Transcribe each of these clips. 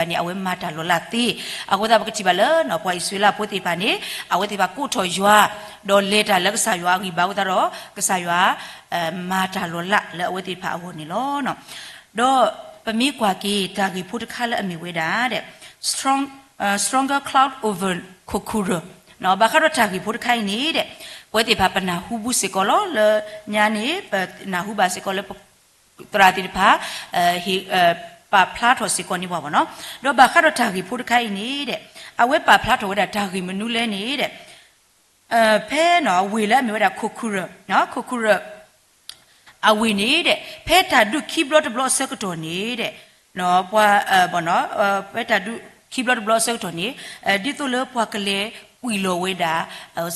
ပှၤအံၣ်စရ့လးဖိသ့ၣ်တဖၣ်န့ၣ် အဝဲမၤတၢ်လီၤလးသ့, အဃိသတးပကထံၣ်ဘၣ်လၢ ပှၤအံၣ်စရ့လးဖိသ့ၣ်တဖၣ်န့ၣ် အဝဲသ့ၣ်တဖၣ်ကိးထီၣ်ယွၤ, ဒီးလဲၤတၢ်လၢကစၢ်ယွၤအဂံၢ်ဘါအဃိသတးဒီး ကစၢ်ယွၤ မၤတၢ်လီၤလးလၢအဝဲသ့ၣ်တဖၣ်အဂီၢ်န့ၣ်လီၤ. ဒီးပမ့ၢ်ကွၢ်က့ၤတၢ်ဂ့ၢ်ဖိတခါလၢအမ့ၢ်ဝဲဒၣ် Strong, အ Stronger Cloud over Kokura, ဘၣ်ဃးဒီးတၢ်ဂ့ၢ်ဖိတခါအံၤန့ၣ်ဒီး ပဝဲသ့ၣ်တဖၣ်ပနၢ်ဟူဘူးစ့ၢ်ကီးလီၤ. လၢညါန့ၣ် ပနၢ်ဟူဘၣ်စ့ၢ်ကီးလၢ သရၣ်သ့ၣ်တဖၣ် ပာ်ဖျါထီၣ်စ့ၢ်ကီးန့ၣ်ပှၤဘၣ်နီၤ. ဒီးဘၣ်ဃးဒီးတၢ်ဂ့ၢ်ဖိတခါအံၤန့ၣ်ဒီး အဝဲပာ်ဖျါထီၣ်ဝဲဒၣ်တၢ်ဂ့ၢ်မနုၤလဲၣ်န့ၣ်ဒီး ဖဲဝ့ၢ်လၢအမ့ၢ်ဝဲဒၣ် Kokura, Kokura အဝ့ၢ်န့ၣ်ဒီး ဖဲတၢ်ဒုးခံဘျီတဘျီအဆၢကတီၢ်န့ၣ်ဒီး ပှၤ ဖဲတၢ်ဒုးခံဘျီတဘျီအဆၢကတီၢ်န့ၣ် ဒ်သိးလၢပှၤကလဲၤကွံာ်လီၤဝဲဒၣ်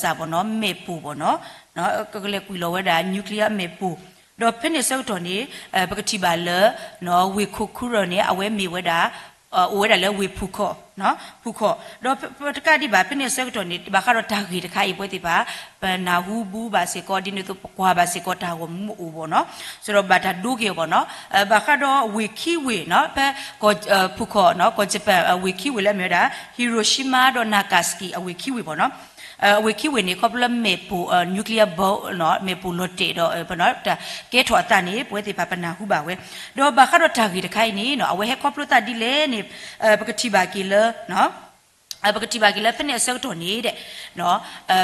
စၢ်ဘီနီၤ မ့ၣ်ပိၢ်ဘီနီၤ, ကလဲၤကွံာ်လီၤဝဲဒၣ် nuclear မ့ၣ်ပိၢ်, ဒီးဖဲန့ၣ်အဆၢကတီၢ်န့ၣ် ပကထံၣ်ဘၣ်လၢ ဝ့ၢ် Kokura န့ၣ် အဝဲမ့ၢ်ဝဲဒၣ် အိၣ်ဝဲဒၣ်လၢဝ့ၢ်ဖူၣ်ခီၣ်, ဖူၣ်ခီၣ်, ဒီးပတကးဒံးဘၣ် ဖဲန့ၣ်အဆၢကတီၢ်န့ၣ် ဘၣ်ဃးဒီးတၢ်ဂ့ၢ်တခါအံၤ ပဝဲသ့ၣ်တဖၣ် ပနၢ်ဟူဘူးဘၣ်စ့ၢ်ကီး ဒ်န့ၣ်သိးပကွၢ်ဘၣ်စ့ၢ်ကီးတၢ်ဂီၤမူအိၣ်ဘီနီၤ, စးဒီးဘၣ်တၢ်ဒိက့ၤအီၤဘီနီၤ, ဘၣ်ဃးဒီးဝ့ၢ်ခံဝ့ၢ်နီၤ ဖဲ ဖူၣ်ခီၣ်နီၤ ကီၢ် Japan အဝ့ၢ်ခံဝ့ၢ်လၢအမ့ၢ်ဝဲဒၣ် Hiroshima ဒီး Nagasaki အဝ့ၢ်ခံဝ့ၢ်ဘီနီၤ, အဝ့ၢ်ခံဝ့ၢ်န့ၣ် ခီဖျိလၢမ့ၣ်ပိၢ် nuclear bomb မ့ၣ်ပိၢ်လီၤတဲာ်ဒီး ကဲထီၣ်အသးန့ၣ် ပဝဲသ့ၣ်တဖၣ်ပနၢ်ဟူဘၣ်ဝဲ, ဒီးဘၣ်ဃးဒီးတၢ်ဂ့ၢ်တခါအံၤန့ၣ်နီၤ အဝဲဟဲခီဖျိသးဒ်လဲၣ်န့ၣ် ပကထံၣ်ဘၣ်က့ၤလၢ ပကထံၣ်ဘၣ်က့ၤလၢဖဲန့ၣ်အဆၢကတီၢ်န့ၣ်ဒီး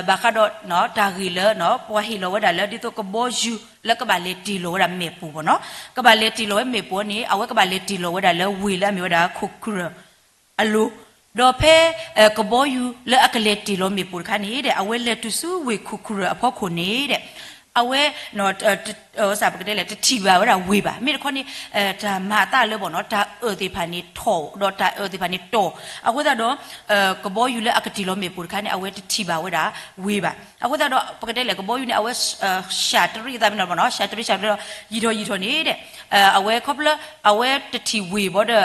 ဘၣ်ဃးဒီးတၢ်ဂ့ၢ်လၢ ပှၤဟ့ၣ်လီၤဝဲဒၣ်လၢ ဒ်သိးကဘီယူၤလၢကဘၣ်လဲၤတ့ၢ်လီၤဝဲဒၣ်မ့ၣ်ပိၢ်ဘီနီၤ, ကဘၣ်လဲၤတ့ၢ်လီၤဝဲမ့ၣ်ပိၢ်န့ၣ် အဝဲကဘၣ်လဲၤတ့ၢ်လီၤဝဲဒၣ်လၢဝ့ၢ်လၢအမ့ၢ်ဝဲဒၣ် Kokura အလိၤ, ဒီးဖဲ ကဘီယူၤလၢအကလဲၤတ့ၢ်လီၤမ့ၣ်ပိၢ်တခါန့ၣ်ဒီး အဝဲလဲၤတုၤဆူဝ့ၢ် Kokura အဖီခိၣ်န့ၣ်ဒီး အဝဲ ပကတဲလဲၣ် တထံၣ်ဘၣ်ဝဲဒၣ်ဝ့ၢ်ဘၣ်. မ့ၢ်တခီန့ၣ် တၢ်မၤအသးလၢဘီနီၤ တၢ်အၢၣ်သ့ၣ်တဖၣ်န့ၣ်ထီၣ် ဒီးတၢ်အၢၣ်သ့ၣ်တဖၣ်န့ၣ်တီၢ်, အဃိသတးဒီး ကဘီယူၤလၢအကတ့ၢ်လီၤမ့ၣ်ပိၢ်တခါန့ၣ် အဝဲတထံၣ်ဘၣ်ဝဲဒၣ်ဝ့ၢ်ဘၣ်. အဃိသတးဒီး ပကတဲလဲၣ် ကဘီယူၤန့ၣ် အဝဲ ရှးတရံးအသးမ့ၢ်နီၤဘီနီၤ ရှးတရံးရှးတရံးဒီး ယံာ်ထီၣ်ယံာ်ထီၣ်န့ၣ်ဒီး အဝဲခီဖျိ အဝဲတထံၣ်ဝ့ၢ်ဘီဒီး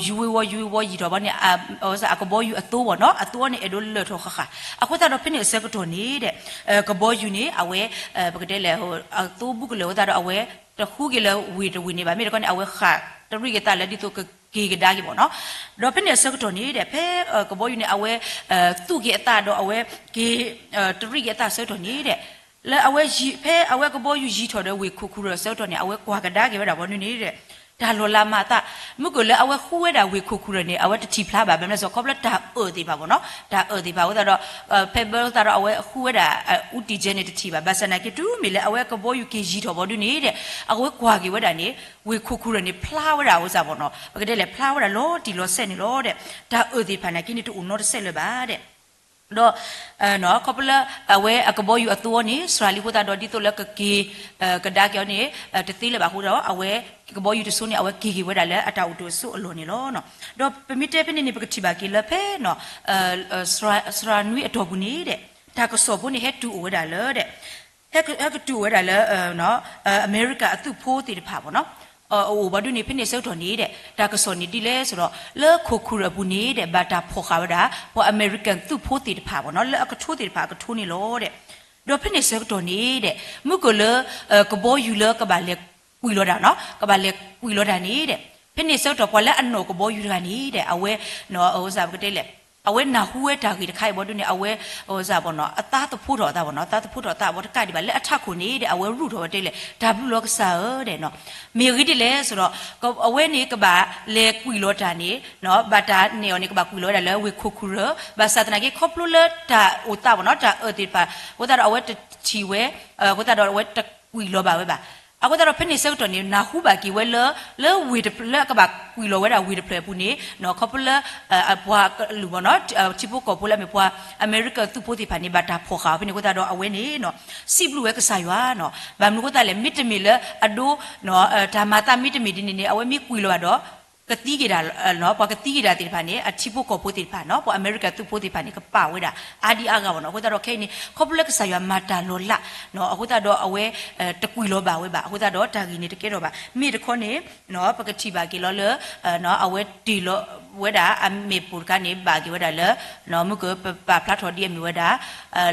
ယူၤဝ့ၤဝီၤ ယူၤဝ့ၤဝီၤယံာ်ထီၣ်ဘီန့ၣ် အဝဲအကဘီယူၤအသိဘီနီၤ အသိန့ၣ်အဲၣ်ဒိးလၢာ်ထီၣ်ဃၣ်ဃၣ်. အဃိသတးဒီးဖဲန့ၣ်အဆၢကတီၢ်န့ၣ်ဒီး ကဘီယူၤန့ၣ် အဝဲ ပကတဲလဲၣ် အသိဘူးကလၢာ်အဃိသတးဒီး အဝဲတဃူက့ၤလၢဝ့ၢ်တဝ့ၢ်န့ၣ်ဘၣ်. မ့ၢ်တခီန့ၣ် အဝဲဃၣ်တရံးက့ၤသးလၢဒ်သိးကက့ၤကဒါက့ၤဘီနီၤ. ဒီးဖဲန့ၣ်အဆၢကတီၢ်န့ၣ်ဒီး ဖဲကဘီယူၤန့ၣ် အဝဲ သူၣ်က့ၤအသးဒီးအဝဲက့ၤ တရံးက့ၤအသးအဆၢကတီၢ်န့ၣ်ဒီး လၢအဝဲ ဖဲအဝဲကဘီယူၤယံၤထီၣ်ဒီးဝ့ၢ် Kokura အဆၢကတီၢ်န့ၣ် အဝဲကွၢ်ကဒါက့ၤဝဲဒၣ်ဘီဒုန့ၣ်ဒီး တၢ်လီၤလးမၤအသး မုၢ်ကၢၢ်လၢအဝဲဃူဝဲဒၣ်ဝ့ၢ် Kokura န့ၣ် အဝဲတထံၣ်ဖျါဘၣ် ဘၣ်မနုၤလဲၣ် ခီဖျိတၢ်အၢၣ်သ့ၣ်တဖၣ်ဘီနီၤ တၢ်အၢၣ်သ့ၣ်တဖၣ်အဃိသတးဒီး ဖဲဘၣ်အဃိသတးဒီးအဝဲဃူဝဲဒၣ် အူတံၢ်ကဲန့ၣ်တထံၣ်ဘၣ်. ဘၣ်ဆၣ်သနာ်က့ တုၤမ့ၢ်လၢအဝဲကဘီယူၤက့ၤယံၤထီၣ်ဘီဒုန့ၣ်ဒီး အဝဲကွၢ်က့ၤဝဲဒၣ်န့ၣ် ဝ့ၢ် Kokura န့ၣ် ဖျါဝဲဒၣ်အဃိသတးဘီနီၤ ပကတဲလဲၣ်ဖျါဝဲဒၣ်လီၤတံၢ်လီၤဆဲးန့ၣ်လီၤဒီး တၢ်အၢၣ်သ့ၣ်တဖၣ်နာ်က့န့ၣ် တအိၣ်နီတစဲးလၢၤဘၣ်ဒီး ဒီး ခီဖျိလၢ အဝဲအကဘီယူၤအသိန့ၣ် စှၤလံအဃိသတးဒီး ဒ်သိးလၢကက့ၤ ကဒါက့ၤအီၤန့ၣ် တသ့လၢၤဘၣ်အဃိဒီး အဝဲကဘီယူၤတစိၤန့ၣ် အဝဲက့ၤက့ၤဝဲဒၣ်လၢအတၢ်အိၣ်တ့ၢ်အစိအလီၢ်န့ၣ်လီၤ. ဒီးပမ့ၢ်တဲဖဲန့ၣ်န့ၣ် ပကထံၣ်ဘၣ်က့ၤလၢဖဲ စှၤနွံအတီၢ်ပူၤန့ၣ်ဒီး တၢ်ကစီၣ်ဖိန့ၣ် ဟဲတုၤအိၣ်ဝဲဒၣ်လၢဒီး ဟဲကတုၤအိၣ်ဝဲဒၣ်လၢ အမဲရကၤအသုးဖိသ့ၣ်တဖၣ်ဘီနီၤ အအိၣ်ဘီဒုန့ၣ် ဖဲန့ၣ်အဆၢကတီၢ်န့ၣ်ဒီး တၢ်ကစီၣ်န့ၣ်ဒ်လဲၣ်ဆိုဒီး လၢ Kokura အပူၤန့ၣ်ဒီး ဘၣ်တၢ်ဖီၣ်ဃာ်ဝဲဒၣ် ပှၤအမဲရကၤသုးဖိသ့ၣ်တဖၣ်ဘီနီၤ လၢအကထိသ့ၣ်တဖၣ်အကထိန့ၣ်လီၤဒီး ဒီးဖဲန့ၣ်အဆၢကတီၢ်န့ၣ်ဒီး မုၢ်ကၢၢ်လၢ ကဘီယူၤလၢကဘၣ်လဲၤကွံာ်လီၤတၢ်နီၤ ကဘၣ်လဲၤကွံာ်လီၤတၢ်န့ၣ်ဒီး ဖဲန့ၣ်အဆၢကတီၢ် ပှၤလၢအနီၢ်ကဘီယူၤတဂၤန့ၣ်ဒီး အဝဲ ပကတဲလဲၣ် အဝဲနၢ်ဟူဝဲတၢ်ဂ့ၢ်တခါအံၤဘီဒုန့ၣ် အဝဲ အသးသဖှိထီၣ်အသးဘီနီၤ အသးသဖှိထီၣ်အသးဘီတကးဒံးဘၣ် လၢအထးခိၣ်န့ၣ်ဒီး အဝဲရူၢ်ထီၣ်ဝဲတဲလဲၣ် တၢ်ဘျုးလီၤကစၢ်ဧၢဒီး မ့ၢ်အဂ့ၢ်ဒ်လဲၣ်ဆိုဒီး အဝဲန့ၣ်ကဘၣ်လဲၤကွံာ်လီၤတၢ်န့ၣ် ဘၣ်တၢ်နဲၣ်အီၤန့ၣ် ကဘၣ်ကွံာ်လီၤဝဲဒၣ်လၢဝ့ၢ် Kokura ဘၣ်ဆၣ်သနာ်က့ ခီဖျိလၢတၢ်အိၣ်သးဘီနီၤ တၢ်အၢၣ်သ့ၣ်တဖၣ် အဃိသတးဒီးအဝဲတထံၣ်ဝဲ အဃိသတးဒီးအဝဲတကွံာ်လီၤဘၣ်ဝဲဘၣ် အဃိသတးဒီးဖဲန့ၣ်ဆၢကတီၢ်န့ၣ် နၢ်ဟူဘၣ်က့ၤဝဲလၢ လၢဝ့ၢ်တဖျၢၣ် လၢအကဘၣ်ကွံာ်လီၤဝဲဒၣ်ဝ့ၢ်တဖျၢၣ်အပူၤန့ၣ် ခီဖျိလၢ ပှၤကလုာ်ဘီနီၤ ထံဖိကီၢ်ဖိလၢအမ့ၢ်ပှၤ အမဲရကၤသုးဖိသ့ၣ်တဖၣ်န့ၣ် ဘၣ်တၢ်ဖီၣ်ဃာ်အီၤဖဲန့ၣ်အဃိသတးဒီး အဝဲန့ၣ် စံးဘျုးဝဲကစၢ်ယွၤနီၤ ဘၣ်မနုၤအဃိသတးလဲၣ် မ့တမ့ၢ်လၢအဒိ တၢ်မၤသးမ့တမ့ၢ်ဒ်န့ၣ်န့ၣ် အဝဲမ့ၢ်ကွံာ်လီၤဘၣ်ဒီး ကသံက့ၤဒၣ် ပှၤကသံက့ၤဒၣ်သ့ၣ်တဖၣ်န့ၣ် အထံဖိကီၢ်ဖိသ့ၣ်တဖၣ်နီၤ ပှၤအမဲရကၤသုးဖိသ့ၣ်တဖၣ်န့ၣ် ကပာ်ဝဲဒၣ် အါဒံအါဂၤဘီနီၤ အဃိသတးဒီးခဲအံၤန့ၣ် ခီဖျိလၢကစၢ်ယွၤမၤတၢ်လီၤလး အဃိသတးဒီးအဝဲ တကွံာ်လီၤဘၣ်ဝဲဘၣ် အဃိသတးဒီးတၢ်ဂ့ၢ်န့ၣ်တကဲထီၣ်ဘၣ် မ့ၢ်တခီန့ၣ် ပကထံၣ်ဘၣ်က့ၤလီၤလၢ အဝဲတ့ၢ်လီၤ ဝဲဒၣ်အမ့ၣ်ပိၢ်တခါန့ၣ် ဘၣ်က့ၤဝဲဒၣ်လၢ မုၢ်ကပာ်ဖျါထီၣ်ဒ်အမ့ၢ်ဝဲဒၣ်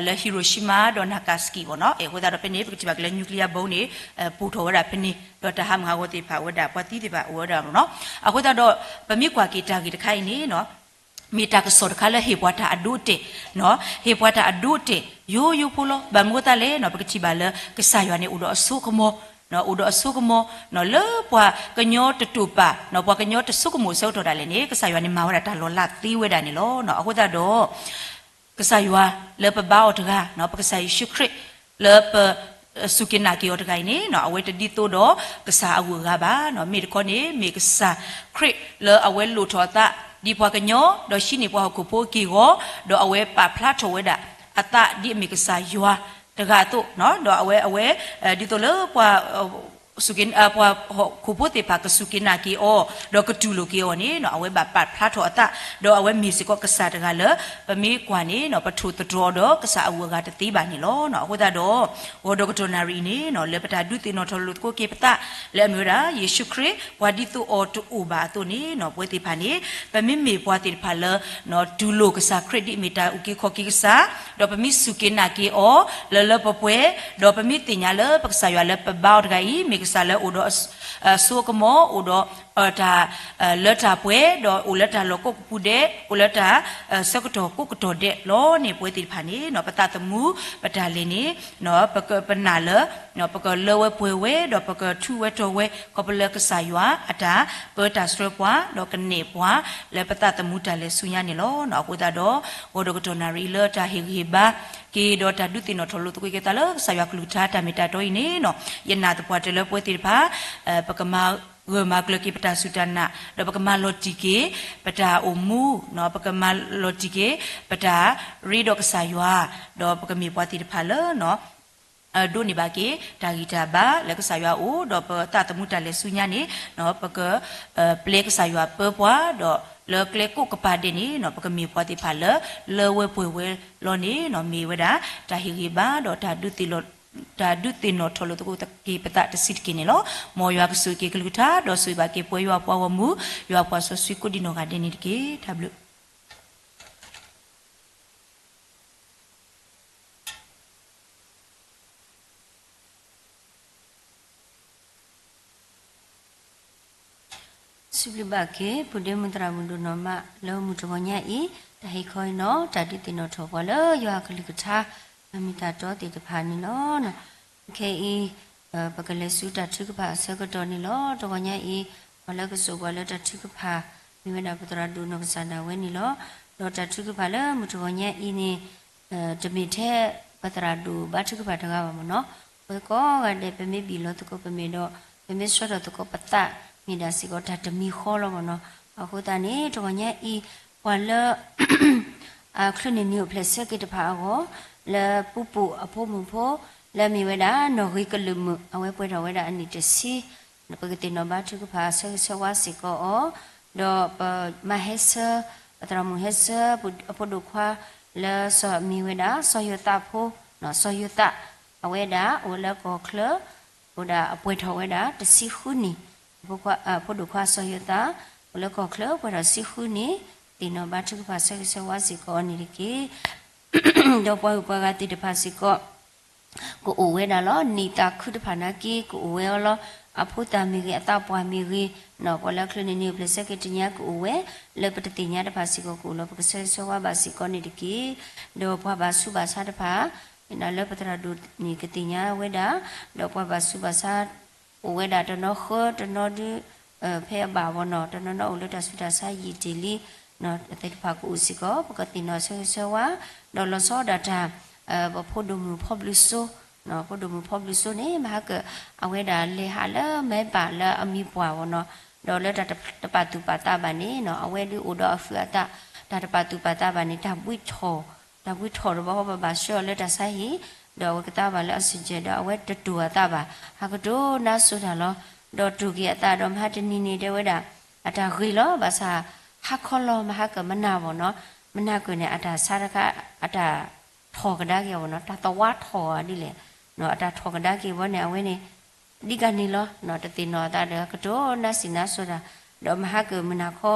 လၢ Hiroshima ဒီး Nagasaki ဘၣ်နီၤ. အဃိသတးဒီးဖဲန့ၣ် ပကထံၣ်ဘၣ်က့ၤလၢ nuclear bomb န့ၣ် ပိၢ်ထီၣ်ဝဲဒၣ်ဖဲန့ၣ် ဒီးတၢ်ဟးမုၢ်ဟးဂီၤသ့ၣ်တဖၣ်ဝဲဒၣ် ပှၤသံသ့ၣ်တဖၣ်အိၣ်ဝဲဒၣ်နီၤ. အဃိသတးဒီး ပမ့ၢ်ကွၢ်က့ၤတၢ်ဂ့ၢ်တခါအံၤန့ၣ် မ့ၢ်တၢ်ကစီၣ်တခါလၢဟ့ၣ်ပှၤတၢ်အဒိအတဲာ်, ဟ့ၣ်ပှၤတၢ်အဒိအတဲာ် ယိယိဖိလီၤ. ဘၣ်မနုၤအဃိသတးလဲၣ်နီၤ, ပကထံၣ်ဘၣ်လၢကစၢ်ယွၤန့ၣ်အိၣ်ဒီးအစိကမီၤ, အိၣ်ဒီးအစိကမီၤ လၢပှၤကညီတတိာ်ပာ် ပှၤကညီတဆိကမိၣ်အဆၢကတီၢ်ဒၣ်လဲာ်န့ၣ် ကစၢ်ယွၤန့ၣ်မၤဝဲဒၣ်တၢ်လီၤလးသ့ဝဲဒၣ်န့ၣ်လီၤ. အဃိသတးဒီး ကစၢ်ယွၤလၢပဘါအီၤတဂၤ, ပကစၢ်ယ့ၣ်ၡူးခရံာ် လၢပ စူၢ်က့ၤနာ်က့ၤအီၤတဂၤအံၤန့ၣ် အဝဲတဒ်သိးဒီးကစၢ်အဂုၤအဂၤဘၣ်. မ့ၢ်တခီန့ၣ် မ့ၢ်ကစၢ်ခရံာ်လၢအဝဲလိၣ်ထီၣ်အသး ဒ်ပှၤကညီ ဒီးဟံးန့ၢ်ပှၤဟီၣ်ခိၣ်ဖိအက့ၢ်အဂီၤ, ဒီးအဝဲပာ်ဖျါထီၣ်ဝဲဒၣ်အသးဒ်အမ့ၢ်ကစၢ်ယွၤတဂၤအသိး, ဒီးအဝဲ အဝဲ ဒ်သိးလၢပှၤ ပှၤဟီၣ်ခိၣ်ဖိသ့ၣ်တဖၣ်ကစူၢ်က့ၤနာ်က့ၤအီၤ ဒီးကတူၢ်လိာ်က့ၤအီၤန့ၣ် အဝဲဘၣ်ပာ်ဖျါထီၣ်အသး, ဒီးအဝဲမ့ၢ်စ့ၢ်ကီးကစၢ်တဂၤလၢ ပမ့ၢ်ကွၢ်န့ၣ် ပထိၣ်သတြီၤဒီးကစၢ်အဂုၤအဂၤတသ့ဘၣ်န့ၣ်လီၤ. အဃိသတးဒီး ဂီၤဒီးကတီၢ်နၣ်ရံၣ်အံၤန့ၣ် လၢပတၢ်ဒုးသ့ၣ်နီၣ်ထီၣ်လိာ်သကိးက့ၤပသး လၢအမ့ၢ်ဝဲဒၣ် ယ့ၣ်ၡူးခရံာ် ပှၤဒ်သိးအီၤတအိၣ်ဘၣ်အသိးန့ၣ် ပဝဲသ့ၣ်တဖၣ်န့ၣ် ပမ့မ့ၢ်ပှၤသ့ၣ်တဖၣ်လၢ တူၢ်လိာ်ကစၢ်ခရံာ်ဒ်အမ့ၢ်တၢ်အုၣ်က့ၤခီၣ်က့ၤကစၢ်, ဒီးပမ့ၢ်စူၢ်က့ၤနာ်က့ၤအီၤ လၢလၢပှဲၤပှဲၤ, ဒီးပမ့ၢ်သ့ၣ်ညါလၢပကစၢ်ယွၤလၢပဘါအီၤတဂၤအံၤ မ့ၢ်ကစၢ်လၢအိၣ်ဒီး အစိအကမီၤ အိၣ်ဒီး တၢ် လၢတၢ်ပှဲၤ ဒီးအိၣ်လၢတၢ်လီၢ်ကိးကပူၤဒဲး အိၣ်လၢတၢ် ဆၢကတီၢ်ကိးကတီၢ်ဒဲးလီၤန့ၣ် ပဝဲသ့ၣ်တဖၣ်န့ၣ် ပသးသမူ ပတၢ်လဲၤန့ၣ် ပကပနာ်လၢ ပကလၢဝဲပှဲၤဝဲ ဒီးပကထူးဝဲတီၤဝဲ ခီဖျိလၢကစၢ်ယွၤအတၢ်ပၢတၢ်ဆှၢပှၤ ဒီးကနဲၣ်ပှၤ လၢပသးသမူတၢ်လဲၤဆူညါန့ၣ်လီၤ. အဃိသတးဒီး ဂီၤဒီးကတီၢ်နၣ်ရံၣ်လၢတၢ်ဟ့ၣ်ဂံၢ်ဟ့ၣ်ဘါက့ၤ ဒီးတၢ်ဒုးသ့ၣ်နီၣ်ထီၣ်လိာ်သကိးက့ၤသးလၢကစၢ်ယွၤကလုၢ်ကထါတၢ်မ့ၢ်တၢ်တီအံၤန့ၣ် ယနာ်သပှၢ်တၢၢ်လၢပဝဲသ့ၣ်တဖၣ် ပကမၤဂၢၢ်မၤကျၢၤက့ၤပတၢ်စူၢ်တၢ်နာ် ဒီးပကမၤလီၤတံၢ်က့ၤ ပတၢ်အိၣ်မူ ပကမၤလီၤတံၢ်က့ၤ ပတၢ်ရ့ဒီးကစၢ်ယွၤ ဒီးပကမ့ၢ်ပှၤသ့ၣ်တဖၣ်လၢ ဒိးန့ၢ်ဘၣ်က့ၤ တၢ်ဂံၢ်တၢ်ဘါလၢကစၢ်ယွၤအအိၣ် ဒီးပသးသမူတၢ်လဲၤဆူညါန့ၣ် ပက ပျဲကစၢ်ယွၤပၢပှၤ ဒီးလၢကျဲကိးကပၤဒဲးန့ၣ် ပကမ့ၢ်ပှၤသ့ၣ်တဖၣ်လၢ လၢဝဲပှဲၤဝဲလီၤန့ၣ် မ့ၢ်ဝဲဒၣ် တၢ်ဟ့ၣ်ဂံၢ်ဘါ ဒီး တၢ်ဒုးသ့ၣ်နီၣ်ထီၣ်လိာ်သကိးက့ၤပသးတဆံးတက့ၢ်န့ၣ်လီၤ. မ်ယွၤကဆိၣ်ဂ့ၤက့ၤကလုၢ်ကထါ ဒီးဆိၣ်ဂ့ၤဘၣ်က့ၤပဝဲယွၤအပှၤဂီၢ်မုၢ် ယွၤအပှၤစီဆှံကိးဒံနီၢ်ဂၤဒဲးန့ၣ်တက့ၢ်. တၢ်ဘျုး စံးဘျုးဘၣ်က့ၤ ပုၢ်ဒ့မုၣ်သရၣ်မုၣ်ဒိၣ်နီၢ်မး လၢမုၢ်တဂီၤညါအံၤ တၢ်ဟ့ၣ်ခီအံၤနီၤ တၢ်ဒုးသ့ၣ်နီၣ်ထီၣ်ပှၤလၢယွၤအကလုၢ်ကထါ တၢ်မ့ၢ်တၢ်တီသ့ၣ်တဖၣ်န့ၣ်လီၤ. ခဲအံၤ ပကလဲၤဆူတၢ်ထုကဖၣ်အဆၢကတီၢ်န့ၣ်လီၤ. တဂီၤညါအံၤ ပှၤလၢကစိာ်ပှၤလၢတၢ်ထုကဖၣ် မ့ၢ်ဝဲဒၣ်ပသရၣ်ဒိၣ်နီၢ်ကစၢ်ဒၣ်ဝဲန့ၣ်လီၤ. ဒီးတၢ်ထုကဖၣ်လၢမုၢ်တဂီၤညါအံၤန့ၣ် တမ့ၢ်ထဲပသရၣ်ဒိၣ်ဘါထုကဖၣ်တဂၤဘၣ်မ့ၢ်နီၤ. ပဝဲကိးဂၤဒဲး ပမ့ၢ်ဘံၣ်လီၤသကိးပမဲာ်ဒီး ပမ့ၢ်ဆှၢထီၣ်သကိးပသး မ့ၢ်ဒၣ်စ့ၢ်ကီးတၢ်တမံၤဃီလီၤမ့ၢ်နီၤ. အဃိသတးန့ၣ် တဂီၤညါအံၤ ပှၤလၢ အချုးန့ၢ်နံၤအိၣ်ဖျဲၣ်ဆၢက့ၤတဖၣ်အဂီၢ် လၢပူၤပိာ်အဖိမုၣ်ဖိ လၢမ့ၢ်ဝဲဒၣ် နီၣ်ဂ့ၤကလုာ်မုာ် အဝဲပှဲၤထီၣ်ဝဲဒၣ်အနံၣ်တဆံ ပကသ့ၣ်နီၣ်ဘါထုကဖၣ်ဆၢဂ့ၤဆၢဝါစ့ၢ်ကီးအီၤ, ဒီးပမါဟဲဆၢ ပသရၣ်မုၣ်ဟဲဆၢ အဖိဒိၣ်ခွါ လၢစီၤမ့ၢ်ဝဲဒၣ် စီၤယိၤသးဖိ, စီၤယိၤသး အဝဲဒၣ်အိၣ်လၢကီၢ်ချၢ အိၣ်ဒၣ်အပှဲၤထီၣ်ဝဲဒၣ်တဆံဃုနံၣ်, အဖိဒိၣ်ခွါစီၤယိၤသး အိၣ်လၢကီၢ်ချၢပှဲၤထီၣ်တဆံဃုနံၣ်, သ့ၣ်နီၣ်ဘါထုကဖၣ်ဆၢဂ့ၤဆၢဝါစ့ၢ်ကီးအီၤန့ၣ်တက့ၢ်. ဒီးပှၤဂုၤပှၤဂၤသ့ၣ်တဖၣ်စ့ၢ်ကီး ကအိၣ်ဝဲဒၣ်လီၤ. နံၣ်သးခုတဖၣ်နာ်က့ ကအိၣ်ဝဲအီၤလီၤ. အဖိသၣ်မ့ၢ်ဂ့ၤ အသးပှၢ်မ့ၢ်ဂ့ၤ, ပှၤလၢအချုးန့ၢ်နံၤအိၣ်ဖျဲၣ်ဆၢက့ၤတနံၤကအိၣ်ဝဲ, လၢပတသ့ၣ်ညါတဖၣ်စ့ၢ်ကီးကအိၣ်လီၤ. ပကဆၢဂ့ၤဆၢဝါဘၣ်စ့ၢ်ကီးန့ၣ်တက့ၢ်. ဒီးပှၤဘၣ်ဆူးဘၣ်ဆါတဖၣ် လၢပသရၣ်ဒိၣ်န့ၣ်ကသ့ၣ်ညါဝဲဒၣ်, ဒီးပှၤဘၣ်ဆူးဘၣ်ဆါ အိၣ်ဝဲဒၣ်တနီၤဃၢတနီၤဒု ဖဲအဘၣ်ဝီနီၤ, တနီၤနီၤအိၣ်လၢတၢ်ဆူးတၢ်ဆါယံာ်တ့ၢ်လံ, သ့ၣ်တဖၣ်ကအိၣ်စ့ၢ်ကီး ပကသ့ၣ်နီၣ်ဆၢဂ့ၤဆၢဝါ, ဒီးလီၤဆီဒၣ်တၢ် ပဖိဒိၣ်မုၣ်ဖီဘျုးစိ, ဖိဒိၣ်မုၣ်ဖီဘျုးစိန့ၣ် မဟါကၢၣ် အဝဲဒၣ်လဲၤဟးလၢမဲဘၣ်လၢအမံၤပှၢ်ဝီနီၤ, ဒီးလၢတၢ်တပာ်သူၣ်ပာ်သးဘၣ်န့ၣ်နီၤ အဝဲဒုးအိၣ်ဒီးအဖုးအသး, တၢ်တပာ်သူၣ်ပာ်သးဘၣ်န့ၣ် တၢ်ဘှံးထီၣ်, တၢ်ဘှံးထီၣ်တဘျီဃီ ပဘၣ်ဆှၢအီၤလၢတၢ်ဆါဟံၣ်, ဒီးအဝဲကသါဘၣ်လၢ oxygen ဒီးအဝဲတတိၢ်အသးဘၣ်, ဟးကတိၤနါစိၤတၢ်လီၤ. ဒီးတိၢ်က့ၤအသးဒီးမဟါတနံၤန့ၣ် တဲဝဲဒၣ် အတၢ်ဂ့ၤလီၤ, ဘၣ်ဆၣ် ဟါခီလီၤ မဟါကၢၣ်မနၤဝီနီၤ, မနၤကၢၣ်န့ၣ် အတၢ်ဆါတခါ အတၢ်ထီၣ်ကဒါက့ၤဝီနီၤ, တၢ်သဝါထီၣ်ဒ်လဲၣ်, အတၢ်ထီၣ်ကဒါက့ၤဝီန့ၣ် အဝဲန့ၣ် ဒ်ကန့ၣ်လီၤ, တသ့ၣ်နီၣ်အသးဒီး ကတိၤနါစံးနါစိၤတၢ်, ဒီးမဟါကၢၣ်မုၢ်နၤခီ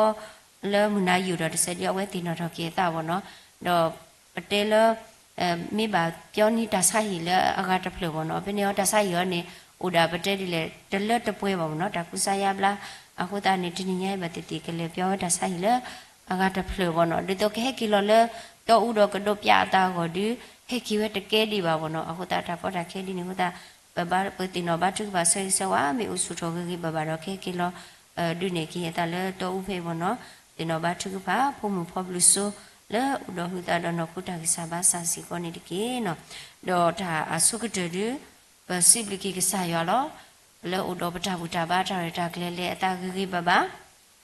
လၢမုၢ်နၤယိာ်ဒီးတစဲးဒ်အဝဲသ့ၣ်နီၣ်ထီၣ်က့ၤအသးဘၣ်နီၤ, ဒီးပတဲလၢ မ့ၢ်ဘၣ်ပျီန့ၢ်တၢ်ဆါဟံၣ်လၢအဂၤတဖျၢၣ်ဘၣ်နီၤ, ဖဲန့ၣ်အီၤတၢ်ဆါဟံၣ်အီၤန့ၣ် အိၣ်ဒၣ်ပတဲဒ်လဲၣ် တလၢတပှဲၤဘၣ်နီၤ, တၢ်ကူစါယါဘျါ, အဃိသတးန့ၣ် တနံၤညါအံၤဘၣ်သ့ၣ်သ့ၣ်ကလဲၤပျီဝဲတၢ်ဆါဟံၣ်လၢ အဂၤတဖျၢၣ်ဘၣ်နီၤ, ဒ်သိးကဟဲက့ၤလီၤလၢ တီအူဒီးကဒိးပၠးအသးအဂီၢ်ဒီး ဟဲက့ၤဝဲတကဲဒံးဘၣ်ဘၣ်နီၤ, အဃိသတးတၢ်ကီတၢ်ခဲဒ်န့ၣ်အဃိသတး ပဘၣ်ပသ့ၣ်နီၣ်ဘါထုကဖၣ်ဆၢဂ့ၤဆၢဝါ မ့ၢ်အိၣ်ဆူၣ်ထီၣ်ဂ့ၤဂ့ၤဘၣ်ဘၣ်ဒီး ကဟဲက့ၤလီၤ ဒုးနဲၣ်က့ၤအသးလၢတီအူဖဲအံၤဘၣ်နီၤ, သ့ၣ်နီၣ်ဘါထုကဖၣ် ဖိမုၣ်ဖိဘျုးစိ လၢအိၣ်ဒီးဟုသးဒီးနီၢ်ခိတၢ်ဂံၢ်စၢ်ဘါစၢ်စ့ၢ်ကီးန့ၣ်တက့ၢ်နီၤ, ဒီးတၢ်အဆိကတၢၢ်ဒုး ပစံးဘျုးက့ၤကစၢ်ယွၤလီၤ. လၢအိၣ်ဒီးပတၢ်ဘူၣ်တၢ်ဘါတၢ်ရဲၣ်တၢ်ကျဲၤလဲၤအသးဂ့ၤဂ့ၤဘၣ်ဘၣ်,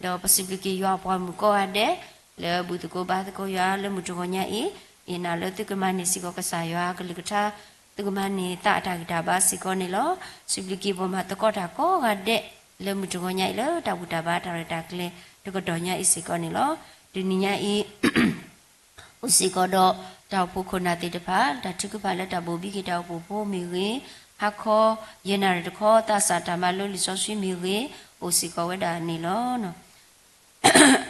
ဒီးပစံးဘျုးက့ၤယွၤအပှၤမုၣ်ကိးဂၤဒဲး လၢဘူၣ်သကိးဘါသကိးယွၤလၢမုၢ်တဂီၤညါအံၤ, ယနာ်လၢသုကမၤန့ၢ်စ့ၢ်ကီးကစၢ်ယွၤအကလုၢ်ကထါ, သုကမၤန့ၢ်သးအတၢ်ဂံၢ်တၢ်ဘါစ့ၢ်ကီးန့ၣ်လီၤ. စံးဘျုးက့ၤပှၤမၤသကိးတၢ်ကိးဂၤဒဲး လၢမုၢ်တဂီၤညါအံၤ လၢတၢ်ဘူၣ်တၢ်ဘါတၢ်ရဲၣ်တၢ်ကျဲၤတကတီၢ်ညါအံၤစ့ၢ်ကီးန့ၣ်လီၤ. တနံၤညါအံၤ အိၣ်စ့ၢ်ကီးဒီးတၢ်အိၣ်ဖှိၣ်ခိၣ်နၢ်သ့ၣ်တဖၣ် တၢ်ထုကဖၣ်လၢတၢ်ဘိၣ်ဘံက့ၤတၢ်အိၣ်ဖှိၣ်ဖိမ့ၢ်ဂ့ၤ, ဟါခီ ယဲၢ်နၣ်ရံၣ်တခီ သးစၢ်တၢ်မၤလိလံာ်စီဆှံမ့ၢ်ဂ့ၤ အိၣ်စ့ၢ်ကီးဝဲဒၣ်န့ၣ်လီၤ.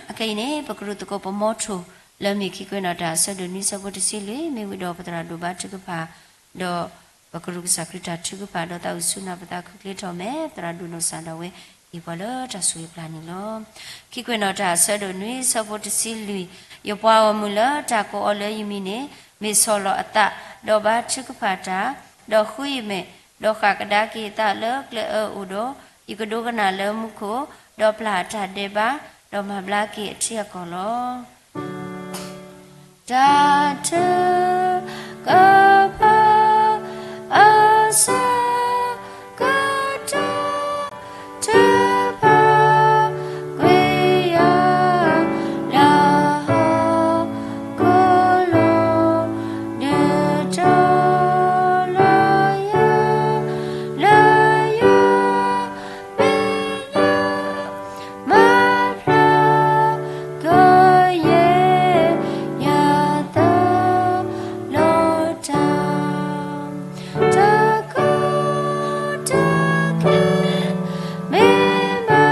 အခဲအံၤန့ၣ် ပကရူၢ်သကိးပမီထိၣ် လၢမ့ၢ်ခံကွဲးနီၣ်တၢ်အဆၢဒိၣ်နွံဆၢဖိတဆံလွံၢ် မ့ၢ်ဝံၤဒီးပသရၣ်ဒိၣ်ဘါထုကဖၣ်, ဒီးပကရူၢ်ကစၢ်ခရံာ်တၢ်ထုကဖၣ် ဒီးသးဝံၣ်ဆူၣ်နၢ်ပသးခုချ့ထီၣ်မဲာ် သရၣ်ဒိၣ်နီၢ်စၢ်ဒၣ်ဝဲ ဟ့ၣ်ပှၤလၢတၢ်ဆိၣ်ဂ့ၤပျၢ်န့ၣ်လီၤ. ခံကွဲးနီၣ်တၢ်အဆၢဒိၣ်နွံဆၢဖိတဆံလွံၢ်, ယပှၤဂီၢ်မုၢ်လၢတၢ်ကိးအီၤလၢယမံၤန့ၣ် မ့ၢ်ဆီၣ်လီၤအသး, ဒီးဘါထုကဖၣ်တၢ်, ဒီးဃုယမဲာ်, ဒီးဃၣ်ကဒါက့ၤအသးလၢကျဲအၢအိၣ်ဒီး, ယကဒိကနၣ်လၢမူခိၣ်, ဒီးပျၢ်အတၢ်ဒဲးဘး, ဒီးမၤဘျါက့ၤအထံအကီၢ်လီၤ. တၢ်ထုကဖၣ်အဆၢကတီၢ် ထုကဖၣ်ကွံာ်ယၤ လၢဟီၣ်ခိၣ်လိၤ ဒုးတီၤလၢယၤ လၢယၤ မ့ၢ်ယၤ မၤဖျါကယဲၢ် ယသးလီၤတၢ် တၢ်ကီတၢ်ခဲ မ့ၢ်မၤ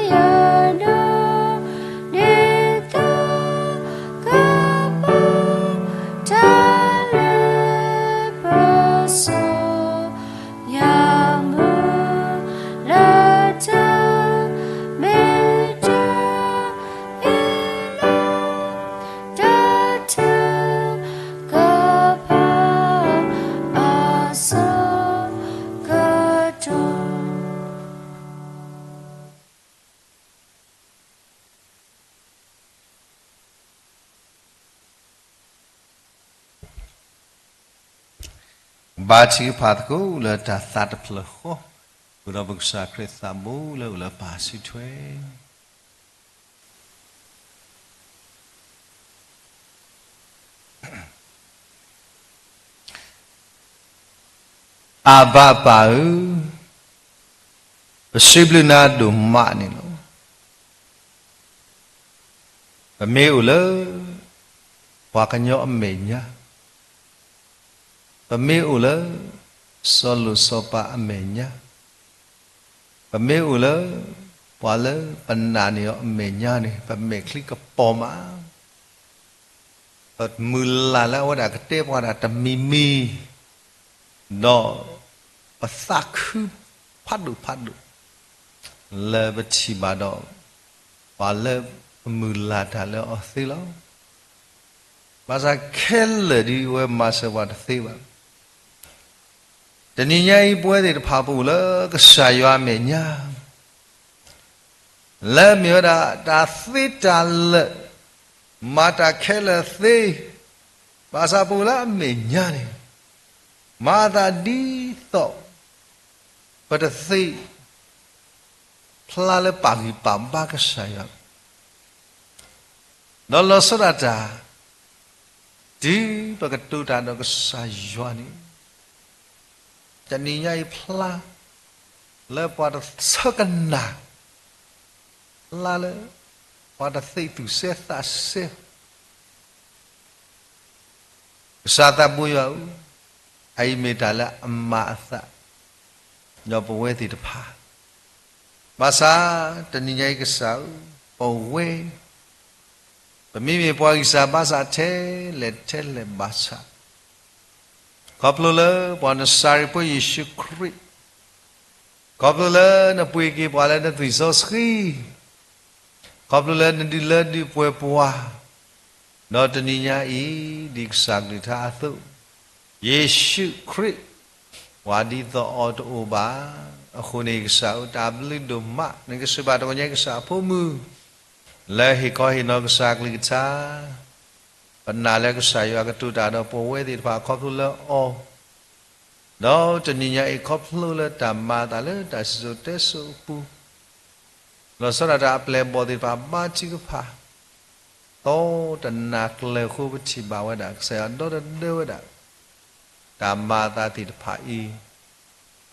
ယၤဒီး ဒ်သိးကပီၤ တၢ်လၢပစီၤ ယၤမုၢ်လၢတၢ်မ့ၢ်တၢ်အ့လီၤ တၢ်ထုကဖၣ်အဆၢကတီၢ် ဘါထုကဖၣ်သကိး အိၣ်လၢတၢ်သးတဖျၢၣ်ဃီ, ဃုာ်ဒီးပကစၢ်ခရံာ်သးဘိလၢအိၣ်လၢပၢ်စုထွဲ အဘၣ်ပၢ်ဧၢ, ပစံးဘျုးနၤဒိၣ်မးန့ၣ်လီၤ. ပမ့ၢ်အိၣ်လၢ ပှၤကညီအမဲာ်ညါ, ပမ့ၢ်အိၣ်လၢ စီၤလိၤစီၤပၤအမဲာ်ညါ, ပမ့ၢ်အိၣ်လၢ ပှၤလၢပနာ်န့ၢ်အီၤအမဲာ်ညါန့ၣ် ပမဲာ်ချံကပီၤမး ပမုၢ်လၢ်လၢအဝဲဒၣ်ကတဲပှၤဒၣ်တမံၤမံၤ, ဒီးပသးခုဖးဒိၣ်ဖးဒိၣ် လၢပထံၣ်ဘၣ်ဒီး ပှၤလၢပမုၢ်လၢ်တၢ်လၢအီၤသ့လီၤ. ဘၣ်ဆၣ်ခဲလၢာ်ဒ်အဝဲမၤစၢၤပှၤတသ့ဘၣ်. တနံၤညါအံၤ ပဝဲသ့ၣ်တဖၣ်ပအိၣ်လၢကစၢ်ယွၤအမဲာ်ညါ လၢမ့ၢ်ဝဲဒၣ်တၢ်သ့တၢ်လၢာ် မၤတၢ်ခဲလၢာ်သ့, ဘၣ်ဆၣ်ပအိၣ်လၢအမဲာ်ညါန့ၣ် မၤအသးဒ်သိး ပတသ့ဖျါလၢပာ်ဂံၢ်ပာ်ဘါကစၢ်ယွၤ ဒီးလီၤဆီဒၣ်တၢ် တုၤပကတိၤတၢ်ဒီးကစၢ်ယွၤန့ၣ် တနံၤညါအံၤဖျါ လၢပှၤတဆၢကနၣ်, ဖျါလၢ ပှၤတသ့သူၣ်စဲသးစဲ ကစၢ်သးဘိယွၤဧၢ, အအံၤမ့ၢ်တၢ်လၢအမၤအသး ဒီးပဝဲသ့ၣ်တဖၣ်, ဘၣ်ဆၣ် တနံၤညါအံၤကစၢ်ဧၢ, ပဝဲ ပမ့မ့ၢ်ပှၤဂံၢ်စၢ်ဘါစၢ်ထဲလဲၣ်ထဲလဲၣ်ဘၣ်ဆၣ်, ခီဖျိလၢပှၤနစၤရ့းဖိယ့ၣ်ၡူးခရံာ်, ခီဖျိလၢနပှ့ၤက့ၤပှၤလၢနသွံၣ်စီဆှံ, ခီဖျိလၢနဒုးလၢဒုးပှဲၤပှၤ, ဒီးတနံၤညါအံၤ ဒ်ကစၢ်ကလုၢ်ကထါအသိး, ယ့ၣ်ၡူးခရံာ် ပှၤဒ်သိးအီၤတအိၣ်ဘၣ်. အဃိန့ၣ် ကစၢ်ဧၢ တၢ်ဘျုးဒိၣ်မး နကစၢ်ဘၣ်တဂီၤညါကစၢ်အဖိမုၣ် လၢဟ့ၣ်ခီဟ့ၣ်နီၤကစၢ်ကလုၢ်ကထါ, ပနာ်လၢကစၢ်ယွၤကတိၤတၢ်ဒီးပဝဲသ့ၣ်တဖၣ်ခီဖျိလၢအီၤ, ဒီးတနံၤညါအံၤ ခီဖျိလၢတၢ်မၤအသးလၢတၢ်စံၣ်စိၤတဲစိၤအပူၤ, လီၤဆီဒၣ်တၢ်အပျဲၢ်အဘီၣ်သ့ၣ်တဖၣ်ဘါထုကဖၣ်, သီတနၤကျၢၤအဃိပထံၣ်ဘၣ်ဝဲဒၣ် ကစၢ်ယွၤဒီသဒၢဝဲဒၣ် တၢ်မၤအသးသ့ၣ်တဖၣ်အံၤ,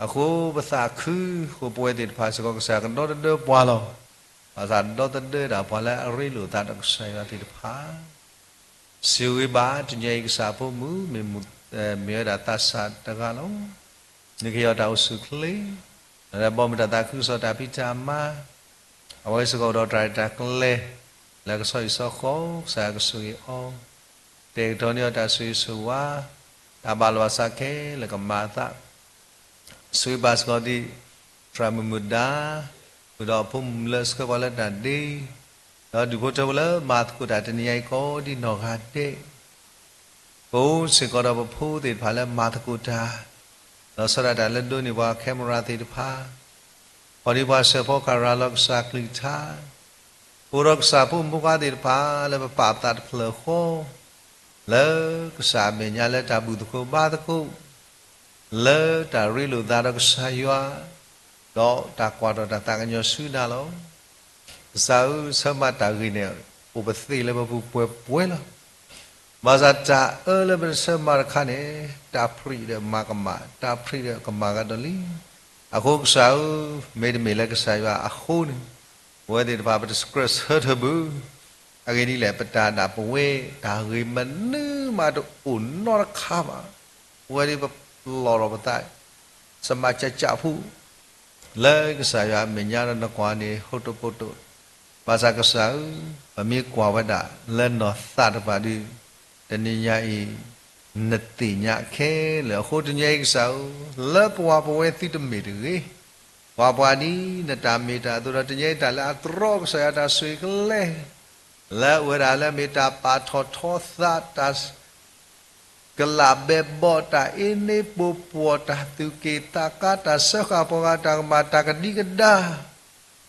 အဃိပသးခု, အဃိပဝဲသ့ၣ်တဖၣ်စ့ၢ်ကီး ကစၢ်ယွၤကဒီသဒၢပှၤလီၤ. ဘၣ်ဆၣ်ဒီသဒၢဒၣ်ပှၤလၢအရ့လိာ်သးဒီးကစၢ်ယွၤသ့ၣ်တဖၣ် စံးဝဲဘၣ် တနံၤအံၤကစၢ်အဖိမုၣ် မ့ၢ်မ့ၢ်ဝဲဒၣ်သးစၢ်တဂၤလီၤ. နကဟ့ၣ်အီၤတၢ်အိၣ်ဆူၣ်အိၣ်ချ့, ဒီးဘီမုၢ်တၢ်သးခုကစီၣ်တၢ်ဖံးတၢ်မၤ, အဝဲစ့ၢ်ကီးအိၣ်ဒီးတၢ်ရဲၣ်တၢ်ကျဲၤ လၢကဆီဟံၣ်ဆီဃီ ကစၢ်ယွၤကဆိၣ်ဂ့ၤအီၤ, တဲာ်ကတီၤန့ၢ်အီၤတၢ်ဆိၣ်ဂ့ၤဆိၣ်ဝါ, တၢ်ဘၣ်လီၤဘၣ်စးခဲလၢာ်ကမၤအသး ဆိၣ်ဂ့ၤဘၣ်စ့ၢ်ကီးဒ် သရၣ်မုၣ်မုၢ်ဒါ, ဃုာ်ဒီးအဖိမုၣ်လၢအဆှၢပှၤလၢတၢ်ဒ့, ဒီးဒူၣ်ဖိထၢဖိလၢမၤသကိးတၢ်တနံၤညါအံၤကိးဒ်နီၢ်ဂၤဒဲး, ပအိၣ်စ့ၢ်ကီးဒီးပဖိသ့ၣ်တဖၣ်လၢမၤသကိးတၢ်, လီၤဆီဒၣ်တၢ်လၢဒိးန့ၢ်ပှၤ camera သ့ၣ်တဖၣ်, ခီဒံးပှၤစၢဖှိၣ်ကရၤလီၤကစၢ်ကလုၢ်ကထါ, ပအိၣ်ဒီးကစၢ်ဖိမုၣ်ဖိခွါသ့ၣ်တဖၣ်လၢပပာ်ပသးတဖျၢၣ်ဃီ လၢကစၢ်အမဲာ်ညါလၢတၢ်ဘူၣ်သကိးဘါသကိး, လၢတၢ်ရ့လိာ်သးဒီးကစၢ်ယွၤ, ဒီးတၢ်ကွၢ်ထီၣ်တၢ်သးကညီၤဆူနၤလီၤ. ကစၢ်ဧၢ, ဆၢမၤတၢ်ဂ့ၤန့ၣ် အိၣ်ပသ့ၣ်လၢပပူၤပှဲၤပှဲၤလီၤ. ဘၣ်ဆၣ်တၢ်အၢလၢပတဆၢမၤတခါန့ၣ် တၢ်ဖြံးဒီးမၤကမၣ်, တၢ်ဖြံးဒီးကမၤကဒီးလံ. အဃိကစၢ်ဧၢ, မ့တမ့ၢ်လၢကစၢ်ယွၤအဃိန့ၣ် ပဝဲသ့ၣ်တဖၣ်ပတကြၢးဆၢထၢၣ်ဘၣ်. အဂ့ၢ်ဒ်လဲၣ်, ပတၢ်ဒၣ်ပဝဲ တၢ်ဂ့ၤမနုၤမးတအိၣ်နီတခါဘၣ်. ပဝဲဒ်ပလီၢ်ထီၣ်ပသး စမၤကၠးကၠးဖိ လၢကစၢ်ယွၤအမဲာ်ညါဒီးနကွၢ်န့ၣ် ဟိတိၣ်ပိတိၣ်, ဘၣ်ဆၣ်ကစၢ်ဧၢ, ပမ့ၢ်ကွၢ်ဝဲဒၣ်လၢနီၢ်သးတဖၣ်ဒီး တနံၤညါအံၤ နသ့ၣ်ညါခဲလၢာ်အဃိ တနံၤအံၤကစၢ်ဧၢ, လၢပှၤပဝဲသုတမ့ၢ်တဂ့ၤ, ပှၤပှၤဒ်နတၢ်မ့ၢ်တၢ်အသိးဒီး တနံၤအံၤတၢ်လၢအတြီကစၢ်ယွၤတၢ်ဆိၣ်ဂ့ၤကလဲာ် လၢအဝဲဒၣ်လၢမ့ၢ်တၢ်ပာ်ထီၣ်ထီသး တၢ် ကလးဘဲဘီၣ် တၢ်အ့န့ပိာ်ပှီၢ် တၢ်သူၣ်က့ၣ်သးကါ တၢ်စၢဃာ်ပှၤဂၤ တၢ်ကမၣ် တၢ်ကဒံကဒါ,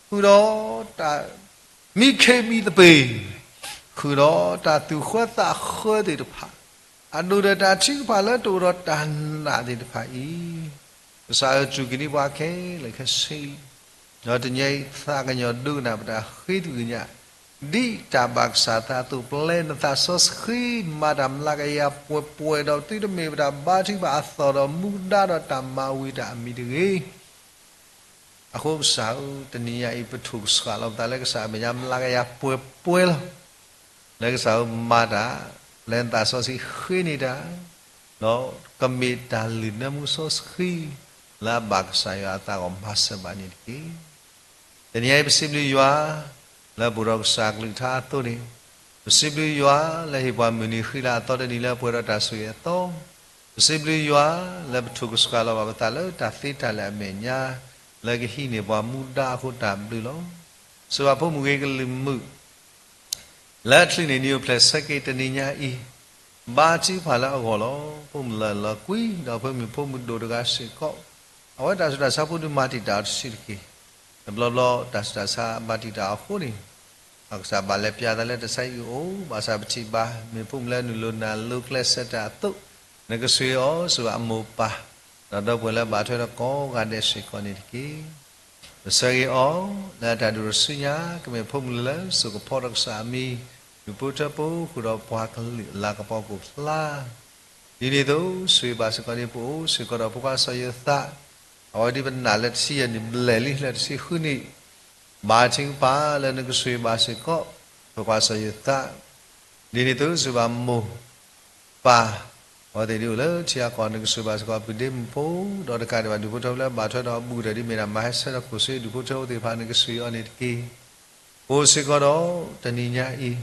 ဃုာ်ဒီးတၢ်မံခ့မံသပ့ၤ, ဃုာ်ဒီးတၢ်သူၣ်ဃၢသးဃၢသ့ၣ်တဖၣ်, အဒိၣ်ဒီးတၢ်ထုကဖၣ်လၢတအိၣ်ဒီးတၢ်နာ်သ့ၣ်တဖၣ်အံၤ, ကစၢ်ဧၢ စူၢ်က့ၤန့ၢ်ပှၤခဲလၢာ်ခဲဆ့ ဒီးတနံၤအံၤ သးကညီၤဒိကနၣ်ပတၢ်ဃ့သ့ၣ်ညါ, ဒ်တၢ်ဘၣ်ကစၢ်သးအသိး ပျဲနသးစီဆှံ မၤတၢ်မျးကယၤပှဲၤပှဲၤဒီး သုတမ့ၢ်ပတၢ်ဘါထုကဖၣ်အသီၣ်ဒီးမူဒါဒီးတၢ်မၤဝံၤတၢ်အမံၤတဂ့ၤ. အဃိကစၢ်ဧၢ, တနံၤညါအံၤ ပထိၣ်ကစှၤလီၤပသးလၢကစၢ်အမဲာ်ညါ မျးကယၤပှဲၤပှဲၤလီၤ. လၢကစၢ်ဧၢ မၤတၢ် ပျဲနသးစီဆှံဃ့န့ၢ်တၢ် ဒီးကမ့ၢ်တၢ်လုၢ်နၢမူစီဆှံ လၢအဘၣ်ကစၢ်ယွၤအသးဂီၢ်မၤစၢၤဘၣ်န့ၣ်တက့ၢ်. တနံၤအံၤ ပစံးဘျုးယွၤ လၢပအိၣ်ဒီးကစၢ်ကလုၢ်ကထါအသိးန့ၣ်, ပစံးဘျုးယွၤလၢဟ့ၣ်ပှၤမုၢ်နံၤဃံလၤအသီတနံၤ လၢပှဲၤဒီးတၢ်ဆိၣ်ဂ့ၤအသီ, ပစံးဘျုးယွၤလၢပထိၣ်ကစှၤလီၤဘၣ်ပသးလၢတၢ်သ့တၢ်လၢာ်အမဲာ်ညါ လၢကဟံးန့ၢ်ပှၤမူဒါအဃိ တၢ်ဘျုးလီၤ. စၢၤဘၣ်ဖိမုၣ်ဂ့ၤကလုၢ်မုာ် လၢအချုးန့ၢ်နံၣ်အိၣ်ဖျဲၣ်ဆၢက့ၤတနံၤညါအံၤ, ဘါထုကဖၣ်လၢအဂီၢ်လီၤ. ဖိမုၣ်လၢာ်လီၤကွံ ဒီးဖိမုၣ်ဖိမုၣ်ဒိၣ်တဂၤစ့ၢ်ကီး, အဝဲတၢ်ဆူးတၢ်ဆါဖိဒုးမၤတံာ်တာ်အီၤတဆံးတက့ၢ်. တဘျီဘျီတၢ်ဆူးတၢ်ဆါဘၣ်တံာ်တာ်အီၤအဃိန့ၣ်, ကစၢ်ဘၣ်လဲၤပျးသးလၢတၢ်ဆါဟံၣ်အအိၣ်, ဘၣ်ဆၣ်ပထံၣ်ဘၣ် မ့ၢ်ဖိမုၣ်လၢနုာ်လီၤနၤလိၤကျဲစဲးတၢ်အသိး, နကဆိၣ်ဂ့ၤအီၤဆူအမိၢ်ပၢ်, ဒီးဒီပုၢ်ဝဲၢ်လၢဘၣ်ထွဲဒီးကိးဂၤဒဲးစ့ၢ်ကီးန့ၣ်တက့ၢ်. ပဆၢဂ့ၤအီၤ လၢအတၢ်ဒိၣ်ထီၣ်ဆူညါ ကမ့ၢ်ဖိမုၣ်လၢစိာ်ကဖီဒီးကစၢ်အမံၤ, ဒူၣ်ဖိထၢဖိဃုာ်ဒီးပှၤကလုာ်အလၤကပီၤကအိၣ်ဖျါ ဒ်န့ၣ်အသိး ဆိၣ်ဂ့ၤဘၣ်စ့ၢ်ကီးန့ၣ် ပအိၣ်စ့ၢ်ကီးဒီးဖိခွါစီၤယိၤသး, အဝဲဒ်ပနာ်လၢတဆံယဲၢ်နံၣ်ဘျဲၣ်လံ လၢတဆံဃုနံၣ်, ဘါထုကဖၣ်လၢနကဆိၣ်ဂ့ၤဘၣ်စ့ၢ်ကီး ဖိခွါစီၤယိၤသး, ဒ်န့ၣ်အသိး စၢၤဘၣ်မိၢ်ပၢ် အဝဲသ့ၣ်ဒ်အိၣ်လၢထံအကီၢ် နကဆိၣ်ဂ့ၤဘၣ်စ့ၢ်ကီး ပုၢ်ဒ့မုၣ်ဖိ ဒီးတကးဒံးဘၣ် ဒူၣ်ဖိထၢဖိလၢဘၣ်ထွဲဒီးအဘူးဒီး ဒ်မ့ၢ်ဒၣ်မၤဟဲဆၢထၢၣ်ခိၣ်ဆ့ ဒူၣ်ဖိထၢဖိသ့ၣ်တဖၣ် နကဆိၣ်ဂ့ၤအီၤန့ၣ်တက့ၢ်. ပအိၣ်စ့ၢ်ကီးဒီး တနံၤညါအံၤ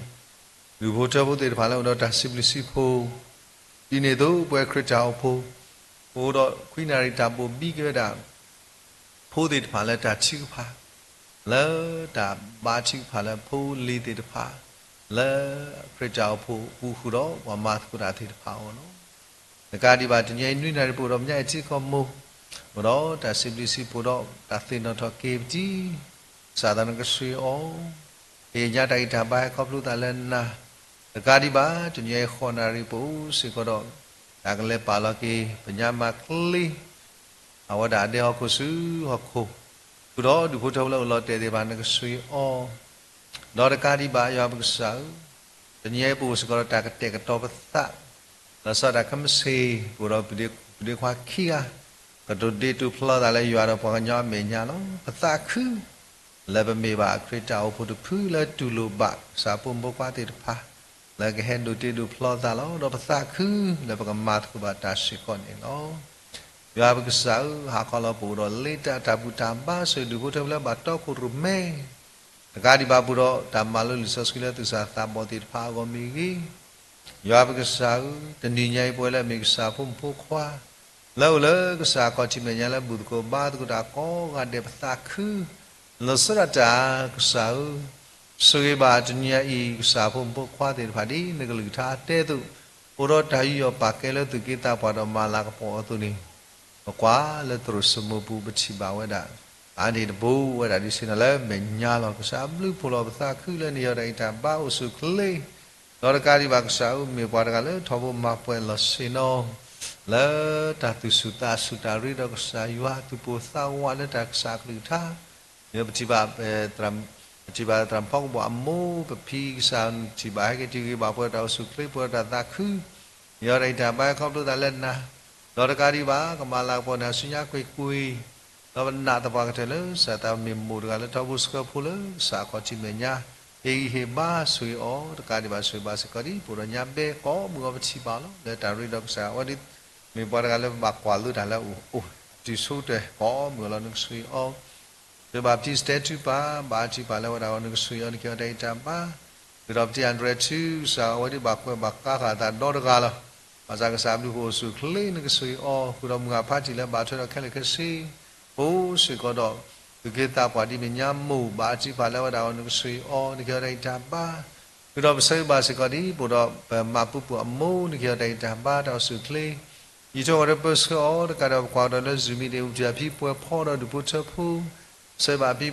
ဒူၣ်ဖိထၢဖိသ့ၣ်တဖၣ်လၢအိၣ်ဒီးတၢ်စံးဘျုးစံးဖှိၣ် ဒ်န့ၣ်အသိး ပဝဲခရံာ်တၢ်အိၣ်ဖှိၣ် ပအိၣ်ဒီးခွံနၣ်ရံၣ်တၢ်ဘိၣ်ဘံက့ၤဝဲဒၣ် ဖိသ့ၣ်တဖၣ်လၢတၢ်ထုကဖၣ် လၢတၢ်ဘါထုကဖၣ်လၢဖိလံၤသ့ၣ်တဖၣ် လၢခရံာ်တၢ်အိၣ်ဖှိၣ်အပူၤဃုာ်ဒီး ပှၤမၤသကိးတၢ်သ့ၣ်တဖၣ်အဂီၢ်လီၤ. တကးဒံးဘၣ် တနံၤအံၤနွံနၣ်ရံၣ် ပအိၣ်ဒီးမဲာ်ညါအံၤထံကီၢ်မိၢ် အိၣ်ဒီးတၢ်စံးဘျုးစံးဖှိၣ်ဒီး တၢ်သ့ၣ်နီၣ်ထီၣ်က့ၤပတံၤ ကစၢ်သးနကဆှံအီၤ ကယံာ်ညါတၢ်ဂံၢ်တၢ်ဘါဟဲခီဖျိသးလၢနၤ, တကးဒံးဘၣ် တနံၤအံၤဃိးနၣ်ရံၣ် ပအိၣ်စ့ၢ်ကီးဒီး တၢ်ကလဲၤပာ်လီၤက့ၤ ပညါမၤချ့ အဝဲဒၣ်ဒဲဟီၣ်ခိၣ်ဆူဟီၣ်ခိၣ်, ဃုာ်ဒီးဒူၣ်ဖိထၢဖိလၢအိၣ်လီၤတဲာ်သ့ၣ်တဖၣ် နကဆှံအီၤ, ဒီးတကးဒံးဘၣ် ယွၤပကစၢ်ဧၢ, တနံၤအံၤ ပအိၣ်စ့ၢ်ကီးဒီးတၢ်ကတဲာ်ကတီၤပသး, လီၤဆီဒၣ်တၢ်ခဲမုၢ်ဆ့ၣ် ပအိၣ်ဒီးပဒ့ခွါခံဂၤ, ကတိၤဒ့တိၤဖျီသးလၢယွၤဒီးပှၤကညီအမဲာ်ညါလီၤ. ပသးခု လၢပမ့ၢ်ဘၣ်ခရံာ်တၢ်အိၣ်ဖှိၣ်တဖုလၢတူၢ်လိာ်ဘၣ် ကစၢ်ဖိမုၣ်ဖိခွါသ့ၣ်တဖၣ် လၢကဟဲဒိးတ့ဒိးဖျီသးလီၤ. ဒီးပသးခု လၢပကမၤသကိးဘၣ်တၢ်စ့ၢ်ကီးန့ၣ်လီၤ. ယွၤပကစၢ်ဧၢ, ဟါခီလီၤ ပအိၣ်ဒီးလ့တၢ်တၢ်ဘူၣ်တၢ်ဘါ ဆိၣ်ဂ့ၤဒူၣ်ဖိထၢဖိလၢဘၣ်တီခိၣ်ရိၣ်မဲ တကးဒံးဘၣ် ပအိၣ်ဒီးတၢ်မၤလိလံာ်စီဆှံလၢသူၣ်စၢ်သးဘီၣ်သ့ၣ်တဖၣ်အဂီၢ်မ့ၢ်ဂ့ၤ, ယွၤပကစၢ်ဧၢ, တနံၤညါအံၤ ပဝဲလၢအမ့ၢ်ကစၢ်ဖိမုၣ်ဖိခွါ လၢအိၣ်လၢကစၢ်အခီၣ်ထံးမဲာ်ညါလၢဘူၣ်သကိးဘါသကိးတၢ်ကိးဂၤဒဲး ပသးခု လီၤဆီဒၣ်တၢ်ကစၢ်ဧၢ, ဆိၣ်ဂ့ၤဘၣ်တနံၤညါအံၤ ကစၢ်ဖိမုၣ်ဖိခွါသ့ၣ်တဖၣ် ဒ်နကလုၢ်ကထါတဲအသိး, အိၣ်ဒီးတၢ်ယူးယီၣ်ပာ်ကဲလၢသူၣ်က့သးပှၢ်ဒီးမၤလၤကပီၤအသိးန့ၣ်, ပကွၢ်လၢသရိာ်စမိၢ်ပူၤ ပထံၣ်ဘၣ်ဝဲဒၣ် အါန့ၢ်တဘိဝဲဒၣ်ဒ်ဆ့ၣ်နီၤလၢမဲာ်ညါလီၤ. ကစၢ်အဘျုးဖှိၣ်လီၤ ပသးခုလၢနဟ့ၣ်အီၤတၢ်ဂံၢ်တၢ်ဘါအိၣ်ဆူၣ်အိၣ်ချ့, ဒီးတကးဒံးဘၣ် ကစၢ်ဧၢ မ့ၢ်ပှၤတဂၤလၢထီဘိမၤပှဲၤလီၢ်ဆ့ၣ်နီၤ လၢတၢ်သူၣ်ဆူၣ်သးဆူၣ် တၢ်ရ့ဒီးကစၢ်ယွၤ သူၣ်ပိၢ်သးဝးလၢတၢ်ကစၢ်အကလုၢ်ကထါ, ဒီးပထံၣ်ဘၣ် ပထံၣ်ဘၣ်သရၣ်ဖီကဘီၣ်အမိၢ် ပဖံကစၢ် ထံၣ်ဘၣ်ဟဲက့ၤတုၤဂ့ၤ ဘၣ်ပှဲၤဒီးတၢ်အိၣ်ဆူၣ်အိၣ်ချ့ ပှဲၤဒီးတၢ်သးခု, ဟ့ၣ်အီၤတၢ်ဂံၢ်တၢ်ဘါခီဖျိသးလၢနၤ, ဒီးတကးဒံးဘၣ် ကမၤလၤကပီၤနၤဆူညါကွ့ၢ်ကွ့ၢ်, ဒီးပနာ်သပှၢ်ကတၢၢ်လၢ ကစၢ်သးမ့ၢ်မိၢ်တဂၤလၢထီဘိဆှၢဖိလၢကစၢ်အခီၣ်ထံးမဲာ်ညါ, ဟ့ၣ်ဂံၢ်ဟ့ၣ်ဘါဆိၣ်ဂ့ၤအီၤ တကးဒံးဘၣ်ဆိၣ်ဂ့ၤဘၣ်စ့ၢ်ကီးဒ် ပအိၣ်ဒီးညါဘဲကိးမုၢ်ဂီၤ ပထံၣ်ဘၣ်လီၤ လၢတၢ်ရ့ဒီးကစၢ် အဝဲဒ် မ့ၢ်ပှၤတဂၤလၢပဘၣ်ကွၢ်လိတၢ်လၢအအိၣ် တုၤဆိကတၢၢ်ကိးမုၢ်ဂီၤလီၤ နကဆိၣ်ဂ့ၤအီၤ ပဘၣ်ပတံၢ်စတဲထုကဖၣ် ဘၣ်ထုကဖၣ်လၢဝဲဒၣ်အီၤ နကဆိၣ်ဂ့ၤအီၤ နကဟ့ၣ်အီၤတၢ်ဂံၢ်တၢ်ဘါ, ဃုာ်ဒီးပတံၢ်အၣ်ဒြဲၣ်ထုကဖၣ် ကစၢ်အဝဲဒ်ဘၣ်ကွဲးဘၣ်ကါဃာ်အသးဒီတဂၤလီၤ. ဘၣ်ဆၣ်ကစၢ်အဘျုးဖှိၣ်အိၣ်ဆူၣ်အိၣ်ချ့ နကဆိၣ်ဂ့ၤအီၤ ဃုာ်ဒီးမုၢ်ဂၢ်ဖးတံၢ်လၢဘၣ်ထွဲဒီးခဲလၢာ်ခဲဆ့, ပအိၣ်စ့ၢ်ကီးဒီး သူၣ်က့သးပှၢ်ဒ်မဲာ်ညါမိၢ် ဘၣ်ထုကဖၣ်လၢဝဲဒၣ်အီၤ နကဆိၣ်ဂ့ၤအီၤ နကဟ့ၣ်အီၤတၢ်ဂံၢ်တၢ်ဘါ ဃုာ်ဒီးပဆၢဂ့ၤဘၣ်စ့ၢ်ကီးဒ် ပအိၣ်ဒီးပမၤပူၤပူၤအမိၢ် နကဟ့ၣ်အီၤတၢ်ဂံၢ်တၢ်ဘါ တၢ်အိၣ်ဆူၣ်အိၣ်ချ့, ယံာ်ထီၣ်ဝဲဒီးပၢဆှၢအီၤ တကးဒီးပကွၢ်ကဒီးလၢ Zoom meeting အပူၤ ပထံၣ်ဘၣ်ဖံပှဲၤဖီဒီးဒူၣ်ဖိထၢဖိ, ပဆၢဂ့ၤဘၣ်ဖံပှဲၤဖီ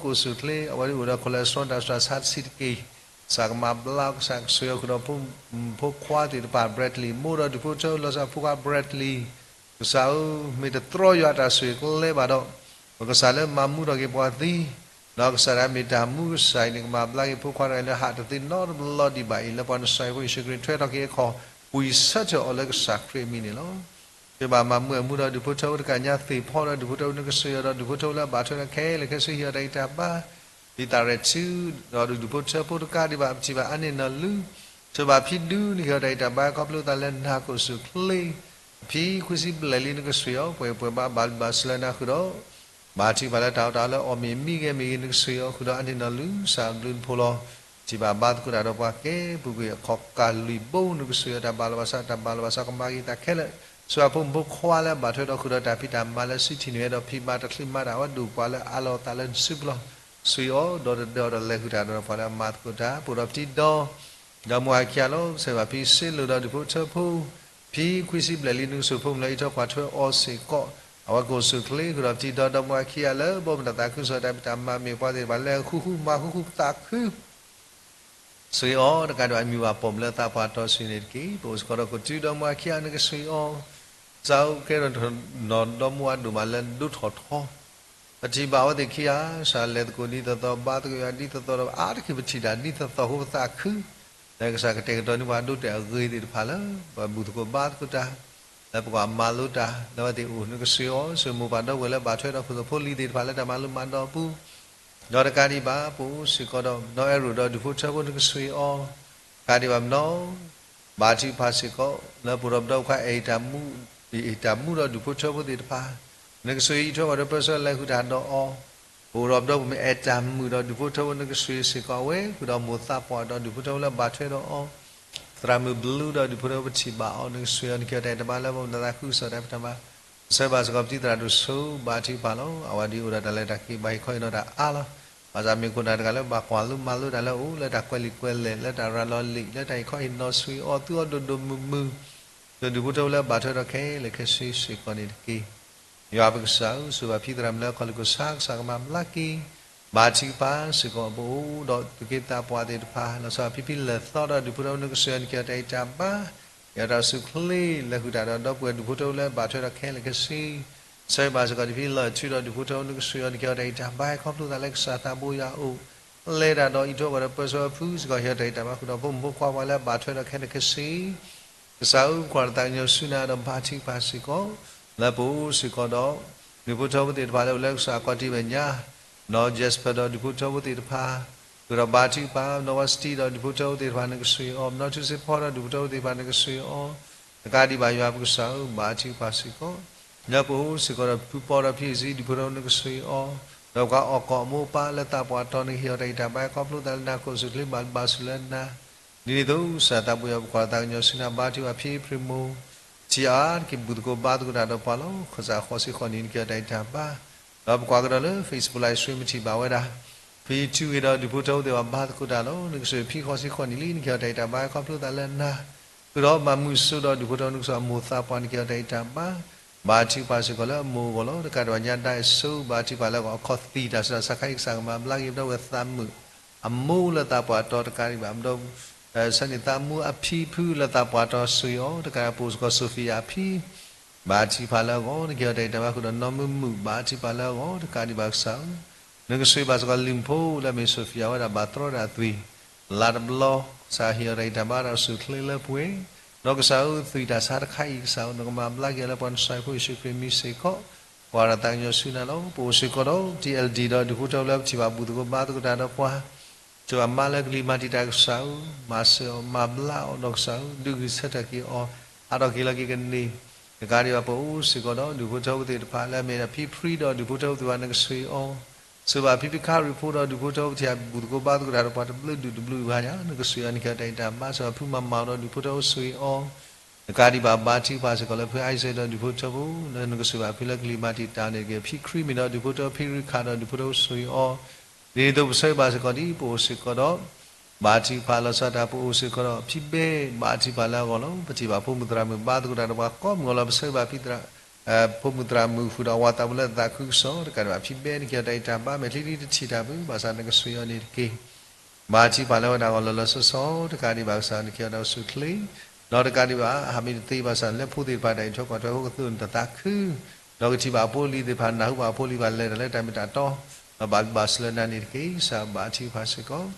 ကအိၣ်ဆူၣ်အိၣ်ချ့ အဝဲဒ်အိၣ်ဒီး cholesterol တၢ်ဆူးတၢ်ဆါတဆံးတက့ၢ်, ကစၢ်ကမၤဘျါ ကစၢ်ကဆိၣ်ဂ့ၤအီၤ ဃုာ်ဒီးဖိမုၣ်ဖိခွါသ့ၣ်တဖၣ် Bradley မိၢ်ဒီးဒူၣ်ဖိထၢ လီၤဆီဖိခွါ Bradley ကစၢ်ဧၢ, မ့ၢ်တတြီယွၤတၢ်ဆိၣ်ဂ့ၤကျဲဘၣ်ဒီး, ပကစၢ်လၢမၤမူထီၣ်က့ၤပှၤသံ, ဒီးကစၢ်ဒၣ်မ့ၢ်တၢ်မူကစၢ်အံၤန့ၣ် ကမၤဘျါက့ၤဖိခွါတဂၤလၢဟးတသ့နီတဘျီဒံးဘၣ်အံၤ လၢပှၤနစၢ်ဖိယ့ၣ်ၡူးခရံာ်ထွဲထီၣ်က့ၤအခီၣ် ဝံၤဆၢထၢၣ်အီၤလၢကစၢ်ခရံာ်အမံၤန့ၣ်လီၤ. ပဘၣ်မၤမူအမူဒီးဒူၣ်ဖိထၢဖိတကးညါသ့ၣ်ဖီဒီးဒူၣ်ဖိထၢဖိ နကဆိၣ်ဂ့ၤအီၤဒီးဒူၣ်ဖိထၢဖိလၢအဘၣ်ထွဲဒီးခဲလၢာ်ခဲဆ့ ဟ့ၣ်အီၤတၢ်ဂံၢ်တၢ်ဘါ ဒ်သးရဲၣ်ထူ ဒီးဒူၣ်ဖိထၢဖိတကးဒံးဘၣ် ပထံၣ်ဘၣ်အါန့ၢ်နီၢ်လူၤ, ဆိၣ်ဂ့ၤဘၣ်ဖံဒူ နကဟ့ၣ်အီၤတၢ်ဂံၢ်တၢ်ဘါ ခီဖျိသးလၢနၤ ကအိၣ်ဆူၣ်အိၣ်ချ့, အဖံခွံဆံဘျဲၣ်လံ နကဆိၣ်ဂ့ၤအီၤ ပှဲၤပှဲၤဘၣ်ဘၣ်လုၢ်ဘၣ်စၢၤလၢနၤဃုာ်ဒီး ဘၣ်ထုကဖၣ်လၢတၢ်အီၣ်တၢ်အီလၢအီၣ်မ့ၢ်မံဂဲၤမ့ၢ်ဂ့ၤ နကဆိၣ်ဂ့ၤအီၤဃုာ်ဒီးအါန့ၢ်နီၢ်လူၤ ကစၢ်အဘျုးနဖိလီၤ. ထံၣ်ဘၣ်ဘါသကိးတၢ်ဒီးပှၤကဲပူၤကွံာ်အခီၣ်ကၢ်လွံၢ်ဘိ နကဆိၣ်ဂ့ၤအီၤ တၢ်ဘၣ်လီၤဘၣ်စး တၢ်ဘၣ်လီၤဘၣ်စးကမၤက့ၤသးခဲလၢာ်, ဆိၣ်ဂ့ၤဖိမုၣ်ဖိခွါလၢအဘၣ်ထွဲဒီးဃုာ်ဒီးတၢ်ဖံးတၢ်မၤလၢစုထံၣ်န့ၣ်ဒီး ဖံးမၤတချုးမၤတၢ်အဝဲဒိၣ်ပှၤလၢအအးလီၤအသးလၢနစုပူၤလီၤ. ဆိၣ်ဂ့ၤအီၤဒီးတဒၢအီၤဒီးလဲၤဃုာ်တၢ်ဒီးပှၤလၢအမၤသကိးတၢ် ပအိၣ်ဒီးပတံၤဒီ ဒီမါဝၤခံဂၤလီၤ. ပဆၢဂ့ၤဘၣ်ဖံစ့လိာ်ဒီးဒူၣ်ဖိထၢဖိ, ဖံခွံဆံဘျဲၣ်လံ နကဆိၣ်ဂ့ၤဖိမုၣ်လၢအအံးထွဲကွၢ်ထွဲအီၤစ့ၢ်ကီး, အဝဲကအိၣ်ဆူၣ်အိၣ်ချ့ဃုာ်ဒီးပတံၤဒီ ဒီမါဝၤခံဂၤလၢ ဘီမုၢ်တၢ်သးခုကစီၣ်တၢ်ဖံးတၢ်မၤမ့ၢ်ပှၤသ့ၣ်တဖၣ်လဲၤဃူဃူမၤဃူဃူပသးခု ဆိၣ်ဂ့ၤအီၤတကးဒံးဘၣ် မံၤဘၣ်ပိာ်မုၣ်လၢသးပှၢ်တီဆှံန့ၣ်တက့ၢ်. ပအိၣ်စ့ၢ်ကီးဒီးကိးတုဒီမါဝၤခံဂၤ နကဆိၣ်ဂ့ၤအီၤ, ကစၢ်ဧၢ ကဲထီၣ်နီၢ်ဒီမါဝၤဒိၣ်မးလၢဒိၣ်ထီၣ်ထီ, ပထံၣ်ဘၣ်အဝဲသ့ၣ်ခံဂၤ ကစၢ်လဲၤသကိးဒ်သိးသိး ဘါသကိးယွၤဒ်သိးသိးဒီး အါတက့ၢ်ပထံၣ်တၢ်ဒ်သိးသိးအဃိ ပသးခု လၢကစၢ်ကတဲာ်ကတီၤန့ၢ်ပှၤဒိၣ်တဲာ်အဂ့ၤသ့ၣ်တဖၣ်လၢ ပဘူၣ်သကိးဘါသကိးတၢ်, လၢပကွၢ်မၤလိတၢ် လၢအဝဲသ့ၣ်အအိၣ် နကဆိၣ်ဂ့ၤအီၤ, ဆိၣ်ဂ့ၤမိၢ်ပၢ်ဒီပုၢ်ဝဲၢ်လၢဘၣ်ထွဲဒီးခိၣ်သဖိလံၤသ့ၣ်တဖၣ်လၢတၢ်မၤလိမၤဒိးအပူၤ ဒီးတကးဒံးဘၣ် ပအိၣ်စ့ၢ်ကီးဒီး နီၢ်အဲၣ်ရိၣ်ဒီးဒူၣ်ဖိထၢဖိ နကဆိၣ်ဂ့ၤအီၤ, တကးဒံးဘၣ်မနီၤ ဘါထုကဖၣ်စ့ၢ်ကီး လၢပအိၣ်ဒီးပဒီပုၢ်ဝဲၢ်ခွါ အဲၣ်တၢ်မူ အဲၣ်တၢ်မူဒီးဒူၣ်ဖိထၢဖိသ့ၣ်တဖၣ်, နကဆိၣ်ဂ့ၤအံးထွဲကွၢ်ထွဲပၢဆှၢလဲၤဃုာ်တၢ်ဒီးအီၤ ပအိၣ်ဒီးပဒီပုၢ်ဝဲၢ်အဲၣ်တၢ်မုာ်ဒီး ဒုးဖိထၢဖိနကဆှံစ့ၢ်ကီးဝဲ ဃုာ်ဒီးမိၢ်သးပှၢ်ဒီး ဒုးဖိထၢဖိလၢဘၣ်ထွဲဒီးအီၤ, သရၣ်မုၣ်ဘျုးဒီး ဒုးဖိထၢဖိပထံၣ်ဘၣ်အီၤ နကဆှံအီၤ နကဟ့ၣ်အီၤတၢ်အံၤတၢ်ဘါလၢပနသးခုကစီၣ်တၢ်ဖံးတၢ်မၤ ပဆၢဘၣ်စ့ၢ်ကီးပတံၤသရၣ်ဒိၣ်စိ ဘါထုကဖၣ်လီၤ. အဝဲဒၣ်အိၣ်ဒီးတၢ်လဲၤတၢ်က့ၤ ဘၣ်ဟ့ၣ်ခီဟ့ၣ်နီၤတၢ်အါလီၤ. ဘၣ်ဆၣ်မ့ၢ်ခိၣ်နၢ်တဂၤလၢဘၣ်ကွၢ်လိမၤလိတၢ်လၢအအိၣ် လၢတၢ်ကွဲးလံာ်ကွဲးလဲၢ် လၢတၢ်ရၤလီၤလံာ် လၢတၢ်ဟ့ၣ်ခီဟ့ၣ်နီၤ ဆှံအီၤသူအီၤဒိၣ်ဒိၣ်မုၢ်မုၢ် ဒီးဒုးဖိထၢဖိလၢဘၣ်ထွဲဒီးခဲလၢာ်ခဲဆ့စ့ၢ်ကီးန့ၣ်တက့ၢ်. ယွၤပကစၢ်ဧၢ, ဆိၣ်ဂ့ၤဘၣ်ဖံသရၣ်မုၣ်လၢအခီၣ်လ့ၣ်ခိၣ်ဆၣ်ကစၢ်ကမၤဘျါက့ၤ ဘါထုကဖၣ်စ့ၢ်ကီး ပအိၣ်ဒီးသူၣ်က့သးပှၢ်သ့ၣ်တဖၣ် လီၤဆီဒၣ်တၢ်ဖံဖံလဲၢ်သီဒီး ဒုးဖိထၢဖိနကဆှံအီၤ နကဟ့ၣ်အီၤတၢ်အံၤတၢ်ဘါ ဟ့ၣ်အီၤတၢ်အစုချ့လၢဃုာ်တၢ်ဒီးဒီပုၢ်ဝဲၢ်ဒုးဖိထၢဖိလၢဘၣ်ထွဲဒီးခဲလၢာ်ခဲဆ့ ဆၢဂ့ၤဘၣ်စ့ၢ်ကီးတၢ်ဖံလီၢ်အထူဒီး ဒုးဖိထၢဖိနကဆှံအီၤ နကဟ့ၣ်အီၤတၢ်အံၤတၢ်ဘါ ဟဲခီဖျိသးလၢကစၢ်သးဘိယွၤအအိၣ် လဲၤတၢ်ဒီးအံးထွဲကွၢ်ဒီးပၢဆှၢအဖုစ့ၢ်ကီး ဟ့ၣ်အီၤတၢ်အံးတၢ်ဘါဃုာ်ဒီးဖိမုၣ်ဖိခွါပှၤလၢဘၣ်ထွဲဒီးခဲလၢာ်ခဲဆ့ ကစၢ်ဧၢ, ပကွၢ်တၢ်သးကညီၤဆူနၤဒီးဘါထုကဖၣ်စ့ၢ်ကီး လၢပအိၣ်စ့ၢ်ကီးဒီး ဒုးဖိထၢဖိသ့ၣ်တဖၣ်လၢအိၣ်လၢကစၢ်အခီၣ်ထံးမဲာ်ညါ နီၢ် Jasper ဒီးဒုးဖိထၢဖိသ့ၣ်တဖၣ် ဃုာ်ဒီးဘါထုကဖၣ် နီၢ် Westy ဒီးဒုးဖိထၢဖိသ့ၣ်တဖၣ်နကဆှံအီၤ နီၢ် ထူစ့ဖီ ဒီးဒုးဖိထၢဖိသ့ၣ်တဖၣ်နကဆှံအီၤ တကးဒံးဘၣ်ယွၤပကစၢ်ဧၢ, ဘါထုကဖၣ်စ့ၢ်ကီး လၢပအိၣ်စ့ၢ်ကီးဒီးဖုပီဒီးဖံအ့စံ ဒုးဖိထၢဖိနကဆှံအီၤ ဒီးပှၤအီၣ်ကီၢ်အမိၢ်အပၢ်လၢသးပှၢ်တီၤ နကဟ့ၣ်အီၤတၢ်အံးတၢ်ဘါ ဟဲခီဖျိသးလၢနၤခိၣ်အစုချ့ဘၣ်ဘၣ်ဆူလၢနၤ ဒ်န့ၣ်အသိး ကစၢ်သးဘိယွၤ ပကွၢ်တၢ်သးကညီၤဆူနၤ ဘါထုကဖၣ်ဖံဖံမူ ထံအါတက့ၢ် ဘူၣ်သကိးဘါသကိးတၢ်ဒီးပှၤလီၤ. ကစၢ်ဃိးဆံဃိးနံၣ် နကဟ့ၣ်အီၤတၢ်အံးတၢ်ဘါ ဒီးပကွၢ်ကဒီးလၢ Facebook Live Stream ပထံၣ်ဘၣ်ဝဲဒၣ် ဖံထူဂ့ၤဒီးဒုးဖိထၢဖိသ့ၣ်တဖၣ် ဘါသကိးတၢ်လီၤ. နကဆှံဖံဃိးဆံဃိးနံၣ်လံ နကဟ့ၣ်အီၤတၢ်အံးတၢ်ဘါ ဟဲခီဖျိသးလၢနၤ ဃုာ်ဒီးမၤမုာ်စိဒီးဒုးဖိထၢဖိနကဆှံအမိၢ်သးပှၢ် နကဟ့ၣ်အီၤတၢ်အံးတၢ်ဘါ ဘါထုကဖၣ်စ့ၢ်ကီးလၢအမိၢ်အဂီၢ်လီၤ. တကးဒံးဘၣ်ညါဒါအစိ ဘါထုကဖၣ်လၢအဂီၢ် အခီၣ်သံၣ်တၢ်ဆူးတၢ်ဆါခဲအံၤ ကစၢ်ကမၤဘျါက့ၤ ပဒီပုၢ်ဝဲၢ်သးမုာ် အမိၢ်လၢသးပှၢ်တီၤတကးဒံးဘၣ် ပဒီပုၢ်ဝဲၢ် ဆၢန့ၣ်သးမူအဖံဖုလၢသးပှၢ်တီၤဆှံအီၤ တကးဒံးဘၣ်ပအိၣ်စ့ၢ်ကီး Sophia အဖံ ဘါထုကဖၣ်လၢအဂီၢ် နကဟ့ၣ်အီၤတၢ်အံးတၢ်ဘါဃုာ်ဒီးနီၢ်မုာ်မုာ် ဘါထုကဖၣ်လၢအဂီၢ် တကးဒံးဘၣ်ကစၢ်ဧၢ, နကဆှံဘၣ်စ့ၢ်ကီးလံာ်ဖိလၢအမ့ၢ် Sophia ဝဲဒၣ်ဘၣ်တြီဒၣ်အသွံၣ် လါတဘျီ ကစၢ်ဟ့ၣ်အီၤတၢ်အံးတၢ်ဘါဒီးအစုချ့လၢပှဲၤ ဒီးကစၢ်ဧၢ သွံၣ်တၢ်ဆါတခါအံၤ ကစၢ်ဧၢ နကမၤဘျါက့ၤအီၤလၢပှၤနဆှၢဖိယ့ၣ်ၡူးခရံာ်မံၤစ့ၢ်ကီး ကွၢ်တၢ်သးကညီၤဆူနၤလီၤ. ပအိၣ်စ့ၢ်ကီးဒီး T L D ဒီးဒုးဖိထၢဖိလၢပထံၣ်ဘၣ်ဘူၣ်သကိးဘါသကိးတၢ်ဒီးပှၤ ကၠိအမါလၢကလံၤမၤတံာ်တာ်ကစၢ်ဧၢ, မၤစၢၤအီၤ မၤဘျါအီၤဒီးကစၢ်ဧၢ, ဒုးဂံၢ်ဆၢထၢၣ်က့ၤအီၤ, အါထီၣ်က့ၤလီၤက့ၤကန့ၢ်, တကးဒံးဘၣ်ပအိၣ်စ့ၢ်ကီးဒီးဒုးဖိထၢဖိသ့ၣ်တဖၣ် လၢအမ့ၢ်ဒၣ်ဖံဖုဒီးဒုးဖိထၢဖိသ့ၣ်တဖၣ်နကဆှံအီၤ, စၢၤဘၣ်ဖံဖုခါရံၣ်ဖိဒီးဒုးဖိထၢဖိထံၣ်ဘၣ်ဘူၣ်သကိးဘါသကိးတၢ်ဒီးပှၤတဘျုးဒူၣ်တဘျုးဂၤညါ နကဆှံအီၤ နကဟ့ၣ်အီၤတၢ်အံးတၢ်ဘါ စၢၤဘၣ်ဖုမၤမၤအီၤဒီးဒုးဖိထၢဖိဆှံအီၤ တကးဒံးဘၣ်ဘါထုကဖၣ်စ့ၢ်ကီးလၢဖု Isaac ဒီးဒုးဖိထၢဖိ လၢနကစၢၤဘၣ်ဖုလၢကလံၤမၤတံာ်တာ်န့ၣ်တက့ၢ်, ဖံခရံာ်မ့ၢ်ဒီးဒုးဖိထၢဖိ ဖံရံခၣ်ဒီးဒုးဖိထၢဖိဆှံအီၤ, ဒ်န့ၣ်အသိးပဆၢဂ့ၤဘၣ်စ့ၢ်ကီးဒ် ပအိၣ်စ့ၢ်ကီးဒီး ဘါထုကဖၣ်လီၤဆီဒၣ်တၢ် ပအိၣ်စ့ၢ်ကီးဒီးဖံဘဲ ဘါထုကဖၣ်လၢအဂီၢ်လီၤ. ပထံၣ်ဘၣ်ဖိမုၣ်သရၣ်မုၣ်ဘါသကိးတၢ်ဒီးပှၤကိးမုၢ်ဂီၤလီၤ ပဆၢဂ့ၤဘၣ်ဖံသရၣ် ဖိမုၣ်သရၣ်မုၣ်ဃုာ်ဒီးအဝၤသးပူၤလၢသးခုကစီၣ် တကးဒံးဘၣ်ဖံဘဲ နကဟ့ၣ်အီၤတၢ်အံးတၢ်ဘါ မဲာ်ချံဒ်တထံၣ်တၢ်ဘၣ် ဘၣ်ဆၣ်နကဆှံအီၤန့ၣ်တက့ၢ် ဘါထုကဖၣ်လၢဝဲဒၣ်အဂီၢ်လီၤလီၤဆီဆီ တကးဒံးဘၣ်ကစၢ် နကဟ့ၣ်အီၤတၢ်အိၣ်ဆူၣ်အိၣ်ချ့, ဒီးတကးဒံးဘၣ် အဟးမ့ၢ်တသ့ဘၣ်ဆၣ် လၢဖိသ့ၣ်တဖၣ်တၢ်အံးထွဲကွၢ်ထွဲအဃိ ကသူၣ်နတသးခု, ဒီးကထံၣ်ဘၣ်အဖိအလံၤသ့ၣ်တဖၣ် နၢ်ဟူဘၣ်အဖိအလံၤဘၣ်လဲၤတၢ်လၢတၢ်မ့ၢ်တၢ်တီ, ဒီးဘၣ်ဘျုးဘၣ်ဆိၣ်လၢနၤန့ၣ်တက့ၢ်. ကစၢ်ဘါထုကဖၣ်စ့ၢ်ကီး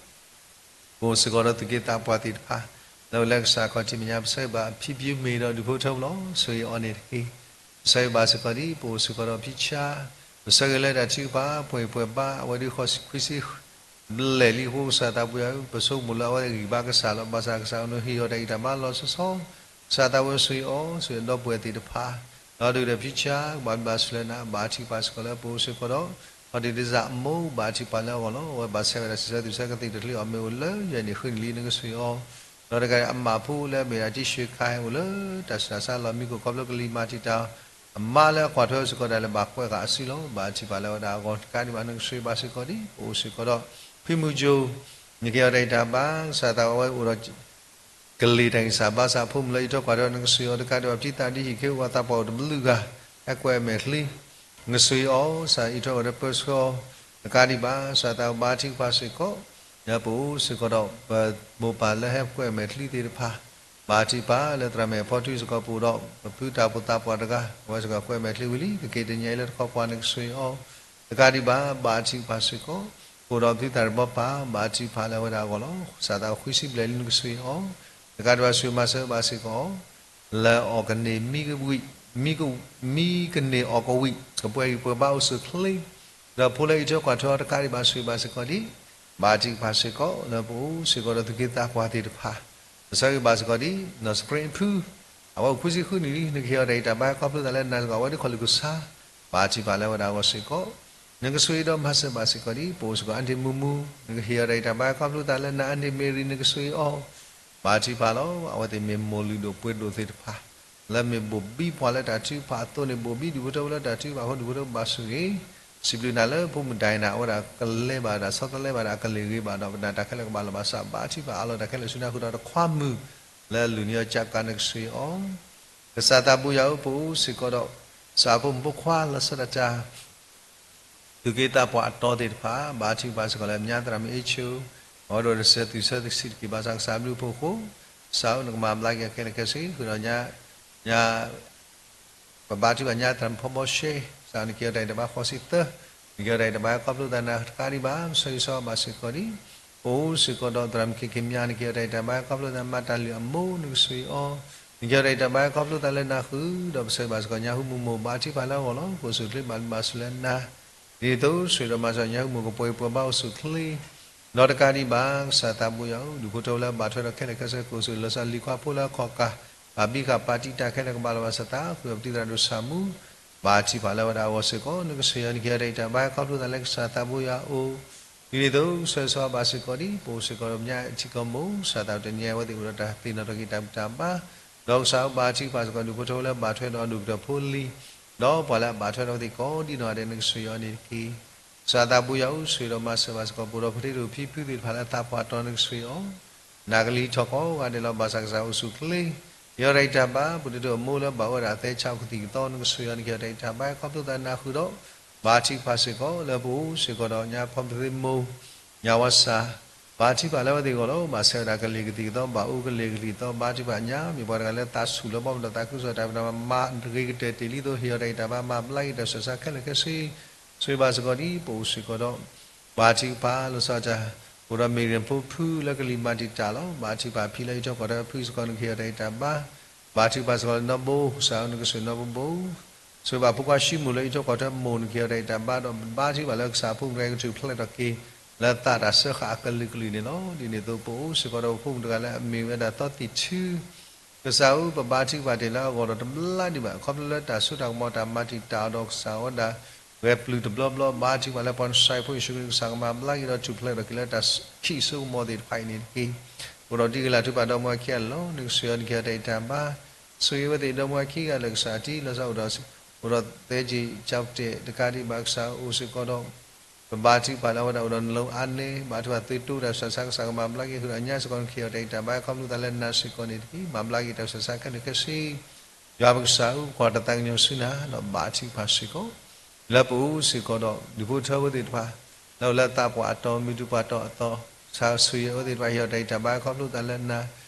ပအိၣ်စ့ၢ်ကီးဒီးသူၣ်က့သးပှၢ်သ့ၣ်တဖၣ် လၢအိၣ်လၢကစၢ်ခီၣ်ထံးမဲာ်ညါ ပဆၢဂ့ၤဘၣ်ဖံဖုမ့ၢ်ဒီးဒုးဖိထၢဖိလီၤ ဆှံအီၤန့ၣ်တက့ၢ်. ပဆၢဂ့ၤဘၣ်စ့ၢ်ကီးဒ် ပအိၣ်စ့ၢ်ကီးဒီးဖံဆါ, ပဆၢဂ့ၤလၢတၢ်ထုကဖၣ်ပှဲၤပှဲၤဘါ အဝဲဒၣ်ဃိးဆံခွံဆံ ဘျဲၣ်လံအဃိ ကစၢ်သးပှၢ်ယွၤဧၢ ပဆိကမိၣ်လၢအဝဲဂံၢ်ဘါကစၢ်လီၤ. ဘၣ်ဆၣ်ကစၢ်အနီၢ်ဟ့ၣ်အီၤတၢ်အံးတၢ်ဘါလီၤဆီဆီ, ကစၢ်သးဝဲဆှံအီၤ ဆှံအဒီပုၢ်ဝဲၢ်သ့ၣ်တဖၣ်, ဒီးဒုးဒီးဖံဆါ ကဘၣ်ဘျုးဘၣ်ဆိၣ်လၢနၤ ဘါထုကဖၣ်စ့ၢ်ကီးလၢပအိၣ်စ့ၢ်ကီးဒီး ခီၣ်ထံးဒ်စၢ်အမိၢ် ဘါထုကဖၣ်လၢအဂီၢ်လီၤ. အဝဲဘၣ်ဆဲးဝဲဒၣ်စံးဆၢသူၣ်ဆၢကသံၣ်တချုးအီၤမ့ၢ်အိၣ်လၢယဲၢ်နံၣ်ဃုနံၣ်လံ နကဆှံအီၤ, ဒီးတကးဒံးအမၣ်ဖိလၢအမ့ၢ်ဒၣ်တံၢ်ဆှံခါဟဲအိၣ်လၢတၢ်ဆူးတၢ်ဆါလီၢ်မံခိၣ်ခီဖျိကလံၤမၤတံာ်တာ် အမါလၢအကွၢ်ထွဲစ့ၢ်ကီးဒၣ်လဲာ်ဘၣ်ကွဲးဃာ်အစုလီၤ. ဘါထုကဖၣ်လၢဝဲဒၣ်အဂီၢ် တကးဒံးဘၣ်နကဆှံဘၣ်စ့ၢ်ကီးဒ် ပအိၣ်စ့ၢ်ကီးဒီး ဖံမုၢ်ကၠိ နကဟ့ၣ်အီၤတၢ်အံးတၢ်ဘါ ကစၢ်သးဝဲအိၣ်ဒီး ကလံၤတၢ်ဂံၢ်စၢ်ဘါစၢ် ဖိမုၣ်လၢအံးထွဲကွၢ်ထွဲနကဆှံအီၤ တကးဒံးဘၣ်ဖံသးဒ်ဟံၣ်ခ့ အဝၤသးပှၢ်အိၣ်တဘျုးဂၤ ဟဲကွဲးမဲာ်ချံ နကဆှံအီၤ ကစၢ်အံးထွဲကွၢ်ထွဲပၢဆှၢအီၤ တကးဒံးဘၣ် ကစၢ်သးဘါထုကဖၣ်စ့ၢ်ကီး လၢပအိၣ်စ့ၢ်ကီးဒီး ပမိၢ်ပၢ်လၢဟဲကွဲးမဲာ်ချံသ့ၣ်တဖၣ် ဘါထုကဖၣ်လၢသရၣ်မဲာ်ဖီထွံစ့ၢ်ကီး ပအိၣ်ဒီးပဖုတၢ်အိၣ်ဖှိၣ်သးပှၢ်တဂၤ အဝဲစ့ၢ်ကီးကွဲးမဲာ်ချံဝံၤလံ ကက့ၤတနံၤအံၤလၢတခီပှၤနကဆှံအီၤ တကးဒံးဘၣ် ဘါထုကဖၣ်စ့ၢ်ကီး ပအိၣ်ဒီးဖုသၣ်တဘီပၢ် ဘါထုကဖၣ်လၢဝဲဒၣ်အဂီၢ်လီၤ. ကစၢ်သးခွံဆံဘျဲၣ်လံနကဆှံအီၤ တကးဒံးဘၣ်ဆှံမၤစၢၤဘၣ်စ့ၢ်ကီး လၢအီၣ်ကန့ၢ်မံကဝံၣ် မံကန့ၢ်အီၣ်ကဝံၣ် ကပှဲၤဂံၢ်ပှဲၤဘါအိၣ်ဆူၣ်ချ့ ဒီးဖိလၢအံးထွဲကွၢ်ထွဲအီၤတကးဒံးဘၣ်ဆှံဘၣ်စ့ၢ်ကီးဒ် ဘါထုကဖၣ်စ့ၢ်ကီး လၢပအိၣ်စ့ၢ်ကီးဒီးသူၣ်က့သးပှၢ်သ့ၣ်တဖၣ် ပဆၢဂ့ၤဘၣ်စ့ၢ်ကီးဒ် နီၢ်စပရ့အဖု အဝဲအိၣ်ခွံဆံဃုနံၣ်လံ နကဟ့ၣ်အီၤတၢ်အံးတၢ်ဘါ ခီဖျိသးလၢနၤစ့ၢ်ကီး အဝဲဒၣ်ခီၣ်လံၢ်ခိၣ်ဆါ ဘါထုကဖၣ်လၢဝဲဒၣ်အဂီၢ်စ့ၢ်ကီး နကဆိၣ်ဂ့ၤဒီးမၤစၢၤဘၣ်စ့ၢ်ကီးဒံး ပအိၣ်စ့ၢ်ကီး အၣ်ဒ့ၣ်မူမူ, နကဟ့ၣ်အီၤတၢ်အံၤတၢ်ဘါခီဖျိသးလၢနၤ အၣ်ဒ့ၣ်မ့ၢ်ရံ နကဆိၣ်ဂ့ၤအီၤ ဘါထုကဖၣ်လီၤ. အဝဲသ့ၣ်မ့ၢ်မိၢ်လုၢ်ဒိၣ်ပှ့ၤဒိၣ်သ့ၣ်တဖၣ် လၢမ့ၢ်ဘိၣ်ဘံပှၤလၢတၢ်ထုကဖၣ်အသိးန့ၣ် ဘိၣ်ဘံဒူၣ်ဖိထၢဖိလၢတၢ်ထုကဖၣ်အဃိ ဒူၣ်ဖိထၢဘၣ်ဆိၣ်ဂ့ၤ, စံးဘျုးနၤလၢဖိမုၣ်ဒိၣ်နၤ အဝဲဒၣ်ကလဲၤဘၣ်ဒၣ်ဆီတလဲဘၣ်ဒၣ်အကလုၢ်ဂ့ၤဘၣ်ဒီး ပနၢ်တၢ်ခဲလၢာ်ကဘၣ်လီၤဘၣ်စး ဘါထုကဖၣ်အးလီၤတၢ်ခဲလၢာ်ဆူနၤဃုာ်ဒီးတခွါမုၣ် လၢအလုၢ်နံၤအီၤကၠးကး နကဆိၣ်ဂ့ၤအီၤ ကစၢ်သးဘိယွၤဧၢ ပအိၣ်စ့ၢ်ကီးဒီး ကစၢ်ဖိမုၣ်ဖိခွါလီၤဆီဒၣ်တၢ် သူၣ်က့သးပှၢ်အတီသ့ၣ်တဖၣ် ဘါထုကဖၣ်စ့ၢ်ကီးလၢ မညါသရၣ်မုၣ်အ့ၣ်ဆိ အဝဲဒၣ်တဆၢသူၣ်ဆၢသဆံးတက့ၢ် ဘၣ်ဆၣ်ကစၢ်ဘျုးဖှိၣ်အဃိ ကစၢ်ဧၢ နကမၤဘျါက့ၤအခဲလၢာ်ခဲဆ့ ဃုာ်ဒီးညါ ညါ ပဘါထုကဖၣ်ညါသရၣ်မုၣ်ဖီဘီရှဲ ကစၢ်ဧၢ နကဟ့ၣ်အီၤတၢ်အံၤတၢ်ဘါဃိးဆံသၢ, နကဟ့ၣ်အီၤတၢ်အံၤတၢ်ဘါခီဖျိသးနၤတကးဒံးဘၣ် ဆၢဂ့ၤဆၢဝါဘၣ်စ့ၢ်ကီးဒံး ပအိၣ်စ့ၢ်ကီးဒီးသရၣ်မုၣ်ခ့ခ့မညါ နကဟ့ၣ်အီၤတၢ်အံၤတၢ်ဘါခီဖျိသး မၤတၢ်လုၢ်အမိၢ် နကဆိၣ်ဂ့ၤအီၤ, နကဟ့ၣ်အီၤတၢ်အံၤတၢ်ဘါခီဖျိသးလၢနၤဃုာ်ဒီး ပဆၢဂ့ၤဘၣ်စ့ၢ်ကီး ညါဟူမူမူ ဘါထုကဖၣ်လၢအဂီၢ်လီၤ. ကအိၣ်ဆူၣ်အိၣ်ချ့ဘၣ်လုၢ်ဘၣ်စူၢ်လၢနၤ ဒ်န့ၣ်အသိး ဆိၣ်ဂ့ၤဒီးမၤစၢၤ ညါဟူမူကပှဲၤပှဲၤဘါအိၣ်ဆူၣ်အိၣ်ချ့ ဒီးတကးဒံးဘၣ် ကစၢ်သးဘိယွၤဧၢ ဒူၣ်ဖိထၢဖိလၢအဘၣ်ထွဲဒီးခဲလၢာ်ခဲဆ့ ကအိၣ်ဆူၣ်လီၤဆီလံၤခွါဖိလၢအခီၣ်ကၢ် ဘၣ်ဘံဃာ်ပာ်တံာ်တာ်ခဲလၢာ်ကဘၣ်လီၤဘၣ်စးသး ဃုာ်ဒီးပတံၤသရၣ်ဒိၣ်ဆၣ်မူ ဘါထုကဖၣ်လၢအဝဲဒၣ်အဂီၢ်စ့ၢ်ကီး နကဆိၣ်ဂ့ၤအီၤ နကဟ့ၣ်အီၤတၢ်အံၤတၢ်ဘါခီဖျိသးလၢကစၢ်သးဘိယွၤအအိၣ်, ဒ်န့ၣ်အသိး ဆၢဂ့ၤဆၢဝါဘၣ်စ့ၢ်ကီးဒံး ပအိၣ်စ့ၢ်ကီးဒီးပညါထံကီၢ်မိၢ် ကစၢ်သးတနံၤအံၤ အဝဲသ့ၣ်အိၣ်ဒီးတၢ်သ့ၣ်နီၣ်ထီၣ်က့ၤတၢ်ဘူၣ်တၢ်ဘါ, ဒီးကစၢ်ဧၢ ဘါထုကဖၣ်စ့ၢ်ကီး ဒူၣ်ဖိထၢဖိလၢအဘၣ်ထွဲဒီးအဒိၣ်ကတၢၢ်ဖိလံၤ ဒီးပှၤလၢအဘၣ်ထွဲဒီးအဝဲသ့ၣ်ကိးဒံနီၢ်ဂၤဒဲး နကဆိၣ်ဂ့ၤအီၤန့ၣ်တက့ၢ်. ကစၢ်သးဘိယွၤဧၢ ဆိၣ်ဂ့ၤဒီးမၤစၢၤဘၣ်စ့ၢ်ကီး ပအိၣ်ဒီးဖိဒံဖိသၣ်ဖံဖုသ့ၣ်တဖၣ်လၢအသးပှၢ်တီၤ နကဆိၣ်ဂ့ၤအီၤ နၢ်ကလံၤထီၣ်ကိးဂၤဒဲးလီၤ ဘၣ်ဆၣ်ကစၢ်အိၣ်ဆူၣ်အိၣ်ချ့, ဟ့ၣ်အီၤတၢ်အံၤတၢ်ဘါ ပဒိၣ်ဒိၣ်အမိၢ်လၢအဘၣ်ဝဲဒၣ်သဲဆးကသံၣ်ကသီ နကဆိၣ်ဂ့ၤအီၤ နကဟ့ၣ်အီၤတၢ်အံၤတၢ်ဘါခီဖျိသးနၤဃုာ်ဒီး ဘါထုကဖၣ်စ့ၢ်ကီး လၢပအိၣ်စ့ၢ်ကီးဒီးညါဖီမသ့မိၢ် ညါဝါစၢ် ဘါထုကဖၣ်လၢအဝဲသ့ၣ်အဂီၢ်လီၤ. ဘၣ်ဆၢဝဲဒၣ်ကလံၤကသံၣ်ကသီ ဘၣ်အိၣ်ကလံၤကသံၣ်ကသီ ဘါထုကဖၣ်ညါ မ့ၢ်ပှၤတဂၤလၢသးဆူၣ်လၢဘီမုၢ်ဒီးသးခုကစီၣ်တၢ်ဖံးတၢ်မၤ မၤဂ့ၤကတၢၢ်တ့ၢ်လံအသိး ဟ့ၣ်အီၤတၢ်အံၤတၢ်ဘါ မၤဘျါက့ၤတၢ်ဆူးတၢ်ဆါခဲလၢာ်ခဲဆ့ ဆိၣ်ဂ့ၤဘၣ်စ့ၢ်ကီးဒ် ပအိၣ်စ့ၢ်ကီးဒီး ဘါထုကဖၣ်လီၤဆီဒၣ်တၢ် ပအိၣ်ဒီးမ့ၢ်ရံဖိဖုလၢကလံၤမၤတံာ်တာ်လီၤ. ဘါထုကဖၣ်ဖံလၢအံးထီၣ်ကွၢ်ထၢဖုစ့ၢ်ကီး နကဟ့ၣ်အီၤတၢ်အံၤတၢ်ဘါ ဘါထုကဖၣ်စ့ၢ်ကီးလၢနီၢ်ဘိ ကစၢ်ဧၢ နကဆိၣ်ဂ့ၤနီၢ်ဘိဘိ ဆိၣ်ဂ့ၤဘၣ်ဖိခွါၡံမိၣ်လၢအံးထီၣ်ကွၢ်ထၢမိၢ် နကဟ့ၣ်အီၤတၢ်အံၤတၢ်ဘါဒီး ဘါထုကဖၣ်လၢကစၢ်ဖိမုၣ်တဂၤကထူၣ်ဖျဲးထီၣ်က့ၤ လၢသးတၢ်စၢဃာ်အကလုာ်ကလုာ်န့ၣ်လီၤ. ဒ်န့ၣ်အသိး ပအိၣ်စ့ၢ်ကီးဒီးပဖိမုၣ်တဂၤလၢအမ့ၢ်ဝဲဒၣ်သီသံၣ်ထူ ကစၢ်ဧၢ ပဘါထုကဖၣ်တ့ၢ်လၢအဂီၢ်ဒီးတဘျါဒံးဘၣ် ခီဖျိလၢတၢ်စိတၢ်ကမီၤတၢ်မၤတံာ်တာ်အီၤဒီး ကစၢ်ဝဲဒၣ် ဂဲၤပျုၢ်တဘျီဘျီ ဘါထုကဖၣ်လၢပှၤနစဲးဖိယ့ၣ်ၡူးခရံာ် ကစၢ်ကမၤဘျါက့ၤဒီးထူၣ်ဖျဲးထီၣ်က့ၤလၢတၢ်ခံးစိကမီၤသ့ၣ်တဖၣ်အံၤန့ၣ်တက့ၢ်. အိၣ်ဒီးတံၤကလာ်ထုကဖၣ်ဒီမါဝၤခံဂၤလီၤ. နကဆိၣ်ဂ့ၤအီၤ နကဟ့ၣ်အီၤတၢ်အံၤတၢ်ဘါ ဆိၣ်ဂ့ၤအဝဲသ့ၣ်ဒီမါဝၤခံဂၤလၢကစၢ်အတံၤ လီၤဆီအိၣ်ဒီး အိၣ်ဒီးသဲက့ၤကၠီကတဲာ်တကးဒံးဘၣ် ကစၢ်အိၣ်စ့ၢ်ကီးဒီး ပဘါထုကဖၣ်လၢအဝဲဒၣ်အိၣ်ဒီးနလီအါန့ၢ် ဘါထုကဖၣ်သုတိတၢ်ဆူးတၢ်ဆါ ကစၢ်ကမၤဘျါက့ၤဃုာ်ဒီးညါစ့ၢ်ကီး နကဟ့ၣ်အီၤတၢ်အံၤတၢ်ဘါခီဖျိသးလၢနၤစ့ၢ်ကီးန့ၣ်တက့ၢ်. မၤဘျါက့ၤတၢ်ဆူးတၢ်ဆါခဲလၢာ်ခဲဆ့ ယွၤပကစၢ်ဧၢ ကွၢ်တၢ်သးကညီၤဆူနၤ ဒီးဘါထုကဖၣ်စ့ၢ်ကီး လၢပအိၣ်စ့ၢ်ကီးဒီး ဒူၣ်ဖိထၢဖိသ့ၣ်တဖၣ် လၢအိၣ်လၢသးပှၢ်အတီၤ မုၢ်တူၢ်ပှၢ်တီၤအသီ ကစၢ်ဆိၣ်ဂ့ၤအဝဲသ့ၣ်တဖၣ် ဟ့ၣ်အီၤတၢ်အံၤတၢ်ဘါခီဖျိသးလၢနၤ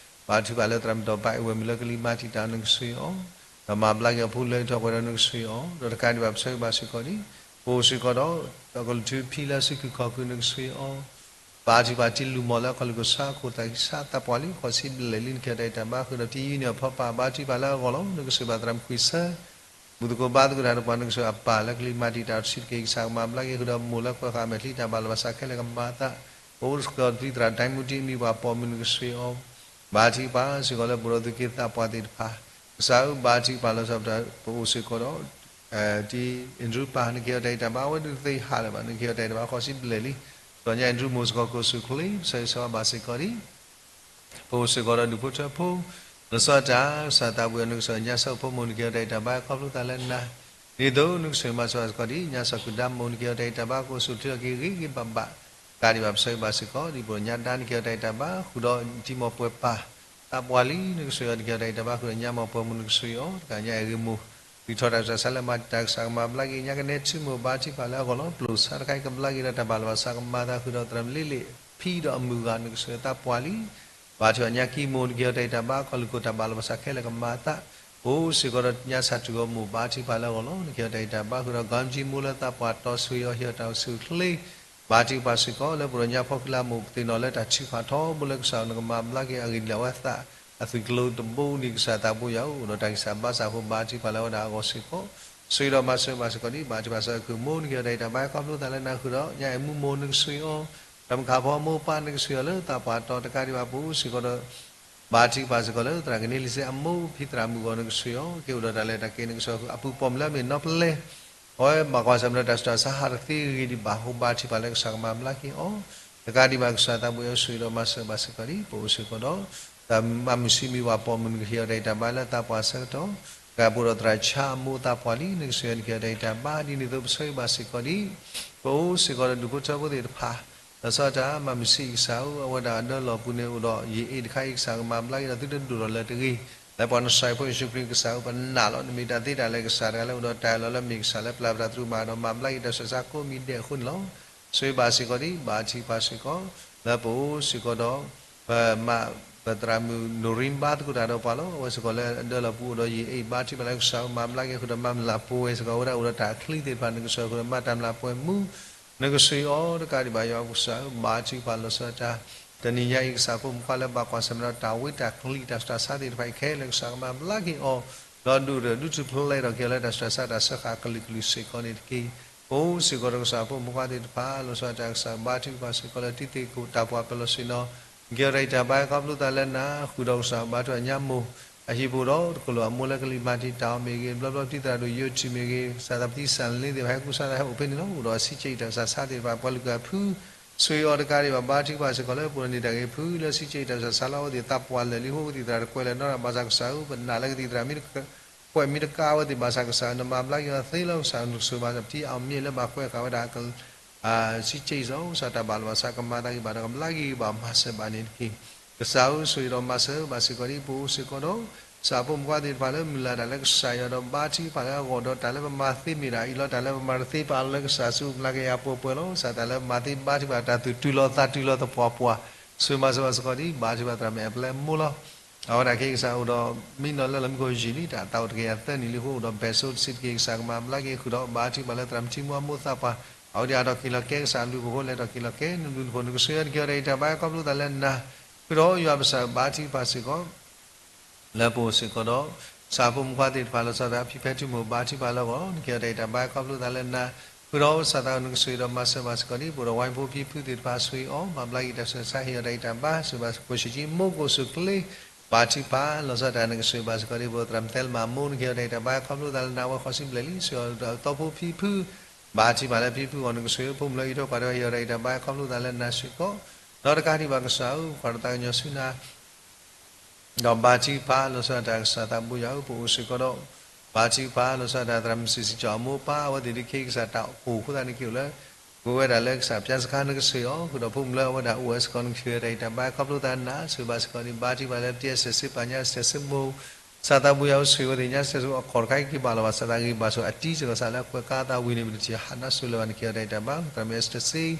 ဘါထုကဖၣ်လၢသရၣ်မုၣ်ဒီးဘၣ်အဝဲမုၣ်လၢကလံၤမၤတံာ်တာ် နကဆိၣ်ဂ့ၤအီၤ ဒီးမၤဘျါက့ၤအဖိလၢအံးထီၣ်ကွၢ်ထၢ နကဆိၣ်ဂ့ၤအီၤ ဒီးတကးဒံးဘၣ် ပဆၢဂ့ၤဘၣ်စ့ၢ်ကီးဒ် ပအိၣ်စ့ၢ်ကီးဒီး ဒီးကလုာ်ထူဖံလၢစုခုၣ်ခီၣ်ခုၣ် နကဆိၣ်ဂ့ၤအီၤ ဘါထုကဖၣ်တံၤလူၢ်မီၢ်လၢအခီၣ်လိာ်ကစၢ်ခိၣ်သးကဆါသးပှၢ်လံ ဃိးဆံဘျဲၣ်လံ နကဟ့ၣ်အီၤတၢ်အံၤတၢ်ဘါဃုာ်ဒီးတံၤယံၤန့ၣ်အဖီပာ် ဘါထုကဖၣ်လၢအဂီၢ်လီၤ. နကဆိၣ်ဂ့ၤဘၣ်သရၣ်မုၣ်ခွံဆၢ ဘူၣ်သကိးဘါသကိးတၢ်ဒီးပှၤ နကဆိၣ်ဂ့ၤအပၢ်လၢကလံၤမၤတံာ်တာ်တဆံးတက့ၢ် ကစၢ်ကမၤဘျါက့ၤဃုာ်ဒီးမိၢ်လၢကွဲးဃာ်အမဲာ်ချံတၢ်ဘၣ်လီၤဘၣ်စးခဲလၢာ်ကမၤအသး ပအိၣ်စ့ၢ်ကီးတံၤသရၣ်ဒဲမူတံၤအမံၤပှၤပိာ်မုၣ် နကဆိၣ်ဂ့ၤအီၤ ဘါထုကဖၣ်စ့ၢ်ကီးလၢပအိၣ်ဒီးသူၣ်က့သးပှၢ်သ့ၣ်တဖၣ် ကစၢ်ဧၢ ဘါထုကဖၣ်လီၤဆီဒၣ်တၢ် ပအိၣ်စ့ၢ်ကီးဒီး တံၤအဲၣ်ဒရူပၢ် နကဟ့ၣ်အီၤတၢ်အံၤတၢ်ဘါ အဝဲဒၣ်သ့ဟးလၢၤဘၣ် နကဟ့ၣ်အီၤတၢ်အံၤတၢ်ဘါဃိးဆံဘျဲၣ်လံ ဒီးညါအဲၣ်ဒရူမိၢ်စ့ၢ်ကီး ကအိၣ်ဆူၣ်အိၣ်ချ့ဆၢဂ့ၤဆၢဝါဘၣ်စ့ၢ်ကီးဒ် ပအိၣ်စ့ၢ်ကီးဒီးဒူၣ်ဖိထၢဖိ လီၤဆီဒၣ်တၢ် ကစၢ်သးဘိယွၤ နကဆိၣ်ဂ့ၤညါစၢ်ဖိမိၢ် နကဟ့ၣ်အီၤတၢ်အံၤတၢ်ဘါခီဖျိသးလၢနၤ ဒ်သိးနကဆိၣ်ဂ့ၤမၤစၢၤဘၣ်စ့ၢ်ကီးဒ် ညါစၢ်ကုၢ်ဒါမိၢ် နကဟ့ၣ်အီၤတၢ်အံၤတၢ်ဘါ ကအိၣ်ဆူၣ်အိၣ်ချ့ထီၣ်က့ၤဂ့ၤဂ့ၤဘၣ်ဘၣ် တကးဒံးဘၣ် ပဆၢဂ့ၤဘၣ်စ့ၢ်ကီးဒ် ပအိၣ်ဒီးညါဒါ နကဟ့ၣ်အီၤတၢ်အံၤတၢ်ဘါ ဃုာ်ဒီးတံၤမီၢ်ပှဲၤပၢ် သးပှၢ်လံ နကဆိၣ်ဂ့ၤအီၤ နကဟ့ၣ်အီၤတၢ်အံၤတၢ်ဘါ ဃုာ်ဒီးညါမီၢ်ပှဲၤမုၣ် နကဆိၣ်ဂ့ၤအီၤ တကးညါအဲၣ်ဂ့ၤမိၢ် သုးထီၣ်တၢ်ဆူးတၢ်ဆါလၢမၤတံာ်တာ် ကစၢ်ကမၤဘျါက့ၤ ညါကနဲထူမိၢ် ဘါထုကဖၣ်လၢအဂီၢ်လီၤ. ပျိာ်ဆါတခါအံၤ ကဘျါက့ၤဒီးတၢ်ဘၣ်လီၤဘၣ်စးကမၤအသး ဃုာ်ဒီးသရၣ်မုၣ်လ့လ့ၣ် ဖံဒီးအမုၢ်ဂၤ နကဆိၣ်ဂ့ၤသးပှၢ်လံ ဘါထုကဖၣ်ညါကံမိၢ် နကဟ့ၣ်အီၤတၢ်အံၤတၢ်ဘါ ခီၣ်လိာ်ခိၣ်တၢ်ဘၣ်လီၤဘၣ်စးခဲလၢာ်ကမၤအသး ပအိၣ်စ့ၢ်ကီးဒီးညါဆၣ်ထူၣ်ဂီၤမိၢ် ဘါထုကဖၣ်လၢအဂီၢ်လီၤ. နကဟ့ၣ်အီၤတၢ်အံၤတၢ်ဘါ ဃုာ်ဒီး ကီၢ်ကၠံမိၢ်လၢသးပှၢ်တီၤ ဆိၣ်ဂ့ၤအီၤ ဟ့ၣ်အီၤတၢ်အိၣ်ဆူၣ်အိၣ်ချ့ ဘါထုကဖၣ်စ့ၢ်ကီး လၢပအိၣ်ဒီးညါဖီခိၣ်လၢမိၢ် ပသ့ၣ်နီၣ်လၢတၢ်ထုကဖၣ်ထီဘိလၢကစၢ် နကမၤဘျါက့ၤအဂ့ၢ်ဒ်လဲၣ်အဝဲသး အသုးကျိၤတဘိန့ၣ် ကစၢ်သးဘိယွၤဧၢ အိၣ်ဒီးတၢ်ဂံၢ်စၢ်ဘါစၢ်အဃိ ဘါထုကဖၣ်လၢအဝဲဒၣ်အဂီၢ်စ့ၢ်ကီး ဆိၣ်ဂ့ၤဒီးမၤစၢၤဘၣ်စ့ၢ်ကီးဒ် ဘါထုကဖၣ်စ့ၢ်ကီးမိၢ် နကဟ့ၣ်အီၤတၢ်အံၤတၢ်ဘါ ခီဖျိသးလၢနၤ ဃုာ်ဒီး ညါအဲၣ်မူမိၢ် နကဆိၣ်ဂ့ၤအီၤ တၢ်မုၢ်ခါဖီမိၢ်ပၢ် နကဆိၣ်ဂ့ၤအီၤလၢသးပှၢ်တီၤ တကးဒံးဘၣ် ပအိၣ်စ့ၢ်ကီးဒီး ဘါထုကဖၣ်စ့ၢ်ကီးလၢ သရၣ်ကန့လံစဲအမိၢ် ဖံသရၣ်မုၣ်ဂီၤ နကဆိၣ်ဂ့ၤအီၤ က့ၤအိၣ်ဒီးတၢ်လဲၤတၢ်က့ၤ နကဆိၣ်ဂ့ၤအပူၤပိာ်မုၣ်လၢအမ့ၢ်နီၢ်ပလဲ အဝဲဘၣ်ကွၢ်ဆၢၣ်မဲာ်ဒီးတၢ်ဆူးတၢ်ဆါဟးတသ့ဂ့ၤဒံးဘၣ်အဃိ ဘါထုကဖၣ်လၢကစၢ်ကမၤဘျါက့ၤအီၤ, တကးဒံးဘၣ်ကစၢ်သးဘိယွၤဆိၣ်ဂ့ၤဒီးမၤစၢၤဘၣ်စ့ၢ်ကီးဒံး ပအိၣ်စ့ၢ်ကီးဒီး တၢ်မၤမုာ်ဆံးမံၤဝၤပိာ်မုၢ် နကဟ့ၣ်အီၤတၢ်အံၤတၢ်ဘါလၢသးပှၢ်ဆၢကတီၢ်, ကပှဲၤဒီးသရၣ်ဆါအမိၢ်သးပှၢ်လံ နကဆိၣ်ဂ့ၤအီၤနကဟ့ၣ်အီၤတၢ်အံၤတၢ်ဘါ ဒ်န့ၣ်အသိးပဆၢဂ့ၤဘၣ်စ့ၢ်ကီးဒံး ပအိၣ်စ့ၢ်ကီးဒီးဒူၣ်ဖိထၢဖိသ့ၣ်တဖၣ် လီၤဆီဒၣ်တၢ် မၤမုာ်ဆံးအံၤကစၢ်ဧၢ, အဝဲဒၣ်အဒၢလီၢ်ပူၤန့ၣ်အိၣ်ဒီးယအ့ၣ်တခါအံၤ ကစၢ်ကမၤဘျါက့ၤဒီးသုတဒိၣ်ထီၣ်လၢၤတဂ့ၤ, လၢပှၤနစၢ်ဖိယ့ၣ်ၡူးခရံာ်ကစၢ်ဧၢ ပနာ်လီၤ နမ့ၢ်တၢ်သ့တၢ်လၢာ်ကစၢ်တဂၤလၢအိၣ်ဒီးတၢ်အၢၣ်လီၤလၢ မ့ၢ်ကစၢ်လၢပျၢ်ပတၢ်သရူးမၤဒီးမၤဘျါက့ၤတၢ်ဆူးတၢ်ဆါကိးမံၤဒဲးအဃိန့ၣ်လီၤ. ဆိၣ်ဂ့ၤဘၣ်စ့ၢ်ကီးဒံး ဘါထုကဖၣ်စ့ၢ်ကီး လၢပအိၣ်စ့ၢ်ကီးဒီး ပမၤ ပသရၣ်မုၣ်နီၣ်ရံဘါသကိးတၢ်ဒီးပှၤလီၤ. အဝဲစ့ၢ်ကီးလၢအဒၢလီၢ်ပူၤအိၣ်ဒီးယအ့ၣ် ဘါထုကဖၣ်လၢကစၢ်ဧၢ မၤဘျါက့ၤဃုာ်ဒီးမၤမုၢ်လၢ်ပှဲၤစ့ၢ်ကီး အဝဲဒၣ်အိၣ်ဒီးတၢ်ချံသ့ၣ်တဖၣ် နကဆိၣ်ဂ့ၤဃုာ်ဒီးမၤတၢ်မုၢ်လၢ်ပှဲၤမူ နကဆိၣ်ဂ့ၤအီၤတကးဒံးဘၣ်ယွၤကစၢ်ဧၢ, ဘါထုကဖၣ်လီၤဆီဒၣ်တၢ် တနံၤညါအံၤ ကစၢ်ဖိမုၣ်ဖိခွါလၢဘၣ်ကွၢ်ဆၢၣ်မဲာ်ဒီးတၢ်ဝံတၢ်ကလံၤတၢ်ဆူးတၢ်ဆါသ့ၣ်တဖၣ်အံၤခဲလၢာ် ကစၢ်ကမၤဘျါက့ၤအီၤ, ဒီးဒုးအိၣ်ထီၣ်ဒုးထူၣ်ဖျဲးထီၣ်က့ၤလၢတၢ်ဆူးတၢ်ဆါတၢ်စၢဃာ်ကလုာ်ကလုာ်စ့ၢ်ကီးန့ၣ်တက့ၢ်. ပအိၣ်စ့ၢ်ကီးဒီးကစၢ်ဖိမုၣ်ဖိခွါသ့ၣ်တဖၣ် လီၤဆီဒၣ်တၢ်ကစၢ်ဘါထုကဖၣ်စ့ၢ်ကီးလၢတံၤသကိးတၢ်ပှၤပၢၤလီၢ်ဆ့ၣ်နီၤ, နကဟ့ၣ်အီၤတၢ်အံးတၢ်ဘါခီဖျိသးလၢနၤ ဃုာ်ဒီးကစၢ်ဘါထုကဖၣ်ညါမိၢ် အဟံၣ်ဖိဒီးတကလုာ်အမိၢ်လၢကလံၤမၤတံာ်တာ်အီၤမ့ၢ်ဂ့ၤ, ဘျီဘျီပတံၤသရၣ်ဒိၣ်ယိၤထံးမ့ၢ်ဂ့ၤ, ကစၢ်သးပတံၢ်စၢ်လ့သ့ၣ်တဖၣ်ဟဲကူစါသးဟဲအိၣ်ဖဲန့ၣ်လီၤ. အိၣ်ဒီးအဆံးကဲအံၤတၢ်ဆူးတၢ်ဆါသ့ၣ်တဖၣ် ပှၤလုၢ်ကၢ်ဖု ဆိၣ်ဂ့ၤအီၤတကးဒံးဘၣ် ဘါထုကဖၣ်စ့ၢ်ကီးလၢပှၤန့ၣ်တၢ်ဂ့ၤဖုလၢဆံးကဲအံၤတၢ်ဆူးတၢ်ဆါလီၤ. အဝဲသ့ၣ်သးပှၢ်လၢာ်လံအဃိ ကသံၣ်သရၣ်တကွဲးလၢၤနီတဂၤဘၣ်ဆၣ်ကစၢ်ဧၢ, ပနာ်လၢကသံၣ်သရၣ်မ့ၢ်တကွဲးမ့ၢ်တကါအဝဲသ့ၣ်ဘၣ်ဆၣ်ကစၢ်ဧၢ, နမၤဘျါက့ၤအီၤသ့လီၤကစၢ်ဧၢ, နကဆိၣ်ဂ့ၤဘၣ်သးပတံၢ်အီၤမ့ၢ်လၢဘၣ်ကွဲးဃာ်ဝဲဒၣ် ဆံးကဲအံၤစီၤ ကစၢ်တၢ်ဘၣ်လီၤဘၣ်ဆၣ် ကမၤသးဂ့ၤဘၣ်ဒီးကဘျါက့ၤဂ့ၤဘၣ်မၤစၢၤဘၣ်န့ၣ်တက့ၢ်. ကစၢ်ဧၢ ဆိၣ်ဂ့ၤဒီးမၤစၢၤဘၣ်စ့ၢ်ကီးဒံး ပအိၣ်စ့ၢ်ကီးဒီး ကစၢ်ဖိမုၣ်ဖိခွါသ့ၣ်တဖၣ်လၢမုၢ်လၢ်တၢ်လၢကစၢ်ယွၤဒီးဘါထုကဖၣ်လၢအဂီၢ်ဒီးတၢ်လၢပမၤသ့မ့ၢ်ဒၣ်အံၤလီၤ. တၢ်လၢပမၤတသ့ပအီၤလၢကစၢ်စူၢ်ကမၤကယၤပှဲၤပှဲၤလီၤ. ကစၢ်တၢ်လၢပမၤသ့ဘါထုကဖၣ်တၢ်သူၣ်တုၤလီၤသးတုၤလီၤသပှၢ်ပှၢ် ဆိၣ်ဂ့ၤမၤစၢၤဘၣ်စ့ၢ်ကီးဒံး ဘါထုကဖၣ်သရၣ်မုၣ်အဲၣ်ပျဲမိၢ်လီၤ. အဝဲဒၣ်ခဲအံၤကစၢ်အိၣ်ဒီး မံနီၤလၢလီၢ်မံခိၣ်ယံာ်လံ တၢ်သးအိၣ်တကယၤသၢနံၣ်လံအဃိ အိၣ်ဒီးဘဲၣ်စိတဆံးတက့ၢ်. ကစၢ်ကမၤဘျါက့ၤဃုာ်ဒီး ဘါထုကဖၣ်လၢသရၣ်မုၣ်ထံမူအမိၢ်သးပှၢ် အဝဲသ့ၣ်ဟးထီၣ်က့ၤလီၤကဲ ကစၢ်အဘျုးအဖှိၣ်အဃိ လဲၤထီၣ်က့ၤလီၤကဲ နဘျုးနဖှိၣ် နကဆိၣ်ဂ့ၤအီၤနကဟ့ၣ်အီၤတၢ်အံးတၢ်ဘါခီဖျိသးလၢနၤ ဃုာ်ဒီးယွၤပစၢ်ဘါထုကဖၣ်စ့ၢ်ကီး လၢပအိၣ်စ့ၢ်ကီးဒီး ကစၢ်ဖိမုၣ်ဖိခွါသ့ၣ်တဖၣ် လီၤဆီဒၣ်တၢ်ဖံဖဲထုမုၢ်ဘါထုကဖၣ်လၢအဂီၢ် နကဟ့ၣ်အီၤတၢ်အံးတၢ်ဘါခီဖျိသးလၢနၤ ဃုာ်ဒီးကစၢ်သးနကဆိၣ်ဂ့ၤဒီးမၤစၢၤဘၣ်စ့ၢ်ကီးဒံး ပအိၣ်ဒီးဝါဖိဖံဖုသ့ၣ်တဖၣ်ဆိၣ်ဂ့ၤအီၤ မၤဘျါက့ၤတၢ်ဆူးတၢ်ဆါ ဟ့ၣ်အီၤတၢ်အံးတၢ်ဘါ စံးဘၣ်ကိၣ်စ့ၢ်ကီး မိၢ်ကိၣ်စူၣ်ချ့ ဘါထုကဖၣ် လီၤဆီဒၣ်တၢ်နကဆိၣ်ဂ့ၤဘၣ်စ့ၢ်ကီးဒံး ပအိၣ်သရၣ်မုၣ်သဲလမၤမိၢ် နကဟ့ၣ်အီၤတၢ်အံးတၢ်ဘါခီဖျိသးလၢနၤ အဝဲဃီၤစံဘျဲၣ်လံ ဆိၣ်ဂ့ၤအီၤဒီးသီဖိဖံဖု ဘါထုကဖၣ်လၢဖံဖုအဂီၢ် နကဆိၣ်ဂ့ၤဖိမုၣ်လၢအအံးထွဲကွၢ်ထွဲ ဟ့ၣ်အီၤတၢ်အံးတၢ်ဘါခီဖျိသးလၢနၤစ့ၢ်ကီး ဒီးတကးဒံးဘၣ်ကစၢ်ဧၢ ကွၢ်တၢ်သးကညီၤဆူနၤ ဒီးဘါထုကဖၣ် လီၤဆီဒၣ်တၢ်ကစၢ်သးဘိယွၤဧၢ ပအိၣ်စ့ၢ်ကီးဒီး ဘါထုကဖၣ် လီၤဆီဒၣ်တၢ်သရၣ်မုၣ်စံၣ်စံၣ်ကၠီၣ်အမိၢ်ပၢ် အဝဲသ့ၣ်ဒ်ခဲအံၤကစၢ်တၢ်အိၣ်ဃိသတးန့ၣ်က့ၤအိၣ်လၢ ပဝဲဒၣ်လၢကစၢ်ပၠါစခါ နကဆိၣ်ဂ့ၤအီၤ ဃုာ်ဒီးဖိမုၣ်လၢအဝဲဒၣ်အိၣ်ဝဲစ့ၢ်ကီး နကဆိၣ်ဂ့ၤအီၤတၢ်အံးတၢ်ဘါခီဖျိသးလၢနၤ ဆိၣ်ဂ့ၤဘၣ်စ့ၢ်ကီးန့ၣ် ဘါထုကဖၣ်လၢပတံၤအစဲးစ့ပာ်ညါစဲးစ့မိၢ် ကစၢ်သးဘိယွၤဧၢ ဆိၣ်ဂ့ၤအဝဲသ့ၣ်ညါစဲးစ့ အခီၣ်တခါအံၤက့ၤဘၣ်လီၤဘၣ်ဆၣ်သးဂ့ၤဘၣ်ဆိၣ်အတံၤစ့ၢ်ကီး ကစၢ်လၢအကွဲးကါသးဝံၤန့ၣ် မ့ၢ်တထံၣ်ဟးနါစိၤလၢၤဘၣ် နကဟ့ၣ်အီၤတၢ်အံးတၢ်ဘါ သရၣ်မုၣ်အ့စတၢၣ်စ့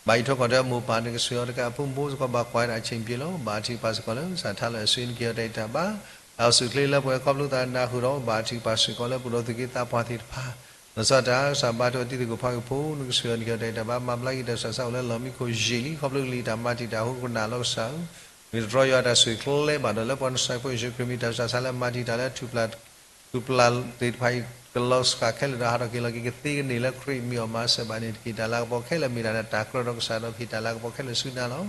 ဘၣ်အံးထွဲကွၢ်ထွဲအမိၢ်ပၢ် နကဆိၣ်ဂ့ၤအီၤတကး အဖိမုၣ်ဖိစ့ၢ်ကီးဘၣ်ကွၢ်ဝဲဒၣ်အဆ့ၣ်ပျ့ၤလီၤ ဘါထုကဖၣ်စ့ၢ်ကီးလၢ ကစၢ်ထါလီၤအဲၣ်ဆူ နကဟ့ၣ်အီၤတၢ်အံးတၢ်ဘါ တၢ်အိၣ်ဆူၣ်အိၣ်ချ့လၢပှဲၤခီဖျိသးနၤဃုာ်ဒီး ဘါထုကဖၣ်စ့ၢ်ကီးလၢပဒိးသုးက့သးပှၢ်သ့ၣ်တဖၣ် လီၤဆီဒၣ်တၢ် ကစၢ်ဘါထုကဖၣ်တံၤသကိးဖီက့ၤဖိ နကဆိၣ်ဂ့ၤအီၤ နကဟ့ၣ်အီၤတၢ်အံးတၢ်ဘါ မၤဘျါက့ၤတၢ်ဆူးတၢ်ဆါအိၣ်လၢလီၢ်မံခိၣ်ယံာ်လံ ခီဖျိကလံၤတၢ်မၤတံာ်တာ်အဃိ ကနၣ်လီၤကစၢ်ဧၢ မ့ၢ်တတြီယွၤတၢ်ဆိၣ်ဂ့ၤကျဲဘၣ်ဒီး လၢပှၤနစၢ်ဖိယ့ၣ်ၡူးခရံာ်မ့ၢ်တၢ်ဆူးတၢ်ဆါလၢမၤတံာ်တာ်လၢ ထူၣ်ပျၢ်သ့ၣ်တဖၣ်အံၤ ကလီၤစှၤခဲလၢာ်ဒီးဟးထီၣ်က့ၤလီၤက့ၤကသ့ကန့ၢ်လၢခရံာ်မ့ၢ်အီၤ မၤစၢၤဘၣ်န့ၣ်တက့ၢ်. တၢ်လၤကပီၤခဲလၢာ်မ့ၢ်ဒၣ်တၢ်ကြၢးဒီးကစၢ်ဒီး ပဟ့ၣ်တၢ်လၤကပီၤခဲလၢာ်ဆူနၤလီၤ.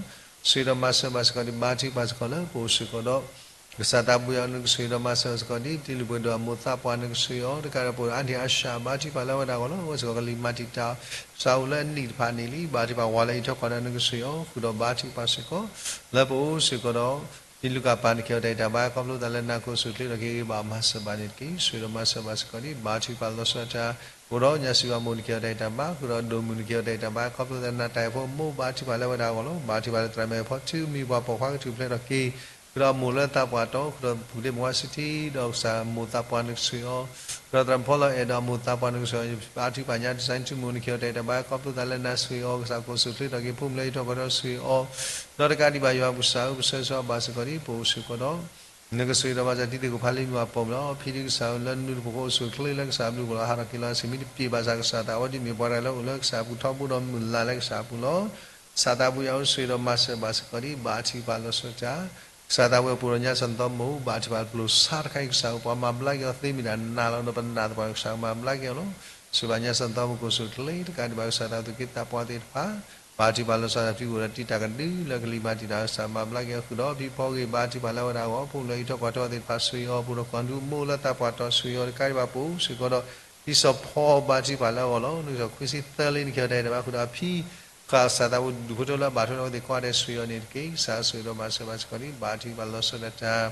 ဆိၣ်ဂ့ၤဒီးမၤစၢၤဘၣ်စ့ၢ်ကီးဒံး ဘါထုကဖၣ်စ့ၢ်ကီးလၢပအိၣ်စ့ၢ်ကီးဒီး ကစၢ်သးဘိယွၤ နကဆိၣ်ဂ့ၤဒီးမၤစၢၤဘၣ်စ့ၢ်ကီးဒံး ပတံၤလုၢ်ပှဲၤဒိၣ်အမိၢ်သးပှၢ် နကဆိၣ်ဂ့ၤအီၤ တကးဒီးပအိၣ်ဒီးအါန့ၢ်အါဆၢ ဘါထုကဖၣ်လၢအဝဲဒၣ်အဂီၢ်လီၤ. အဝဲစ့ၢ်ကီးကလံၤမၤတံာ်တာ် ကစၢ်အိၣ်လၢအနံၣ်တဖၣ်န့ၣ်လံ ဘါထုကဖၣ်ဝၤလၢအံးထွဲကွၢ်ထွဲ နကဆိၣ်ဂ့ၤအီၤ ဃုာ်ဒီးဘါထုကဖၣ်စ့ၢ်ကီး လၢပအိၣ်စ့ၢ်ကီးဒီး ဖံလူကၣ်ပၢ် နကဟ့ၣ်အီၤတၢ်အံးတၢ်ဘါ ခီဖျိသးလၢနၤ ကအိၣ်ဆူၣ်အိၣ်ချ့ဒီးက့ၤဂ့ၤဘၣ်မၤစၢၤဘၣ်န့ၣ်တက့ၢ်. ဆိၣ်ဂ့ၤဒီးမၤစၢၤဘၣ်စ့ၢ်ကီးဒံး ဘါထုကဖၣ်လီၤဆီဒၣ်တၢ် အိၣ်ဒီးညၣ်စံးဘၣ်မိၢ် နကဟ့ၣ်အီၤတၢ်အံးတၢ်ဘါ ဃုာ်ဒီးဒိၣ်မုၣ် နကဟ့ၣ်အီၤတၢ်အံးတၢ်ဘါ ခီဖျိသးနၤ တၢ်အဲၣ်ဖိမိၢ် ဘါထုကဖၣ်လၢအဝဲဒၣ်အဂီၢ်လီၤ. ဘါထုကဖၣ်လၢသရၣ်မုၣ်အဲၣ်ဖီထု မံၤပှၤပိာ်ခွါကထူၣ်ဖျဲးထီၣ်က့ၤ ဃုာ်ဒီးအမိၢ်လၢသးပှၢ်တီၤ ဃုာ်ဒီးပူၤဒ့မုၣ်ဝါစထံ ဒီးကစၢ်မိၢ်သးပှၢ် နကဆိၣ်ဂ့ၤအီၤ ဃုာ်ဒီးသရၣ်မုၣ်ဖီလီၤအဲၣ်ဒီးအမိၢ်သးပှၢ် နကဆိၣ်ဂ့ၤအီၤ ဘါထုကဖၣ်ညါ ဒုးစၢ်နထူမူ နကဟ့ၣ်အီၤတၢ်အံးတၢ်ဘါ ခီဖျိသးလၢနၤ ဆိၣ်ဂ့ၤအီၤ ကစၢ်ကအိၣ်ဆူၣ်အိၣ်ချ့ဒီးက့ၤ ဖိမုၣ်လၢအံးထွဲကွၢ်ထွဲ ဆိၣ်ဂ့ၤအီၤ ဒီးတကးဒံးဘၣ်ယွၤပကစၢ်ဧၢ ပဆၢဂ့ၤဆၢဝါဘၣ်စ့ၢ်ကီးဒံး ပအိၣ်စ့ၢ်ကီးဒီး နကဆိၣ်ဂ့ၤဒီးမၤစၢၤတံၤသကိးဖးလံ မ့ၢ်ပှၤပိာ်မုၣ်လီၤ. ဖံဒံကစၢ်ဧၢ လၢနနုၤတပူၤဃီအိၣ်ဆူၣ်အိၣ်ချ့လၢကစၢ်အဘျုးအဖှိၣ်လီၤ ဟးထီၣ်က့ၤလီၤ အဆ့ၣ်မံတပျ့ၤဘၣ်ဆၣ်ကစၢ်သး အဝဲဒၣ်မ့ၢ်ပှၤတဂၤလၢအိၣ်လၢကစၢ်အပူၤထီဘိဒီးမုၢ်လၢ်လၢကစၢ်အပူၤလီၤ. ကစၢ်သးဘိယွၤဧၢ ဆိၣ်ဂ့ၤဒီးမၤစၢၤဘၣ်စ့ၢ်ကီးဒံး ဘါထုကဖၣ်လီၤဆီဒၣ်တၢ် ကစၢ်သးဘိယွၤပူၤဒီးညါစၢ်နသီမူ ဘါထုကဖၣ်ပျိၢ်ဆါတခါအံၤ ကစၢ်ဧၢ ပှၤမၤဘျါက့ၤအီၤသ့မ့ၢ်ဒၣ်နၤလီၤ ဒီးပနာ်သပှၢ်ကစၢ်မၤဘျါက့ၤအီၤလီၤ. ဆိၣ်ဂ့ၤဘၣ်ညါစၢ်နသီမူ ကအိၣ်ဆူၣ်အိၣ်ချ့ တကးဒံးဘၣ်ကစၢ်သးသူၣ်က့သးပှၢ်သ့ၣ်တဖၣ် ဘါထုကဖၣ်လီၤဆီဒၣ်တၢ်ဖံးအိၣ်ဒီးတံာ်တာ်ကဒုလၢကလံၤမၤတံာ်တာ် ကစၢ်မၤဘျါက့ၤအီၤ ဃုာ်ဒီးဖံဖီဂ့ၤ ဘါထုကဖၣ်လၢအဝဲဒၣ်အဂီၢ် ဖိမုၣ်လၢအံးထွဲကွၢ်ထွဲအီၤသ့ၣ်တဖၣ် ဆိၣ်ဂ့ၤအီၤ ပအိၣ်ဒီးကွၢ်ဒူမိၢ်လၢသးပှၢ်တီၤ ဆိၣ်ဂ့ၤအီၤ တကးဒံးဘၣ်ပအိၣ်စ့ၢ်ကီးဒီး ဖံစီၤဖီဘါထုကဖၣ်လၢအဂီၢ်လီၤ. နကစၢ်ခွံဆံသၢလံ နကဟဲတၢ်အံၤတဘၣ်ဃုာ်ဒီးအဖံ ဃၣ်စၢ်သးပူၤဒူၣ်ဖိထၢလၢအဘၣ်ထွဲဒီးအဝဲသ့ၣ်ကိးဂၤဒဲး ဆှၢအီၤန့ၣ်တက့ၢ်. ကစၢ်ဆိၣ်ဂ့ၤဒီးမၤစၢၤဘၣ်စ့ၢ်ကီးဒံး ဘါထုကဖၣ်လီၤဆီဒၣ်တၢ်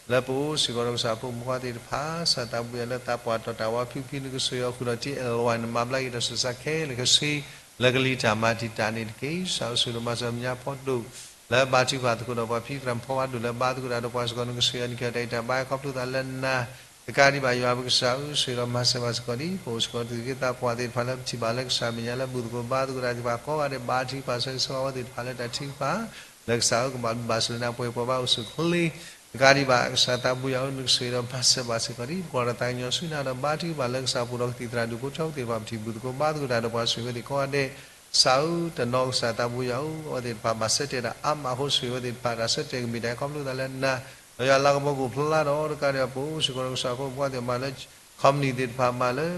လၢပအိၣ်စ့ၢ်ကီးဒီးကစၢ်ဖိမုၣ်ဖိခွါသ့ၣ်တဖၣ် ကစၢ်သးပူၤယၤလၢသးပှၢ်တီၢ်တၢ်ဝါဖံဖံ နကဆိၣ်ဂ့ၤအီၤဃုာ်ဒီး ထံအလဝါ နမၤဘျါက့ၤတၢ်ဆူးတၢ်ဆါခဲလၢာ်ခဲဆ့ လၢကလံၤတၢ်မၤတံာ်တာ်န့ၣ်တက့ၢ်. ကစၢ်ဆိၣ်ဂ့ၤဒီးမၤစၢၤမဲာ်ညါဖီဒိၣ် လၢဘါထုကဖၣ်သကိးဒီးပှၤဖံသရၣ်မုၣ်ဖီဝါဒိၣ်လၢဘါသကိးတၢ်ဒီးပှၤစ့ၢ်ကီး နကဆိၣ်ဂ့ၤအီၤန့ၣ် ကဟဲတၢ်အံၤတဘၣ်ခီဖျိသးလၢနၤ တကးဒံးဘၣ်ယွၤပကစၢ်ဧၢ ဆိၣ်ဂ့ၤဒီးမၤစၢၤဘၣ်စ့ၢ်ကီးဒံး ပအိၣ်စ့ၢ်ကီးသုးက့သးပှၢ်သ့ၣ်တဖၣ်လၢပထံၣ်ဘၣ်လၢကစၢ်မဲာ်ညါလၢဘူၣ်သကိးဘါသကိးတၢ်သ့ၣ်တဖၣ်ကိးဂၤဒဲး ဘါထုကဖၣ်ဆၢဂ့ၤဆၢဝါအဝဲသ့ၣ်တဖၣ်လၢတၢ်ထုကဖၣ် လၢကစၢ်ဧၢ ကဘၣ်ဘျုးဘၣ်ဆိၣ်ဂ့ၤနၤ ပှဲၤပှဲၤဘၣ်အိၣ်ဆူၣ်အိၣ်ချ့ တကးဒံးဘၣ် ကစၢ်သးပူၤယၤဧၢ နကဆိၣ်ဂ့ၤဒီးမၤစၢၤဘၣ်စ့ၢ်ကီးဒံး ပကွၢ်ဒီးသးကညီၤဆူနၤဒီး ဘါထုကဖၣ်လၢကစၢ်ပူၤဒီးကသံၣ်သရၣ်ဒူၣ်ဖိထၢဖိသ့ၣ်တဖၣ် ပထံၣ်ဘူၣ်သကိးဘါသကိးတၢ်ဒီးပှၤဆိၣ်ဂ့ၤဝဲသ့ၣ်ကိးဂၤဒဲး ကစၢ်ဧၢ တနီၤကစၢ်သးပူၤယၤဧၢ အဝဲသ့ၣ်တဖၣ်ဘၣ်ဆၢတဲာ်တၢ်အါမးအဃိ ဆိၣ်ဂ့ၤဝဲသ့ၣ်တဖၣ် တၢ်ဆၢတဲာ်ကမ့ၢ်တၢ်ခီဖျိသးလၢနၤ ဒီးယွၤလၤကပီၤကအိၣ်ဖျါဒီး တကးဒံးဘၣ်ပအိၣ်စ့ၢ်ကီးဒီးကစၢ်ဖိမုၣ်ဖိခွါသ့ၣ်တဖၣ်မၤလၢ company သ့ၣ်တဖၣ်မၤလၢ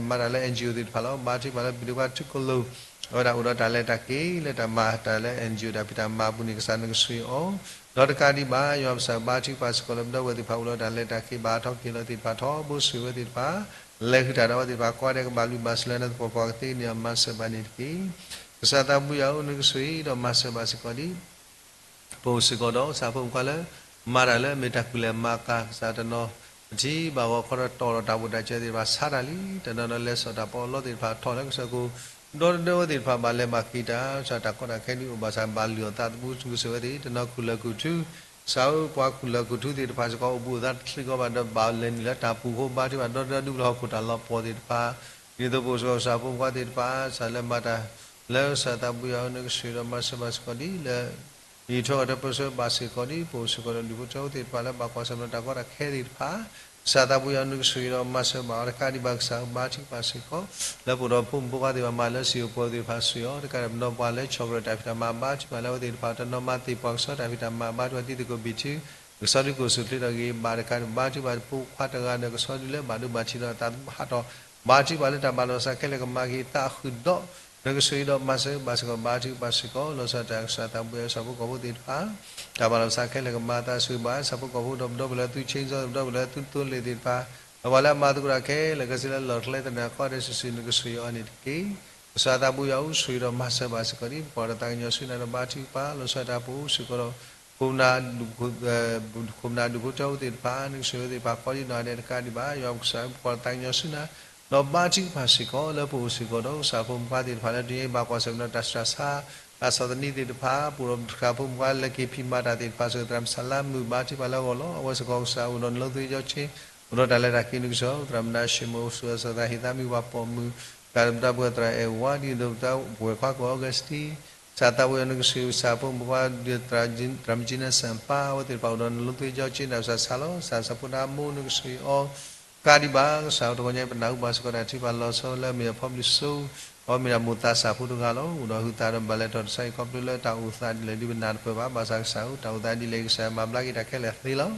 မၤတၢ်လၢ NGO သ့ၣ်တဖၣ်လီၤ. ဘါထုကဖၣ်လၢပဒိၣ်ခွါထူကလိၤ အဝဲဒၣ်အိၣ်ဒီးတၢ်လဲၤတၢ်က့ၤလၢတၢ်မၤတၢ်လၢ NGO တၢ်ဖံးတၢ်မၤအပူၤန့ၣ် ကစၢ်နကဆိၣ်ဂ့ၤအီၤ ဒီးတကးဒံးဘၣ် ယွၤပကစၢ်ဘါထုကဖၣ်စ့ၢ်ကီးလၢပဒီပုၢ်ဝဲၢ်သ့ၣ်တဖၣ်အိၣ်ဒီးတၢ်လဲၤတၢ်က့ၤဘၣ်ထီၣ်က့ၤလီၤသ့ၣ်တဖၣ်ထီဘိ ဆိၣ်ဂ့ၤဝဲသ့ၣ်တဖၣ် လဲၤဃုာ်တၢ်ဒီးအဝဲသ့ၣ်တဖၣ်ကိးဂၤဒဲး ကဘၣ်ဘျုးဘၣ်ဆိၣ်ဂ့ၤလၢနသပှၢ်ပှၢ်ကသ့န့ၣ် အမၤစၢၤဘၣ်န့ၣ်တက့ၢ်. ကစၢ်သးပူၤယၤဧၢ နကဆိၣ်ဂ့ၤဒီးမၤစၢၤဘၣ်စ့ၢ်ကီးဒံး ပအိၣ်စ့ၢ်ကီးဒီးကစၢ်ဖိမုၣ်ဖိခွါလၢ မၤတၢ်လၢအမ့ၢ်တၢ်ကူၣ်လဲၤမၤကၤ ကစၢ်တနီၤ ပထံၣ်ဘၣ်ဂီၤခီဒီးတီၢ်ဒီးတၢ်ဘိၣ်တၢ်စၢၤသ့ၣ်တဖၣ်ဆါတၢ်လံ တနီၤဒီးလဲၤစိာ်တၢ်ပီးအလီသ့ၣ်တဖၣ်ထီၣ်လၢကစၢၢ်ခိၣ် ဒီတဒၢဝဲသ့ၣ်တဖၣ်ဘၣ်လဲၤဘၣ်က့ၤတၢ် ကစၢ်တၢ်ကီတၢ်ခဲဒုးအိၣ်ဘၣ်ဆၣ် ဘၣ်လုၢ်အီၣ်သးသမူ ကစၢၢ်ဝဲသ့ၣ် တနီၤခူၣ်လၢၢ်ခူၣ်ထူ ကစၢ်ဧၢ ပှၤခူၣ်လၢၢ်ခူၣ်ထူသ့ၣ်တဖၣ်စ့ၢ်ကီး အိၣ်ဘှံးအိၣ်သါတချံးကီးဘၣ်ဒီး ဘၣ်လဲၤနုာ်လၢတၢ်ပူၤအဃိ ဘါထုကဖၣ်ဒီတဒၢဒုးပလီၢ်ဟီၣ်ခိၣ်တၢ်လီၤပှီၢ်သ့ၣ်တဖၣ် ဒ်သိးပအိၣ်စ့ၢ်ကီးကစၢ်ဖိမုၣ်ဖိခွါသ့ၣ်တဖၣ် ကစၢ်လၢမၤတၢ် လၢကစၢ်သးပူၤယၤဧၢ နကဆိၣ်ဂ့ၤဒီးမၤစၢၤဘၣ်စ့ၢ်ကီးဒ်လၢ ယံာ်ထွဲအီၤတၢ်ပၢဆှၢဘၣ်စ့ၢ်ကီးဒ် ပအိၣ်စ့ၢ်ကီးဒီးဒူၣ်ဖိထၢဖိသ့ၣ်တဖၣ်လၢဘၣ်ကွၢ်ဆၢၣ်မဲာ်ဒီးတၢ်ကီတၢ်ခဲသ့ၣ်တဖၣ် ကစၢ်သးပူၤယၤဧၢ နကဆိၣ်ဂ့ၤဒီးမၤစၢၤဘၣ်အီၤ တကးဒံးဘၣ်ကစၢ်ဧၢ ဘါထုကဖၣ်စ့ၢ်ကီး လၢပအိၣ်ဒီးဖိမုၣ်ဖိခွါသ့ၣ်တဖၣ်မၤလၢစံၣ်ဧိၤပှီၤဧိၤသ့ၣ်တဖၣ် ဆိၣ်ဂ့ၤအီၤ တကးဒံးဘၣ်ပနီၢ်ပှၤလၢဆီၣ်ကရၢၢ်တၢ်ဖံးတၢ်မၤ ဘါထုကဖၣ်လၢအဝဲသ့ၣ်တဖၣ် တနီၤမၤသ့ၣ်ပှၤကဆှီတၢ်ဖံးတၢ်မၤ ဘါထုကဖၣ်တံၤသကိးဘံၣ်ထု ကဆှီဒုးကအိၣ်ဆူၣ်ချ့ဒီးဂ့ၤဘၣ် တကးဒံးဘၣ် ဘါထုကဖၣ်ဖိခွါတဂၤဒီးကဆှီဒုးလၢဘၣ်ဒိဘၣ်ထံးဒီးသးသမူဟးထီၣ် ဘါထုကဖၣ်လၢတၢ်ဘၣ်လီၤသးခဲလၢာ်ကမၤက့ၤသးအဃုာ်ဒီး နကဆိၣ်ဂ့ၤဒီးမၤစၢၤဘၣ်စ့ၢ်ကီး ဘါထုကဖၣ်စ့ၢ်ကီး လီၤဆီဒၣ်တၢ်ကစၢ်သးပူၤယၤ ကစၢ်ဖိကီၢ်ဖိသ့ၣ်တဖၣ် တၢ်ဘၣ်လီၤသးခဲလၢာ်ကမၤသးစူၤဘၣ် ကစၢ်ဖိကီၢ်ဖိဒီးပဒီပုၢ်ဝဲၢ်လၢသုဆ့ကၠီ ပဒီပုၢ်ဝဲၢ်လၢသုသိလ့ၣ်သ့ၣ်တဖၣ် ဒီးပှၤလၢအမၤသကိးတၢ်ခဲလၢာ်ခဲဆ့လၢလီၢ်ကျဲသနၢၣ်ကိးဂၤဒဲးစုာ်စုာ် နကဆိၣ်ဂ့ၤအီၤန့ၣ်တက့ၢ်. ကစၢ်သးပူၤယၤဧၢ ဆိၣ်ဂ့ၤဒီးမၤစၢၤဘၣ်စ့ၢ်ကီးဒ် ပကွၢ်ဒီးသးကညီၤဆူနၤဒီးဘါထုကဖၣ် လီၤဆီဒၣ်တၢ်ပအိၣ်စ့ၢ်ကီးဒီး ခိၣ်နၢ် ခိၣ်နၢ်ဒူၣ်ဖိထၢဖိသ့ၣ်တဖၣ် နကဆိၣ်ဂ့ၤသ့ၣ်တဖၣ်ကိးဒ်နီၢ်ဂၤဒဲးတကးဒံးဘၣ် ယွၤပကစၢ်ဧၢ ပကွၢ်ဒီးသးကညီၤဆူနၤ ဒီးဘါထုကဖၣ်စ့ၢ်ကီး လၢပအိၣ်စ့ၢ်ကီးဒီးကစၢ်ဖိမုၣ်ဖိခွါသ့ၣ်တဖၣ်လၢတနံၤအံၤ ဘၣ်ကွၢ်ဆၢၣ်မဲာ်ဒီးတၢ်ဆူးတၢ်ဆါ တၢ်ဆီၣ်သနံးသ့ၣ်တဖၣ် ပအိၣ်ဒီးပှၤဖိမုၣ်ဖိခွါလၢက့ၤဖံးမၤတၢ်သ့ၣ်တဖၣ် ဆိၣ်ဂ့ၤသရၣ်မုၣ်စၤလါမုၣ် ဘါထုကဖၣ်လၢအဂီၢ်လီၤ. အဝဲစ့ၢ်ကီးကစၢ်အိၣ်ဒီးနလိသ့ကၠီဆ့ အိၣ်ဒီးတၢ်လဲၤတၢ်က့ၤ နကဆိၣ်ဂ့ၤ သရၣ်မုၣ်နါၡ့မိၣ် ဆိၣ်ဂ့ၤသရၣ်ဟ့ၣ်သးမံၤ ပှၤပိာ်မုၣ် တၢ်ဒီးပှၤသရၣ်အဲၣ်ဝါ ဒ်သိးပဝဲၢ်ခွါကိးဂၤဒဲး ကစၢ်သးပူၤယၤ နကဆိၣ်ဂ့ၤကစၢ်ဖိမုၣ်ဖိခွါ သရၣ်မုၣ်ကၠံနၢ်စၣ်ပၢ် အဝဲသ့ၣ်တဖၣ်အိၣ်ဒီးနလိသ့ကၠီဆ့ တၢ်ဆူးတၢ်ဆါလီၤ. ကစၢ်စီၤဖိဒါမိၢ် နကဆိၣ်ဂ့ၤအီၤ တကးဒံးဘၣ် ကစၢ်တဂီၤညါအံၤ ပနၢ်ဟူဘၣ်စ့ၢ်ကီးတၢ်ထုကဖၣ်လီၤဆီလၢအမ့ၢ်အဖီဘျုးစိ အဝဲမ့ၢ်ဒၣ်မိၢ်သးစၢ်ဖိတဂၤလီၤ. အိၣ်ဒီးဟုသးဒီးဘၣ်လဲၤထီၣ်တၢ်ဆါဟံၣ်ခီဖျိလၢတၢ်အိၣ်သးဒ်လဲၣ်ဒ်ပနၢ်တပၢၢ်ဘၣ်. ဘၣ်ဆၣ်ကစၢ်ဧၢ တၢ်အိၣ်သးဒ်လဲၣ် ကစၢ်မၤဘျါက့ၤတၢ်ခဲလၢာ်သ့လီၤ.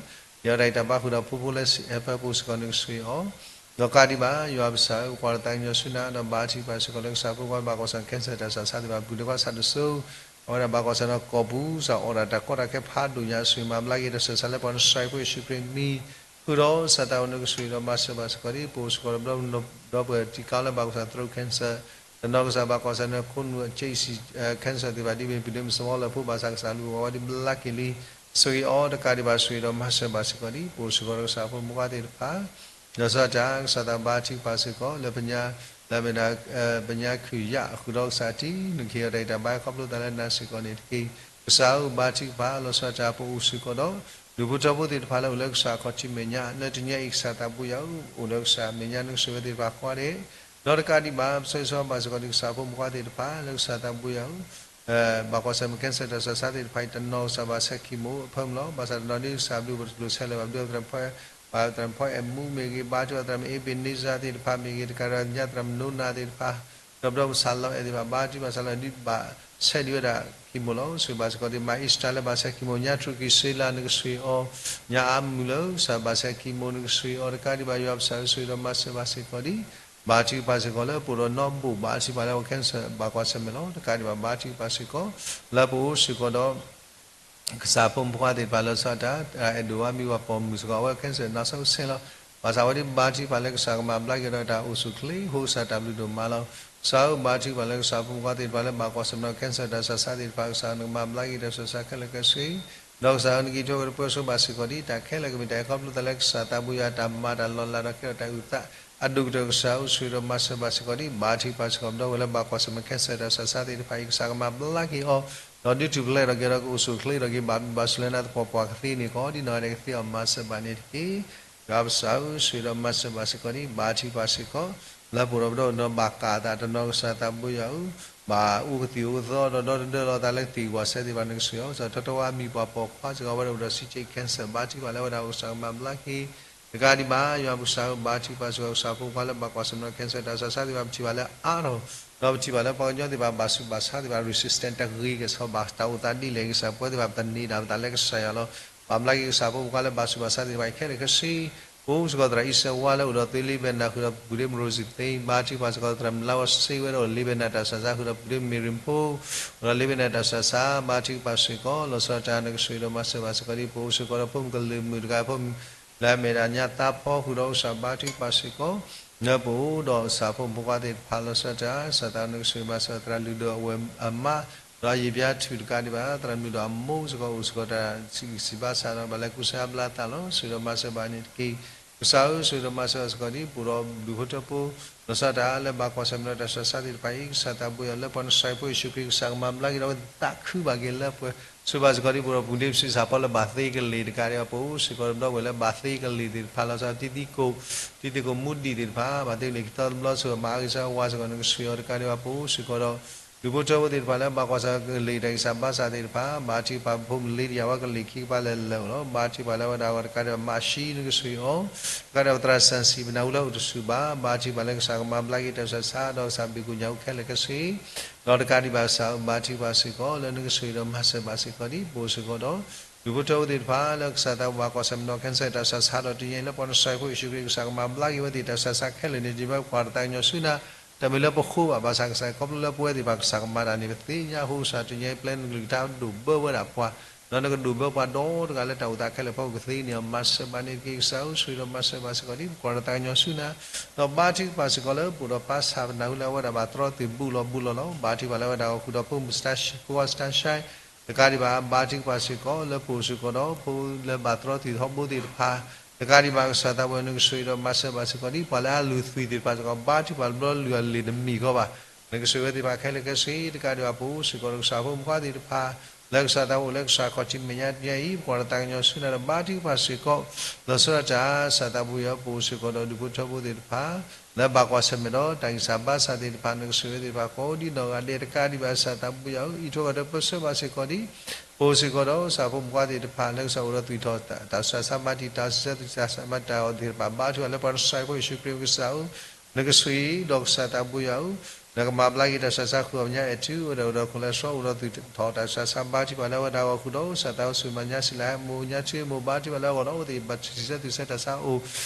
ယဲတၢ်အံၤတၢ်ဘၣ်ဃုာ်ဒီးဖိဖိလၢဟဲဖၢပူၤစ့ၢ်ကီး နကဆိၣ်ဂ့ၤအီၤ ဒီးတကးဒံးဘၣ် ယွၤပကစၢ်ဧၢ ပကွၢ်ဒီးသးကညီၤဆူနၤ ဒီးဘၣ်ထုကဖၣ်စ့ၢ်ကီးလၢကစၢ်ဖိခွါဘၣ်ကွၢ်ဆၢၣ်မဲာ် cancer တၢ်ဆူးတၢ်ဆါသ့ၣ်တဖၣ် ပုၢ်ဒီးခွါဆၣ်တစိၤ အဝဲဒၣ်ဘၣ်ကွၢ်ဆၢၣ်မဲာ်ဒီးကီၢ်ပူၤ ကစၢ်အိၣ်ဒီးတၢ်ကီတၢ်ခဲဖးဒိၣ်ညါ ကစၢ်မၤဘျါက့ၤတၢ်ဆူးတၢ်ဆါလၢပှၤကစၢ်ဖိယ့ၣ်ၡူးခရံာ်မံၤ ဃုာ်ဒီးကစၢ်သးဝဲ နကဆိၣ်ဂ့ၤဒီးမၤစၢၤဘၣ်စ့ၢ်ကီးဒ် ပအိၣ်စ့ၢ်ကီးဒီးပဒီပုၢ်ဝဲၢ်တံၤကါလၢဘၣ်ကွၢ်ဆၢၣ်မဲာ် throat cancer တနီၤကစၢ်ဘၣ်ကွၢ်ဆၢၣ်မဲာ်ဒီး colon ကၠ့စံၣ် cancer သ့ၣ်တဖၣ်ဒ်မ့ၢ် ပုၢ်ဒီးမ့ၢ်စဝီလၢဖိ ဘၣ်ဆၣ်ကစၢ်လူၤအဝဲဒ်ဘျါက့ၤလံ ဆိၣ်ဂ့ၤအီၤ တကးဒံးဘၣ် ဆိၣ်ဂ့ၤဒီးမၤစၢၤဘၣ်စ့ၢ်ကီးဒ် ပအိၣ်စ့ၢ်ကီးဒီးကစၢ်ဖိမုၣ်ဖိခွါသ့ၣ်တဖၣ် လီၤဆီဒၣ်တၢ် ကစၢ်သးဘါထုကဖၣ်စ့ၢ်ကီး လၢပညါ လၢမ့ၢ်ဒၣ် ပညါခုၣ်ယၣ်ဃုာ်ဒီးကစၢ်တံၢ် နကဟ့ၣ်အီၤတၢ်ဂံၢ်တၢ်ဘါခီဖျိသးလၢနၤစ့ၢ်ကီးန့ၣ်တက့ၢ်. ကစၢ်ဧၢ ဘါထုကဖၣ် လီၤဆီဒၣ်တၢ် ပအိၣ်စ့ၢ်ကီးဒီး ဒူၣ်ဖိထၢဖိသ့ၣ်တဖၣ်လၢအိၣ်လၢကစၢ်အခီၣ်ထံးမဲာ်ညါ လၢတနံၤအံၤ ကစၢ်သးဘိယၤဧၢ အိၣ်ဒီးကစၢ်မဲာ်ညါ နကဆိၣ်ဂ့ၤဝဲသ့ၣ်တဖၣ်ကိးဂၤဒဲး ဒီးတကးဒံးဘၣ် ပဆိၣ်ဂ့ၤဆိၣ်ဝါဘၣ်စ့ၢ်ကီးဒ်ကစၢ်ဖိမုၣ်ဖိခွါသ့ၣ်တဖၣ် လၢကစၢ်သးဘိယၤဧၢ ဘၣ်ကွၢ်ဆၢၣ်မဲာ် cancer တၢ်ဆူးတၢ်ဆါသ့ၣ်တဖၣ်အံၤ တနီၤကစၢ်ဘၣ်ဆဲး chemo အဖၢမုၢ်လီၤ. ဘၣ်ဆၣ်တနီၤဒ်ကစၢ်ဘျုးပတကျိၤဆဲးလၢၤဘၣ် ဘျုးသရၣ်မုၣ်ဖီအဲၣ်မူမ့ၢ်ဂ့ၤ ဘါထုကဖၣ်သရၣ်မုၣ် Ebenezer သ့ၣ်တဖၣ်မ့ၢ်ဂ့ၤ တကးဒံးဘၣ် သရၣ်မုၣ်နိနၤသ့ၣ်တဖၣ် ဒီးပဒီပုၢ်ဝဲၢ်ဆၣ်လီၤအဲၣ်သ့ၣ်တဖၣ် ဘါထုကဖၣ်ဆၣ်လီၤအဲၣ်ဒ်ဘၣ်ဆဲးဒံးဝဲဒၣ် chemo လီၤ. ဆိၣ်ဂ့ၤဘၣ်စ့ၢ်ကီးဒ် မၤအံစတၢ်လၢဘၣ်ဆဲး chemo ညါ ထြူးကံၢ်စ့လး နကဆိၣ်ဂ့ၤအီၤ ညါအါမုၢ်လၢကစၢ်ဘၣ်ဆဲး chemo နကဆိၣ်ဂ့ၤအီၤ တကးဒံးဘၣ် ယွၤပကစၢ်ဧၢ ဆိၣ်ဂ့ၤဒီးမၤစၢၤဘၣ်စ့ၢ်ကီးဒ် ဘါထုကဖၣ်စ့ၢ်ကီးလၢပအိၣ်ဒီးနီၣ်ဘိၣ်ဘၣ်အထံးဘၣ်လၢ cancer ဘၣ်ကွၢ်ဆၢၣ်မဲာ်လီၤ. တကးဒံးဘၣ် ဘါထုကဖၣ်စ့ၢ်ကီး လၢပအိၣ်စ့ၢ်ကီးဒီး ကစၢ်ဖိမုၣ်ဖိခွါသ့ၣ်တဖၣ်လၢဆီတၢ် အဲၣ်ဒိးဝါမံဝၤပိာ်မုၣ်စ့ၢ်ကီး အဝဲ cancer နီၢ်ဆၢဆဲးလီၤ. ဘၣ်ဆၣ်ဝဲဒၣ်ဘါထုကဖၣ်လၢကစၢ်ကမၤဘျါက့ၤဒီးတၢ်အိၣ်ဆူၣ်အိၣ်ချ့ အဃိကစၢ်တၢ်ဘျုးဒိၣ်မးလီၤ. ကစၢ်ဧၢ ဘါထုကဖၣ်လၢကစၢ်ဖိမုၣ်ဖိခွါသ့ၣ်တဖၣ်လၢဘၣ်ကွၢ်ဆၢၣ်မဲာ်ဒီး cancer တၢ်ဆူးတၢ်ဆါသ့ၣ်တဖၣ် ကစၢ်နကမၤဘျါက့ၤတၢ်ဆူးတၢ်ဆါခဲလၢာ်ခဲဆ့ ဒီးကစၢ်နက့ၤထီၣ်က့ၤဒီးပၢဆှၢဘၣ်စ့ၢ်ကီးဒ်တၢ်ခဲလၢာ်ကမ့ၢ်တၢ်အဲၣ်ခီဖျိသးလၢကစၢ်သးဘိယွၤအတၢ်မၤတၢ်လီၤလးဒီးကဲထီၣ်တၢ်အုၣ်သးအဒိၣ်ကတၢၢ် ကစၢ်ဧၢ ဆိၣ်ဂ့ၤဒီးမၤစၢၤဘၣ်စ့ၢ်ကီးဒ် ဘါထုကဖၣ်စ့ၢ်ကီးဒီးဝဲလၢဘၣ်ကွၢ်ဆၢၣ်မဲာ် cancer တၢ်ဆူးတၢ်ဆါသ့ၣ်တဖၣ်အံၤ ကစၢ်ကမၤဘျါက့ၤအီၤ ဒီးဒုးထူၣ်ဖျဲးထီၣ်က့ၤဒီးကအိၣ်ဆူၣ်အိၣ်ချ့ထီၣ်က့ၤ ဘၣ်ဘျုးဘၣ်ဆိၣ်လၢနၤသပှၢ်ပှၢ်ကသ့န့ၣ် ကိးဒ်နီၢ်ဂၤဒဲးကသ့အီၤ မၤစၢၤဘၣ်န့ၣ်တက့ၢ်. ယွၤကစၢ်ဧၢ ဆိၣ်ဂ့ၤဒီးမၤစၢၤဘၣ်စ့ၢ်ကီးဒ် ဘါထုကဖၣ်စ့ၢ်ကီး လၢပအိၣ်ဒီးပဒီဒီးဘၣ်ကးအသးတနီၤ ကစၢ်သးဘိယွၤဧၢ ဘၣ်အိၣ်ကသံၣ်အိၣ်သီဒီးဒီတဒၢလီၤသးလၢကသံၣ်ကဝီၤစဲသ့ၣ်တဖၣ် နကဆိၣ်ဂ့ၤအီၤ ကစၢ်ထီထီဝါအမံၤပှၤပိာ်ခွါစ့ၢ်ကီး အဝဲဒၣ်အိၣ်ဒီး စံက့ cancer ဘါထုကဖၣ်လၢအဝဲဒၣ်ကစၢ်ကမၤဘျါက့ၤ တကးဒံးဘၣ် ယွၤပကစၢ်ဧၢ ဘါထုကဖၣ်စ့ၢ်ကီး ကစၢ်ဖိခွါလၢဘၣ်ကွၢ်ဆၢၣ်မဲာ်ဒီး cancer တၢ်ဆူးတၢ်ဆါသ့ၣ်တဖၣ် ပထံၣ်ဘၣ်လၢအါထီၣ် ဒီးပထံၣ်ဘၣ်လၢပှၤကညီသ့ၣ်တဖၣ် ဘၣ်ဆူးဘၣ်ဆါသ့ၣ်တဖၣ် resistant တဂ့ၤကဲၣ်ဆိးဘၣ်တၢ်အိၣ်သးဒ်လဲၣ် ကစၢ်ပဝဲသ့ၣ်တဖၣ် ပသန့ၤဒၣ်ပသးလၢကစၢ်ယွၤလီၤ. ဘၣ်ဘျါက့ၤကစၢ်ဖိမုၣ်ဖိခွါလၢဘၣ်ဆူးဘၣ်ဆါသ့ၣ်တဖၣ်အံၤခဲလၢာ်ခဲဆ့ ပအိၣ်စ့ၢ်ကီးသရၣ်အံၤစဲဝါလၢအိၣ်ဒီးသုးလ့ဘဲနၤ ဃုာ်ဒီးပူၤဒ့မရိစံသ့ ဘါထုကဖၣ်စ့ၢ်ကီး သရၣ်မုၢ်လါဝဲစ့ဝဲဒီးလ့ဘဲနၤတၢ်ဆူးတၢ်ဆါ ဃုာ်ဒီးပူၤဒ့မ့ၢ်ရ့ၣ်ဖိ အိၣ်ဒီးလ့ဘဲနၤတၢ်ဆူးတၢ်ဆါ ဘါထုကဖၣ်စ့ၢ်ကီး လီၤဆီဒၣ်တၢ် နကဆိၣ်ဂ့ၤဒီးမၤစၢၤဘၣ်စ့ၢ်ကီးဒ် ပအိၣ်စ့ၢ်ကီးဒီးဖိမုၣ်ကလုာ်မုၣ်တဂၤ ဖိမုၣ်လၢအမ့ၢ်ဒၣ်ညါသးဖီ ဃုာ်ဒီးကစၢ်ဘါထုကဖၣ်စ့ၢ်ကီး လၢပအိၣ်ဒီးကစၢ်ဖိမုၣ်ဖိခွါသ့ၣ်တဖၣ် လီၤဆီဒၣ်တၢ် ကစၢ်သးနကဆိၣ်ဂ့ၤဘၣ်စ့ၢ်ကီး သရၣ်လုၢ်ဒိၣ်အဝဲၢ်အမါ ဒီးယံာ်ဘျါထူၣ်တကးဒံးဘၣ် သရၣ်လုၢ်ဒိၣ်အမိၢ်စ့ၢ်ကီး အိၣ်စ့ၢ်ကီးတၢ်စံးဘျုးစံးဖှိၣ်ဘၣ်ဆၣ်ဒီး ဘၣ်လဲၤကူစါဘျါသးလီၤ ဆိၣ်ဂ့ၤဒီးမၤစၢၤဘၣ်န့ၣ်တက့ၢ်. ကစၢ်ဧၢ ဆိၣ်ဂ့ၤဒီးမၤစၢၤဘၣ်စ့ၢ်ကီးဒ် ပအိၣ်ဒီးဒူၣ်ဖိထၢဖိ လီၤဆီဒၣ်တၢ်လၢဘၣ်ကွၢ်ဆၢၣ်မဲာ်ဒီးတၢ်ဆူးတၢ်ဆါသ့ၣ်တဖၣ်အံၤ ကစၢ်သးဘိယွၤလၢပှၤနစၢ်ဖိယ့ၣ်ၡူးခရံာ် ကစၢ်ကမၤဘျါက့ၤဒီးဝဲသးခုဘၣ်က့ၤလၢပှဲၤ ဆိၣ်ဂ့ၤဘၣ်စ့ၢ်ကီးဒ် ပအိၣ်ဒီးပူၤဒ့ပစုစၢ်ဖီလၢဘၣ်သ့ကလ့ၢ်တကးဒံးဘၣ် ပအိၣ်စ့ၢ်ကီးတဘျီဝဲလၢဘၣ်သ့ကလ့ၢ်သ့ၣ်တဖၣ် လီၤဆီဒၣ်တံၤသံကိး တံၤသံကိးမူဒံးသ့ၣ်တဖၣ် ဘၣ်သ့ကလ့ၢ်ခံသီတဘျီ ဆိၣ်ဂ့ၤမၤအါဂ့ၤဆၢဝါစ့ၢ်ကီး နကဆိၣ်ဂ့ၤအီၤတကးဒံးဘၣ် ပအိၣ်စ့ၢ်ကီးဒီး ဒူၣ်ဖိထၢဖိသ့ၣ်တဖၣ်လၢဘၣ်ကွၢ်ဆၢၣ်ကလ့ၢ်တၢ်ဂံၢ်စၢ်ဘါစၢ်သ့ၣ်တဖၣ် ဘါထုကဖၣ်ဖိမုၣ်လ့တယၢ်ဝဲကလ့ၢ်ခံကပၤလၢလၢာ်အိၣ်လီၤ ဘါထုကဖၣ်လၢအဝဲဒၣ်အဂီၢ်တကးဒံးဘၣ် မၤၡံနကဆိၣ်ဂ့ၤအီၤ တကးဒံးဘၣ် သရၣ်စၣ်စံၣ် ပနၢ်ဟူလၢအိၣ်တဆူၣ်ဘၣ် ဘါထုကဖၣ်လၢကစၢ်ကမၤဘျါက့ၤတၢ်ဆူးတၢ်ဆါ ဒီးကစၢ်ဘ့ၣ်ကိၣ်ညၣ်အူခဲလၢာ်ခဲဆ့ ဒီးတကးဒံးဘၣ်ကစၢ်ဧၢ ဘါထုကဖၣ်စ့ၢ်ကီး လၢနကဆိၣ်ဂ့ၤဒီးမၤစၢၤဘၣ်စ့ၢ်ကီးဒ် ပအိၣ်စ့ၢ်ကီးဒီး ဒူၣ်ဖိထၢဖိသ့ၣ်တဖၣ် လၢကစၢ်သးဘိယွၤကွၢ်ဆၢၣ်မဲာ်ဒီး cancer တၢ်ဆူးတၢ်ဆါ ဒီးတနံၤအံၤလၢပှၤနစၢ်ဖိယ့ၣ်ၡူးခရံာ် ကစၢ်ကမၤဘျါက့ၤဝဲသ့ၣ်တၢ်ဆူးတၢ်ဆါခဲလၢာ်န့ၣ် တနံၤဘၣ်ပကွၢ်တသးကညီၤဆူနၤ တၢ်မ့ၢ်လၢပဃိဘၣ် ဘၣ်ဆၣ်ကစၢ်ခီဖျိလၢပဝဲသ့ၣ်တဖၣ်ကစၢ်ကမၤတၢ်န့ၣ် ပသ့ၣ်ညါအဃိကစၢ် တနံၤအံၤပျဲနကလုၢ်ကထါဒိၣ်ဘၢဝဲဒၣ်ပှၤ ဒီးနကဒိၣ်ဘၢပှၤဒီတဂၤလၢတၢ်အိၣ်သးခဲလၢာ်ဖီခိၣ်ကသ့န့ၣ် မၤစၢၤဘၣ်န့ၣ်တက့ၢ် ကစၢ်ဧၢ ဆိၣ်ဂ့ၤဒီးမၤစၢၤဘၣ်စ့ၢ်ကီးဒ် ပကွၢ်တသးကညီၤဆူနၤ ဒီးဘါထုကဖၣ်စ့ၢ်ကီးလၢပအိၣ်ဒီးပၢ်ဆၣ်ပနၢ်ဟူလၢအဝဲဒၣ်ဘၣ်တြီသ့ၣ်ဘူးလီၤဘူးလီၤလီၤ ဘါထုကဖၣ်လၢအဝဲဒၣ်အဂီၢ်ဃုာ်ဒီးဖိမုၣ် ဖိခွါ Starshine တကးဒံးဘၣ် ဘါထုကဖၣ်စ့ၢ်ကီး လၢပအိၣ်စ့ၢ်ကီးဒီး ဖိလၢဘၣ်တြီသ့ၣ်ထီဘိသ့ၣ်တဖၣ် တကးဒံးဘၣ် ကစၢ်သးဘိယွၤ နကဆိၣ်ဂ့ၤဒီးမၤစၢၤဘၣ်စ့ၢ်ကီးဒ် ပှၤလၢအလုၢ်သွံၣ်သ့ၣ်တဖၣ်စ့ၢ်ကီး ဘါထုကဖၣ်တဘျီလုၢ်အလ့ၣ်တမံၤဃီဘၣ် နကဆိၣ်ဂ့ၤဝဲသ့ၣ်တဖၣ်ခဲလၢာ်ခဲဆ့ တကးဒံးဘၣ် ပအိၣ်စ့ၢ်ကီးဒီးကစၢ်ဖိမုၣ်ဖိခွါသ့ၣ်တဖၣ် လၢကစၢ်သးဘိလၢကစၢ်ခီၣ်ထံးမဲာ်ညါတနံၤအံၤ ပကွၢ်တသးကညီၤဆူနၤဒီး ဘါထုကဖၣ်စ့ၢ်ကီး လီၤဆီဒၣ်တၢ် ကစၢ်သးဘိယွၤ ပအိၣ်စ့ၢ်ကီးဒီးဒူၣ်ဖိထၢဖိသ့ၣ်တဖၣ် လၢဘၣ်ကွၢ်ဆၢၣ်မဲာ်ဒီး တၢ်ဂံၢ်စၢ်ဘါစၢ်သ့ၣ်တဖၣ် နကဆိၣ်ဂ့ၤဝဲသ့ၣ်တဖၣ်ကိးဒ်နီၢ်ဂၤဒဲး တကးဒံးဘၣ် ကစၢ်သးဘိယွၤဧၢ အံးထွဲကွၢ်ထွဲပၢဆှၢဘၣ်စ့ၢ်ကီးဒ် ပအိၣ်စ့ၢ်ကီးဒီး ကစၢ်ဖိမုၣ်ဖိခွါသ့ၣ်တဖၣ် လၢကစၢ်အိၣ်ဒီးသွံၣ်ထီၣ်တၢ်ဆူးတၢ်ဆါ မၤတံာ်တာ်စံးဆၢသွံၣ်ဆါမၤတံာ်တာ်အီၤသ့ၣ်တဖၣ် ဘါထုကဖၣ်လၢပှၤနစၢ်ဖိယ့ၣ်ၡူးခရံာ်ကစၢ်ဧၢ နကဆိၣ်ဂ့ၤဒီးကစၢ်သးဘိယွၤဧၢ နကမၤဘျါက့ၤတၢ်ဆူးတၢ်ဆါ ဃုာ်အီၤမဲာ်ညါ အဲၣ်ထူ အိၣ်ဒီးအိၣ်ဒီးခိၣ်လၢဆှီ အိၣ်ဒီးသွံၣ်ထီၣ်တၢ်ဆူးတၢ်ဆါ ဘါထုကဖၣ်လၢအဝဲဒၣ်အဂီၢ်ဃုာ်ဒီး ကစၢ်သးဘိယွၤ ဆူၣ်မဲာ်ညါစံးလၢဟဲမိၢ် ညါထူမိၢ် ဘါထုကဖၣ်လၢအဂီၢ်ဒီး အဝဲသ့ၣ်ဘၣ်စံးဆၢသွံၣ်ဆၢတၢ်ဆါအိၣ်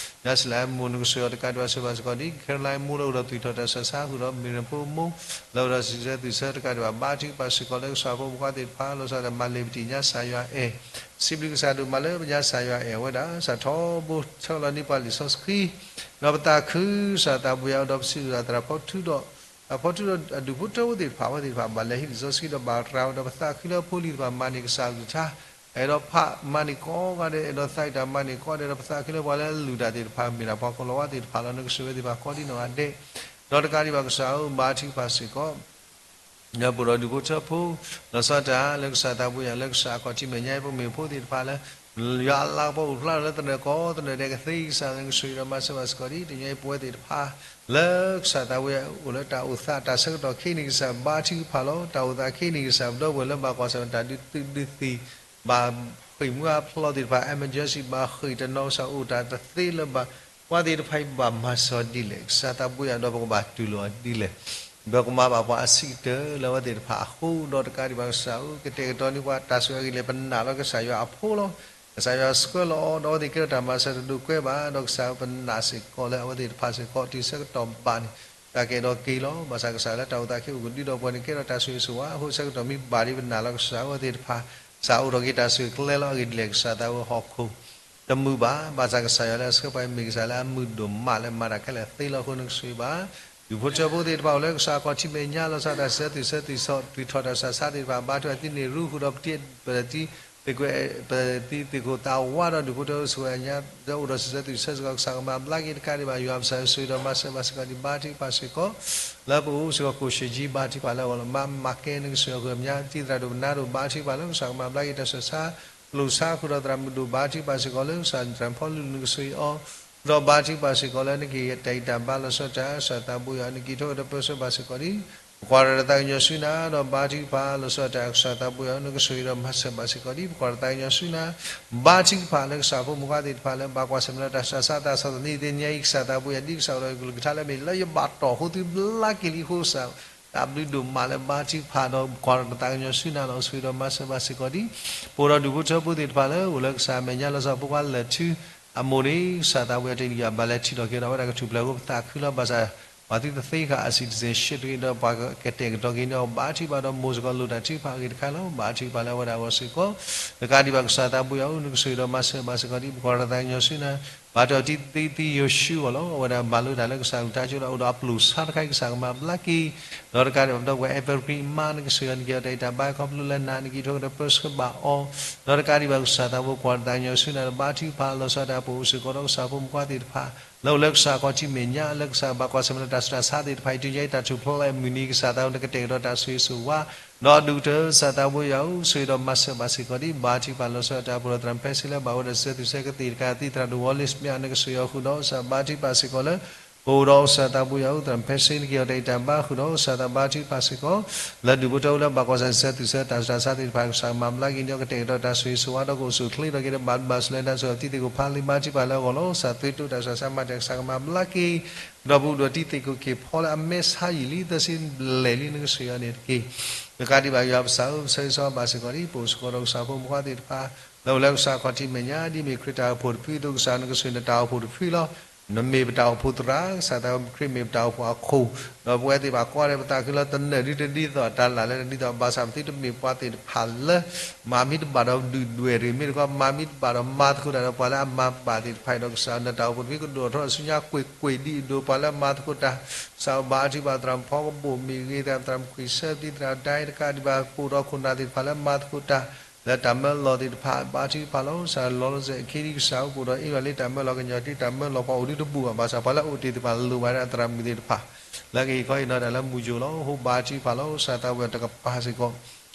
ညါစံးလၢဟဲမိၢ် နကဆိၣ်ဂ့ၤအီၤတကးဒံးဘၣ် ဆိၣ်ဂ့ၤဘၣ်စ့ၢ်ကီးဒ် ခဲရလါမိၢ်လၢအိၣ်ဒီးသွံၣ်ထီၣ်တၢ်ဆူးတၢ်ဆါ ဃုာ်ဒီးမ့ၢ်ရ့ၣ်ဖိမိၢ် လၢအိၣ်ဒီးစံးဆၢသွံၣ်ဆၢတကးဒံးဘၣ် ဘါထုကဖၣ်စ့ၢ်ကီးလၢကစၢ်ဖိမုၣ်ဖိခွါသ့ၣ်တဖၣ် လီၤဆီဒၣ်တၢ် မၤလ့ၤပတံၢ် ညါစၢ်ယွၤအဲၣ် စံးဘျုးကစၢ်ဒိၣ်မးလၢပညါစၢ်ယွၤအဲၣ်ဝဲဒၣ် စးထီဘိဆၢလီၤန့ၢ်ပှၤလံာ်စီဆှံ ဒီးပသးခု ကစၢ်သးဘိယွၤ အိၣ်ဒီးပစုဒီးသရၣ်ဖီထူဒီး သရၣ်ဖီထူဒီးအဒူၣ်ဖိထၢဖိသ့ၣ်တဖၣ် အဝဲသ့ၣ်တဖၣ် ဘၣ်လဲၤဟံးလံာ်စီဆှံဒီးဘၣ်ရၤဝဲဒီး ပသးခုလၢဖိလံၤတဖၣ် မၤန့ၢ်ကစၢ်အကလုၢ်ကထါ အဲၣ်ဒိးဖးမၤန့ၢ်ကိးဂၤဒဲး အဲၣ်ဒိးသးအံၤတၢ်မၤန့ၢ်ကိးဂၤဒဲး ဒီးပသးခုလၢပှၤလၢအလုၢ်တၢ်သ့ၣ်တဖၣ် မ့ၢ်ဒၣ်ပှၤကလီၤဝါသ့ၣ်တဖၣ်လီၤ နကဆိၣ်ဂ့ၤဝဲသ့ၣ်တဖၣ်ကိးဒ်နီၢ်ဂၤဒဲး ဒီးတကးဒံးဘၣ်ကစၢ်ဧၢ ဘါထုကဖၣ်စ့ၢ်ကီး လၢပအိၣ်ဒီးဒူၣ်ဖိထၢဖိ လီၤဆီဒၣ်တၢ် လၢကစၢ်သးဘိယွၤ လၢကစၢ်အခီၣ်ထံးမဲာ်ညါ ပမ့ၢ်ဖိသ့ၣ်တဖၣ်လၢ ယွၤအလၤကပီၤအိၣ်ဖျါထီၣ်လၢသနၢၣ်ကီၢ်သနၢၣ်ဒဲးကသ့ ကစၢ်နကဆိၣ်ဂ့ၤဒီးမၤစၢၤဘၣ်စ့ၢ်ကီးဒ် တနံၤအံၤပဝဲသ့ၣ်တဖၣ် လၢကစၢ်သးဘိယွၤအိၣ်လၢတၢ်အိၣ်သး တၢ်ဆၢကတီၢ်ခဲအံၤန့ၣ် ကစၢ်ဘါထုကဖၣ်လီၤ တၢ်အိၣ်သးခဲအံၤန့ၣ် ကစၢ်ပဒီပုၢ်ဝဲၢ်လၢဘၣ်ကွၢ်ဆၢၣ်မဲာ်တၢ်ဒုးသုးဒုးသံၣ် ဘၣ်ဃ့ၢ်မူအဖျိသ့ၣ်တဖၣ် emergency ဘၣ်ဃ့ၢ်တနီၤ ကစၢ်အိၣ်တၢ်တသ့လၢၤဘၣ် ပှၤသ့ၣ်တဖၣ်အံၤဘၣ်မၤစၢၤဒ်လဲၣ် ကစၢ်သးဘိယွၤဒီးပကဘၣ်တူၢ်လိာ်အီၤဒ်လဲၣ် ပကမၤဘၣ်ပှၤအဆံးကတၢၢ်လၢအဝဲသ့ၣ်တဖၣ်အဃိ ဒီးတကးဒံးဘၣ်ကစၢ်ဧၢ ကတဲာ်ကတီၤန့ၢ်ပှၤတၢ်ဆိၣ်ဂ့ၤအဂ့ၢ်လၢ ပနာ်လၢကစၢ်ယွၤအဖိလီၤ. ကစၢ်ယွၤဆှၢလီၤအီၤ ဒီးအဝဲသ့ၣ်ကဲထီၣ်တၢ်မၤစၢၤတဒိးကွဲဘၣ် ဒီးကစၢ်ဧၢ ပနာ်စ့ၢ်ကီးလၢအဝဲသ့ၣ်တဖၣ်စ့ၢ်ကီး တုၤဆၢကတီၢ်ဘၣ်န့ၣ် တၢ်ကအဲၣ်ဒိးက့ၤလီၤ. ဘၣ်ဆၣ်ကစၢ်လၢတၢ်အိၣ်သးခဲအံၤအိၣ်ကဒုဒီးပှၤန့ၣ် ကဲထီၣ်တၢ်ဆိၣ်ဂ့ၤဆိၣ်ဝါ အဃိဆၢကတီၢ်မ့ၢ်ဘၣ်ဒ်ပနာ်လီၤကစၢ်ဧၢ အဝဲသ့ၣ်တဖၣ် ကစၢ်အိၣ်ထီၣ်က့ၤတၢ်ဆိၣ်ဂ့ၤကျဲလီၤ အဂ့ၢ်ဒ်လဲၣ် ကစၢ်သးဝဲဟီၣ်ခိၣ် တမုာ်ဘၣ်, ဘၣ်ဆၣ်ကစၢ်ယွၤလၢအဆှၢပှၤမ့ၢ်ကစၢ်လၢအမုာ်ဒိၣ်မးလၢမၤတၢ်ခဲလၢာ်သ့လီၤအဃိ နကဆိၣ်ဂ့ၤဘၣ် ဒူၣ်ဖိထၢဖိသ့ၣ်တဖၣ်အိၣ်လၢကစၢ်အခီၣ်ထံးမဲာ်ညါ လီၤဆီဒၣ်တၢ်စံးဆၢသွံၣ်ဆၢသွံၣ်ဆီၣ် သွံၣ်ထီၣ်တၢ်စံးဆၢသ့ၣ်တဖၣ် ဘါထုကဖၣ်သုန့ၢ်ရူဃုာ်ဒီး ပတံၤ ပတံၤသ့ၣ်ခိၣ်သးဝးဒီး ဒူၣ်ဖိထၢဖိစ့ၢ်ကီးညါ ဒီးအိၣ်ဒီးစံးဆၢသွံၣ်ဆၢစ့ၢ်ကီး ကစၢ်ကမၤဘျါက့ၤတကးဒံးဘၣ် ယွၤပစၢ်ဆိၣ်ဂ့ၤဒီးမၤစၢၤဘၣ်စ့ၢ်ကီးဒံး ဘါထုကဖၣ်စ့ၢ်ကီး လၢပအိၣ်စ့ၢ်ကီး ကိၣ်ၡ့ၣ်ကၠံ ဘါထုကဖၣ်လၢအဂီၢ်လီၤ. မၤမၤကဲနကဆိၣ်ဂ့ၤအဃိ အမဲာ်ညါတံၢ်သရၣ်ဒိၣ်ပနါဒိၣ် ဘါထုကဖၣ်လၢကစၢ်ကမၤဘျါက့ၤတၢ်ဆူးတၢ်ဆါ ကျိၣ်စါဃုာ်ဒီးသရၣ်မုၣ်ဒိၣ် ဘါထုကဖၣ်စ့ၢ်ကီးလၢကစၢ်သရၣ်ဖီလူးနကဆိၣ်ဂ့ၤအီၤ ဒီးဘါထုကဖၣ်စ့ၢ်ကီးလၢနကဟ့ၣ်တၢ်ဂံၢ်တၢ်ဘါလီၤဆီဒၣ်တၢ် ကစၢ်သးဘိယွၤ နက့ၤထီၣ်ကဒီးပၢဆှၢဘၣ်စ့ၢ်ကီးဒံး ပကွၢ်တၢ်ဒီးသးကညီၤဆူနၤ ဒီးဘါထုကဖၣ်လီၤဆီဒၣ်တၢ် ကစၢ်သးဘိယွၤ နကဆိၣ်ဂ့ၤဒီးမၤစၢၤဘၣ်စ့ၢ်ကီးဒံး ပကွၢ်တၢ်သးကညီၤဆူနၤ ဘါထုကဖၣ်လၢကစၢ်ဖိမုၣ်ခွါသ့ၣ်တဖၣ်လၢ ဘၣ်ကွၢ်ဆၢၣ်မဲာ်လီၤတၢ်ဆူးတၢ်ဆါ တၢ်ဆီၣ်သနံးတနံၤအံၤ ကစၢ်သးဘိယွၤ ဒ်ကစၢ်အိၣ်ဒီးကလုၢ်ကထါလၢ မ့ၢ်လၢယဘၣ်တီၢ်အဃိ သုဘျါက့ၤလံအဃိ ကစၢ် တၢ်ဘျုးဒိၣ်မးလၢဘါထုကဖၣ်ဒီး ပကွၢ်တၢ်ဒီးသးကညီၤဆူနၤလီၤ. ဆိၣ်ဂ့ၤဒီးမၤစၢၤဘၣ်စ့ၢ်ကီးဒံး ပအိၣ်ဒီးဒူၣ်ဖိထၢဖိသ့ၣ်တဖၣ်လၢ အိၣ်လၢကစၢ်အမဲာ်ညါ လီၤဆီဖိခွါလဲၤထူ အမိၢ်န့ၣ် ကစၢ်သးဘိယွၤ တနံၤအံၤ ဘၣ်လဲၤထူၣ်ထီၣ်က့ၤဒီး အဝဲဒၣ်ကထူၣ်ဖျဲးအဃိ ပသးခုလီၤ. ဘၣ်ဆၣ် ပှၤသုတသ့ဃာ်အ citizenship တဂ့ၤဒီး ပှၤကတဲာ်ကတီၤက့ၤန့ၢ်အီၤ ဘါထုကဖၣ်ဒီး မိၢ်စ့ၢ်ကီး လိၣ်တၢ်ထုကဖၣ်အဂ့ၢ်တခါလီၤ. ဘါထုကဖၣ်လၢအဝဲဒၣ်အဂီၢ်စ့ၢ်ကီး တကးဒံးဘၣ် ကစၢ်သးဘိယွၤဧၢ နကဆိၣ်ဂ့ၤဒီးမၤစၢၤဘၣ်စ့ၢ်ကီးဒံး ပကွၢ်တၢ်သးကညီၤဆူနၤ ဘါထုကဖၣ်တံၤသံယိၤၡူအဂီၢ်လီၤ. အဝဲဒၣ်ဘၣ်လိာ်တၢ်လၢကစၢ်အကလုၢ်ကထါကၠိဒီး အိၣ်ဒီးအပျိာ်ဆါတခါအံၤ ကစၢ်ကမၤဘျါက့ၤ ဒီးတကးဒံးဘၣ် ပဒီပုၢ်ဝဲၢ် Evergreen အမါ နကဆိၣ်ဂ့ၤအီၤ နကဟ့ၣ်အီၤတၢ်ဂံၢ်တၢ်ဘါ ခီဖျိလၢနၤ နက့ၤထီၣ်ကဒီးပၢဆှၢဘၣ်အီၤ ဒီးတကးဒံးဘၣ် ကစၢ်သးဘိ ပကွၢ်တၢ်သးကညီၤဆူနၤဒီး ဘါထုကဖၣ်လီၤဆီဒၣ်တၢ် ပအိၣ်စ့ၢ်ကီးဒီးကစၢ်ဖိမုၣ်ခွါသ့ၣ်တဖၣ် လၢအိၣ်လၢကစၢ်အခီၣ်ထံးမဲာ်ညါ လၢကစၢ်ဘၣ်ကွၢ်ဆၢၣ်မဲာ်လီၤတၢ်ဆူးတၢ်ဆါသ့ၣ်တဖၣ်အံၤ တနံၤအံၤ တၢ်ထူၣ်ဖျဲးအမုၢ်နံၤ ကစၢ်သးဘိ နကတဲာ်ကတီၤတၢ်ဆိၣ်ဂ့ၤဆိၣ်ဝါ ဒီးဒူၣ်ကတၢၢ် ကစၢ်သးဘိယွၤဧၢ ဆိၣ်ဂ့ၤဒီးမၤစၢၤဘၣ်စ့ၢ်ကီးဒံး ဘါထုကဖၣ်လီၤဆီဒၣ်တၢ် ပအိၣ်ဒီးသရၣ်ဖဲစ့လၢ ဘၣ်ဝဲဒီးစံးဆၢသွံၣ်ဆၢကသ့ၣ်တကး သံသရၣ်ဒိၣ်ဝီလ့ၣ်မ့ၢ်အါ နကဆိၣ်ဂ့ၤအီၤဃုာ်ဒီး ကစၢ်ဘါထုကဖၣ်စ့ၢ်ကီးလၢ ပအိၣ်ဒီးကစၢ်သးဘိယွၤဧၢ သရၣ်ဖဲစ့ နက့ၤအီၤတၢ်ဂံၢ်တၢ်ဘါဃုာ်ဒီး ကစၢ်သးဘါထုကဖၣ်စ့ၢ်ကီး လၢဒူၣ်ဖိထၢဖိလၢဘၣ်ကွၢ်ဆၢၣ်မဲာ်လီၤတၢ်ဆူးတၢ်ဆါသ့ၣ်တဖၣ် ကစၢ်ကမၤဘျါက့ၤန့ၢ်အီၤ ကတဲာ်ကတီၤတၢ်ဆိၣ်ဂ့ၤဆိၣ်ဝါဒီး ကအိၣ်ဆူၣ်အိၣ်ချ့ထီၣ်က့ၤဒီး ဘၣ်ဘျးစူၣ်လၢတၢ်ဆိၣ်ဂ့ၤသံသ့ၣ်ခိၣ်ဖးလံ ဘါထုကဖၣ်လၢအဂီၢ်လီၤ. ကစၢ်သွံတိာ်တၢ်ဆူးတၢ်ဆါမၤတၢ် ကစၢ်ကမၤဘျါက့ၤ ဒီပုၢ်ဝဲၢ်တံၤသ့ၣ်ခိၣ်က့ၤဖီလၢအမဲာ်ဆါယံာ်လံ သၢဆံဘျဲၣ်လံ နကဆိၣ်ဂ့ၤအီၤန့ၣ်တက့ၢ်. တကးဒံးဘၣ် ယွၤပစၢ်ဧၢ ပဆၢဂ့ၤဆၢဝါဘၣ်စ့ၢ်ကီးဒံး ပအိၣ်စ့ၢ်ကီးဒီးကစၢ်ဖိမုၣ်ခွါသ့ၣ်တဖၣ် လၢအိၣ်လၢကစၢ်အခီၣ်ထံးမဲာ်ညါ ဒ်မ့ၢ်ခရံာ်တၢ်အိၣ်ဖှိၣ်တဖုအသိး ကစၢ်နကဆိၣ်ဂ့ၤနတၢ်အိၣ်ဖှိၣ်တဖုလီၤ. နမ့ၢ်ပတၢ်အိၣ်ဖှိၣ်သရၣ် ကစၢ်သးဘိခရံာ်မ့ၢ်ပတၢ်အိၣ်ဖှိၣ်အခိၣ် ဒီးပဝဲသ့ၣ်တဖၣ်ကိးဂၤဒဲး ပသးခုလီၤ တနၢၤဒ်တဒ်သိး တၢ်လၢ်လၢတဒ်သိး ဘၣ်ဆၣ်ပသုတမ့ၢ်ပှၤသ့ၣ်တဖၣ်လၢ မၤမ့ၢ်တဘၣ်ဒီးဒုၣ်ဒွဲၣ်တဂ့ၤ မ့ၢ်တခီ မၤမ့ၢ်တဘၣ်ဒီးမၤသကိးတၢ်ဒီး ပှၤလၢအမၤဘၣ်သ့ၣ်တဖၣ်အံၤဒီး ကစၢ်နတၢ်အိၣ်ဖှိၣ်တဖုကဒိၣ်ထီၣ်ဆူညါကွ့ၢ်ကွ့ၢ်ဒ်အံၤ ဒိးပှၤလၢအမၤသကိးတၢ် ကစၢ်ဧၢ ဘါထုကဖၣ်သရၣ်မုၣ်ဖီကဘိၣ်မ့ၢ်ဂ့ၤ သရၣ်မုၣ်ခွံၣ်ဆၢ ပတံၤသရၣ်ဒဲ တကးဒံးဘၣ် ပအိၣ်ဒီးခိၣ်နၢ်သ့ၣ်တဖၣ်လၢမၤသကိးတၢ် လၢတၢ်မၢလီၤသ့ၣ်တဖၣ် ဘါထုကဖၣ်လီၤ. ကစၢ်လီၤလီၤဆဲးအခံဒံး ကစၢ်အိၣ်ပအိၣ်ဒီးအ့ၣ်ဝဲလၢတၢ်မၢလီၤ ကညီၤတံၢ်တၢ်မၢလီၤ ပှၤအိၣ်ဒံးတဘူၣ်ဘၣ် ဘၣ်ဆၣ်ပှၤလၢအအိၣ်တ့ၢ်သ့ၣ်တဖၣ် လိၣ်ဘၣ်ဒၣ်သရၣ်မုၣ်သ့ၣ်တဖၣ် လၢကဟ့ၣ်ခီဟ့ၣ်နီၤတၢ်လၢမုၢ်ယိာ်လီၤ. အဃိဘါထုကဖၣ်လီၤ ကစၢ်သးဘိယွၤတကပၤစ့ၢ်ကီး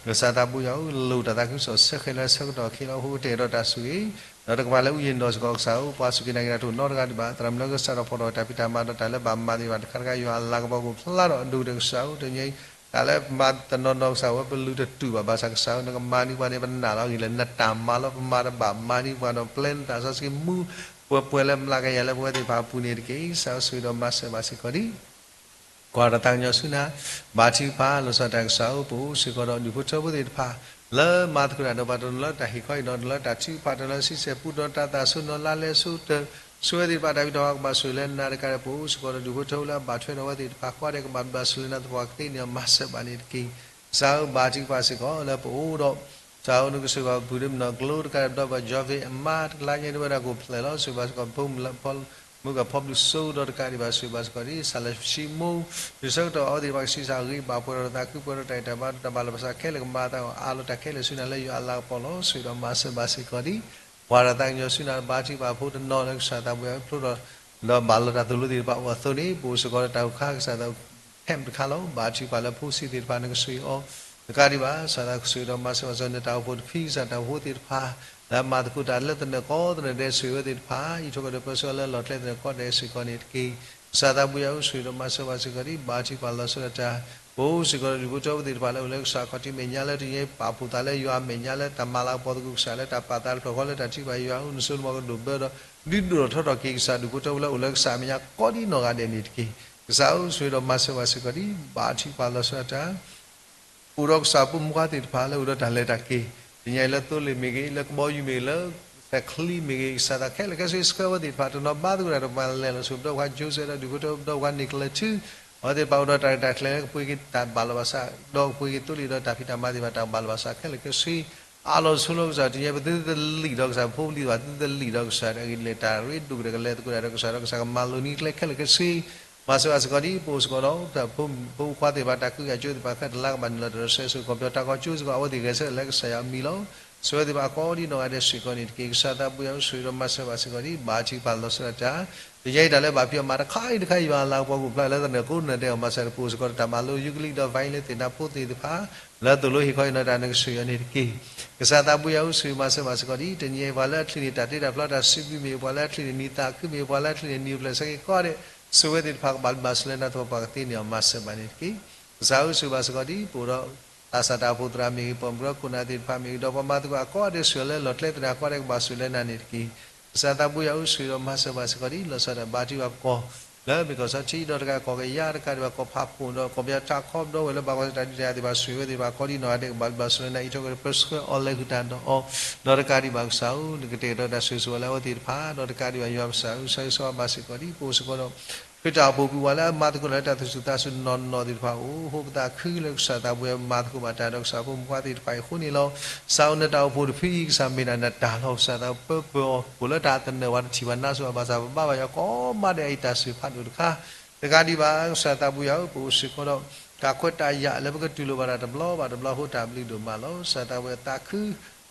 ကစၢ်သးဘိယွၤဧၢ လိၣ်တၢ်သးခုကစီၣ်ဆၢဃဲၤလၢဆၢကတီၢ်အခံလီၤ. အဃိကတဲာ်ဒီးတၢ်ဆိၣ်ဂ့ၤ ဒီးတကပၤလၢအုၣ်ယံၤနီၢ်စ့ၢ်ကီး ကစၢ်ဧၢ ပှၤစူၢ်က့ၤနာ်က့ၤတၢ်တအိၣ်နီတဂၤဒံးဘၣ် သရၣ်မုၣ်လၢကစၢ်ထီၣ်ဖီၣ်ထီၣ်တၢ်ဖံးတၢ်မၤဒီးတၢ်လၢဘၣ်မၤသ့ၣ်တဖၣ်တခါတခါ ယွၤအလၤကပီၤကအိၣ်ဖျါထီၣ်အဒိၣ်ကတၢၢ် ကစၢ်ဧၢ တနံၤအံၤ တၢ်လၢမၤတနီၤနီၤ ကစၢ်ဧၢ ပလူၤတတုာ်ဘၣ် ဘၣ်ဆၣ်ကစၢ်ဧၢ နကမၤန့ၢ်ပှၤန့ၣ် ပနာ်လီၤအဂ့ၢ်လၢနတၢ်မၤလီၤ ပမၤတဘၣ် မၤန့ၢ်ပှၤဒီးပျဲနတၢ်စီဆှံမူ ပှဲၤပှဲၤလၢမျးကယၤလၢပဝဲသ့ၣ်တဖၣ်အပူၤန့ၣ်တက့ၢ်. ကစၢ်ဧၢဆိၣ်ဂ့ၤဒီးမၤစၢၤဘၣ်စ့ၢ်ကီးဒံး ကွၢ်ဒီးသးကညီၤဆူနၤ ဘါထုကဖၣ်လီၤဆီဒၣ်တၢ် ကစၢ်ဧၢ ပအိၣ်စ့ၢ်ကီးဒီးဒူၣ်ဖိထၢဖိသ့ၣ်တဖၣ် လၢမၤသကိးတၢ်ဒီးပှၤတနီၤလၢတၢ်ဟ့ၣ်ခီဟ့ၣ်နီၤ တနီၤလၢတၢ်ထုကဖၣ် တနီၤလၢစံးဆဲးပူ တနီၤလၢတၢ်သးဆိ တနီၤလၢလဲၤဆိကတၢၢ် ဆိဝဲသ့ၣ်တဖၣ် တၢ်ဖံးတၢ်မၤကဘၣ်ဆိၣ်ဂ့ၤလၢနၤတကးဒီး ပအိၣ်စ့ၢ်ကီးဒီးဒူၣ်ဖိထၢဖိလၢအဘၣ်ထွဲဒီးအဝဲသ့ၣ်တဖၣ် ကိးဂၤဒဲးကဘၣ်ဘျးစူၣ်လၢနၤသပှၢ်ကသ့န့ၣ် မၤစၢၤဘၣ်န့ၣ်တက့ၢ်. ကစၢ်ဧၢ ဘါထုကဖၣ်စ့ၢ်ကီးလၢပအိၣ်ဒီး ကစၢ်ဧၢ နကဆိၣ်ဂ့ၤပပုၢ်ဒ့မုၣ်နီၢ်ကျိ တကးဒီးပဒီပုၢ်ဝဲၢ် Jovi အမါ တကလါညါဒ်ဝဲဒၣ်ကအိၣ်ဖျဲၣ်လီၤ ဆိၣ်ဂ့ၤဘၣ်စ့ၢ်ကီး ဖိမုၣ်ကဖီဘျုးစိဒီးတကးဒံးဘၣ် ဆိၣ်ဂ့ၤဘၣ်စ့ၢ်ကီးဒ် စၢ်လၢၡံမိ ဒ်ဆၢကတီၢ်အဝဲသ့ၣ်တဖၣ်ကဆံးစၢ်ဂ့ၤဘၣ်ပှဲၤဒီးတၢ်သးခုပှဲၤဒီးတၢ်ဂံၢ်တၢ်ဘါဒီးတၢ်ဘၣ်လီၤဘၣ်စးခဲလၢာ် ကမၤအသးအီၤအါလီၤတၢ်ခဲလၢာ်ဆူနၤလၢယွၤအလၤကပီၤလီၤ. ဆိၣ်ဂ့ၤဒီးမၤစၢၤဘၣ်စ့ၢ်ကီးဒ် ပှၤဒီးသးကညီၤဆူနၤ ဘါထုကဖၣ်ဖိတနီၤလၢကစၢ်သးဘိယွၤဖျိဒီး ဒီးဘၣ်လီၤတၢ်သိၣ်လိသ့ၣ်တဖၣ်အိၣ်အသိးန့ၣ် ပအိၣ်စ့ၢ်ကီးဒီးတၢ်အိၣ်ခါကစၢ်သး camp တခါလီၤ. ဘါထုကဖၣ်လၢဖိဆံးသ့ၣ်တဖၣ် နကဆိၣ်ဂ့ၤအီၤ တကးဒံးဘၣ် ကစၢ်သးကဆိၣ်ဂ့ၤဒီးမၤစၢၤဘၣ်စ့ၢ်ကီး နတၢ်အိၣ်ဖှိၣ်တဖု ကစၢ်တၢ်အိၣ်ဖှိၣ်သ့ၣ်တဖၣ် လၢအမၤသကိးတၢ်လၢသနၢၣ်ကီသနၢၣ်ဒဲး ဆိၣ်ဂ့ၤဝဲသ့ၣ်တဖၣ် အံးထီၣ်ကဒီးပၢဆှၢလၢလီၢ်ကျဲသနၢၣ်ကီဒဲးစ့ၢ်ကီးန့ၣ်တက့ၢ်. ကစၢ်သးဘိယွၤဧၢ ဆိၣ်ဂ့ၤဒီးမၤစၢၤဘၣ်စ့ၢ်ကီးဒ် ဘါထုကဖၣ်လီၤဆီဒၣ်တၢ် ပအိၣ်စ့ၢ်ကီးဒီးဒူၣ်ဖိထၢဖိသ့ၣ်တဖၣ်လၢအိၣ်လၢကစၢ်အခီၣ်ထံးမဲာ်ညါလၢတနံၤအံၤ ပာ်ဖှိၣ်သးလၢယွၤအမဲာ်ညါလၢတၢ်မၤလၤကပီၤသကိးကစၢ်လၢတၢ်ပာ်သးတဖျၢၣ်ဃီလၢတၢ်ထုကဖၣ်ယွၤဧၢ နစိနမီၤကဒိၣ်ဘၢဒီး ဒုးဒိၣ်ထီၣ်ထီထီၣ်က့ၤကစၢ်ဒူၣ်ဖိထၢဖိလၢအိၣ်လၢကစၢ်အမဲာ်ညါကိးဒ်နီၢ်ဂၤဒဲးန့ၣ်တက့ၢ်. ကစၢ်ဧၢ ဆိၣ်ဂ့ၤဒီးမၤစၢၤဘၣ်စ့ၢ်ကီးဒ် ဘါထုကဖၣ်လီၤဆီဒၣ်တၢ် ပအိၣ်ဒီးကစၢ်ဖိမုၣ်ခွါသ့ၣ်တဖၣ်လၢအိၣ်ဒီးတၢ်လဲၤတၢ်က့ၤ တနံၤအံၤလၢသိလ့ၣ်မ့ၢ်ဂ့ၤ လၢကဘီယူၤမ့ၢ်ဂ့ၤ လၢသဲးချံမ့ၢ်ဂ့ၤ ကစၢ်သးခဲလၢာ်ခဲဆ့ဆှၢဝဲသ့ၣ်တဖၣ် တနီၤဘါသကိးတၢ်ဒီးပှၤလဲၤလီၤဆူ ပဒီပုၢ်ဝဲၢ် Joseph ဒီးဒူၣ်ဖိထၢဖိ ပဒီပုၢ်ဝဲၢ်န့ၣ်ကျၢၤထူ အဝဲသ့ၣ်တဖၣ်အိၣ်ဒီးတၢ်ရဲၣ်တၢ်ကျဲၤလၢကပှ့ၤက့ၤတၢ်ဘၣ်လီၤဘၣ်စး ဒီးကပှ့ၤက့ၤသိလ့ၣ်ဒီးတၢ်ဖံးတၢ်မၤသ့ၣ်တဖၣ် တၢ်ဘၣ်လီၤဘၣ်စးခဲလၢာ်ခဲဆ့ အးလီၤဆိလၢကစၢ် တနံၤအံၤ ပသုတလံာ်ဒီးကစၢ်, ပဖိပလံၤတဖၣ် သုတလံာ်ဒီးကစၢ်, အဂ့ၢ်ဒ်လဲၣ် တၢ်ရ့ဒိၣ်ကတၢၢ် ကလဲၤသကိးတၢ်ဒီးကစၢ်, ဒီးကစၢ်ကမၤလိၤနံၤကျဲခဲလၢာ်ခဲဆ့, မၤစၢၤဘၣ်စ့ၢ်ကီးဒ် ပအိၣ်စ့ၢ်ကီးဒီး ပဖိပဖိခွါသ့ၣ်တဖၣ် တၢ်ကဟုကယာ်ကၠိသ့ၣ်တဖၣ် ဃဲတလါကဘၣ်နုာ်လီၤတၢ်ဒီးစဲးစိၤကီၢ်ပယီၤ တၢ်ကီကၠိစ့ၢ်ကီး အဝဲသ့ၣ်ဂဲၤဆၢထၢၣ်လၢကစၢ်ယွၤအမံၤလီၤ. ဆိၣ်ဂ့ၤဝဲသ့ၣ်တဖၣ်ကိးဒ်နီၢ်ဂၤဒဲးစ့ၢ်ကီးန့ၣ်တက့ၢ်. ကစၢ်သးပူၤယၤအု ဆိၣ်ဂ့ၤဒီးမၤစၢၤဘၣ်စ့ၢ်ကီးဒ် ဘါထုကဖၣ်လီၤဆီဒၣ်တၢ် တနံၤအံၤတၢ်လၢဘၣ်ဖံးအီၤမၤတခါအံၤတခါ ယွၤအလၤကပီၤကအိၣ်ဖျါလၢသနၢၣ်ကိးနၢ်ဒဲးအီၤ မၤစၢၤတပူၤစ့ၢ်ကီးဒီး တၢ်မၤလိယူကလံးဒီး violin သ့ၣ်တဖၣ်ဖိသ့ၣ်တဖၣ် လၢသိၣ်လိဟ့ၣ်ခီဟ့ၣ်နီၤတၢ်နကစၢ်ယွၤန့ၣ်တက့ၢ်. ကစၢ်သးပူၤယၤအု ဆိၣ်ဂ့ၤမၤစၢၤဘၣ်စ့ၢ်ကီးဒ် တနံၤအံၤ ပှၤလၢအချံးန့ၣ် တၢ်တ့တၢ်ဖျီတၢ်စံးဘျုးမ့ၢ်ဂ့ၤ, ပှၤလၢအချံးန့ၣ် နံၤသးခုမ့ၢ်ဂ့ၤ, ပှၤလၢအချံးန့ၣ် နံၤအိၣ်ဖျဲၣ်ဆၢက့ၤကိးဂၤဒဲး ဆိၣ်ဂ့ၤဝဲသ့ၣ်တဖၣ် ကဘၣ်ဘျုးဘၣ်ဆိၣ်လၢနၤသပှၢ်ပှၢ်ကသ့န့ၢ်အီၤ မၤစၢၤဘၣ်န့ၣ်တက့ၢ်. ကစၢ်အု ဆိၣ်ဂ့ၤဘၣ်စ့ၢ်ကီးဒ် ပအိၣ်ဒီး သးစၢ်တၢ်အိၣ်ဖှိၣ်သရၣ်မ့ၢ်ဂ့ၤ, ပိာ်မုၣ်ဒီးခိၣ်နၢ်သ့ၣ်တဖၣ်မ့ၢ်ဂ့ၤ, ဒီးပှၤမၤသကိးအကိးဂၤဒဲး ဆိၣ်ဂ့ၤလၢလီၢ်ကျဲသနၢၣ်ကိးဂၤဒဲး ကဘၣ်ဆိၣ်ဂ့ၤလၢနၤန့ၣ်တက့ၢ်. ကစၢ်သးပူၤယၤအု ဆိၣ်ဂ့ၤဒီးမၤစၢၤဘၣ်စ့ၢ်ကီးဒ် လီၤဆီဒၣ်တၢ်ဘါထုကဖၣ်ကီၢ် လၢမ့ၢ်ကီၢ်စီထံဒီတကး ကီၢ်ကယၤတကးဒံးဘၣ် ကီၢ်ဖးဖှိၣ်ဒီး ကီၢ်ပယီၤထးခီပဒီဝဲၢ်လၢဘၣ်ကွၢ်ဆၢၣ်တၢ်ဒုးတၢ်ယၤသ့ၣ်တဖၣ် ဆိၣ်ဂ့ၤဝဲသ့ၣ်တဖၣ်ကိးဒ်နီၢ်ဂၤဒဲး ကဘၣ်ဘျုးဘၣ်ဆိၣ်လၢနၤ အံးထွဲကရၢပၢဆှၢအီၤလဲၤဃုာ်တၢ်ဒီးအီၤ ဒီးတကးဒံးဘၣ်ကစၢ်အု နကတဲာ်ကတီၤတၢ်ဆိၣ်ဂ့ၤဆိၣ်ဝါလၢအဝဲသ့ၣ်တဖၣ် ဒီးတကးဒံးဘၣ်ယွၤကစၢ်အု ဆၢဂ့ၤဆၢဝါဘၣ်စ့ၢ်ကီးဒ် ပအိၣ်စ့ၢ်ကီးဒီး ခရံာ်တၢ်အိၣ်ဖှိၣ်ပူၤပှၤလၢအမၤသကိးလၢတၢ်သူၣ်ဆူၣ်သးဆူၣ်နီၢ်နီၢ်သ့ၣ်တဖၣ်အိၣ် ဟိပသးခုလၢကစၢ်သးပူၤယၤမၤသကိးဘၣ်တၢ်ဒီးကစၢ်ဖိမုၣ်ခွါသ့ၣ်တဖၣ်အံၤအဃိန့ၣ်လီၤ. ကစၢ်အု နတၢ်အိၣ်ဖှိၣ်တဖုအံၤ ကစၢ်မ့ၢ်ဒၣ်နတၢ်လီၤ ကစၢ်သးပၢပၢအီၤ ပအိၣ်လၢတၢ်သနၢၣ်ဝဲတထံၣ်ဘၣ်နါစိၤဘၣ် ဘၣ်ဆၣ်ဘၣ်ယွၤကိးမးဒဲးအံၤတၢ်စံးဖးဒိၣ်တခါ တကးဒံးဘၣ် ကစၢ်သးပူၤယၤဧၢ ပအိၣ်စ့ၢ်ကီးဒီး တၢ်ခွဲးတၢ်ယာ်လၢပကတူၢ်လိာ်ဘၣ်တၢ်တဘျီဘၣ်တဘျီအဃိ တၢ်ဘျုးဒိၣ်မးလီၤ. ကစၢ်သးပူၤယၤသးခု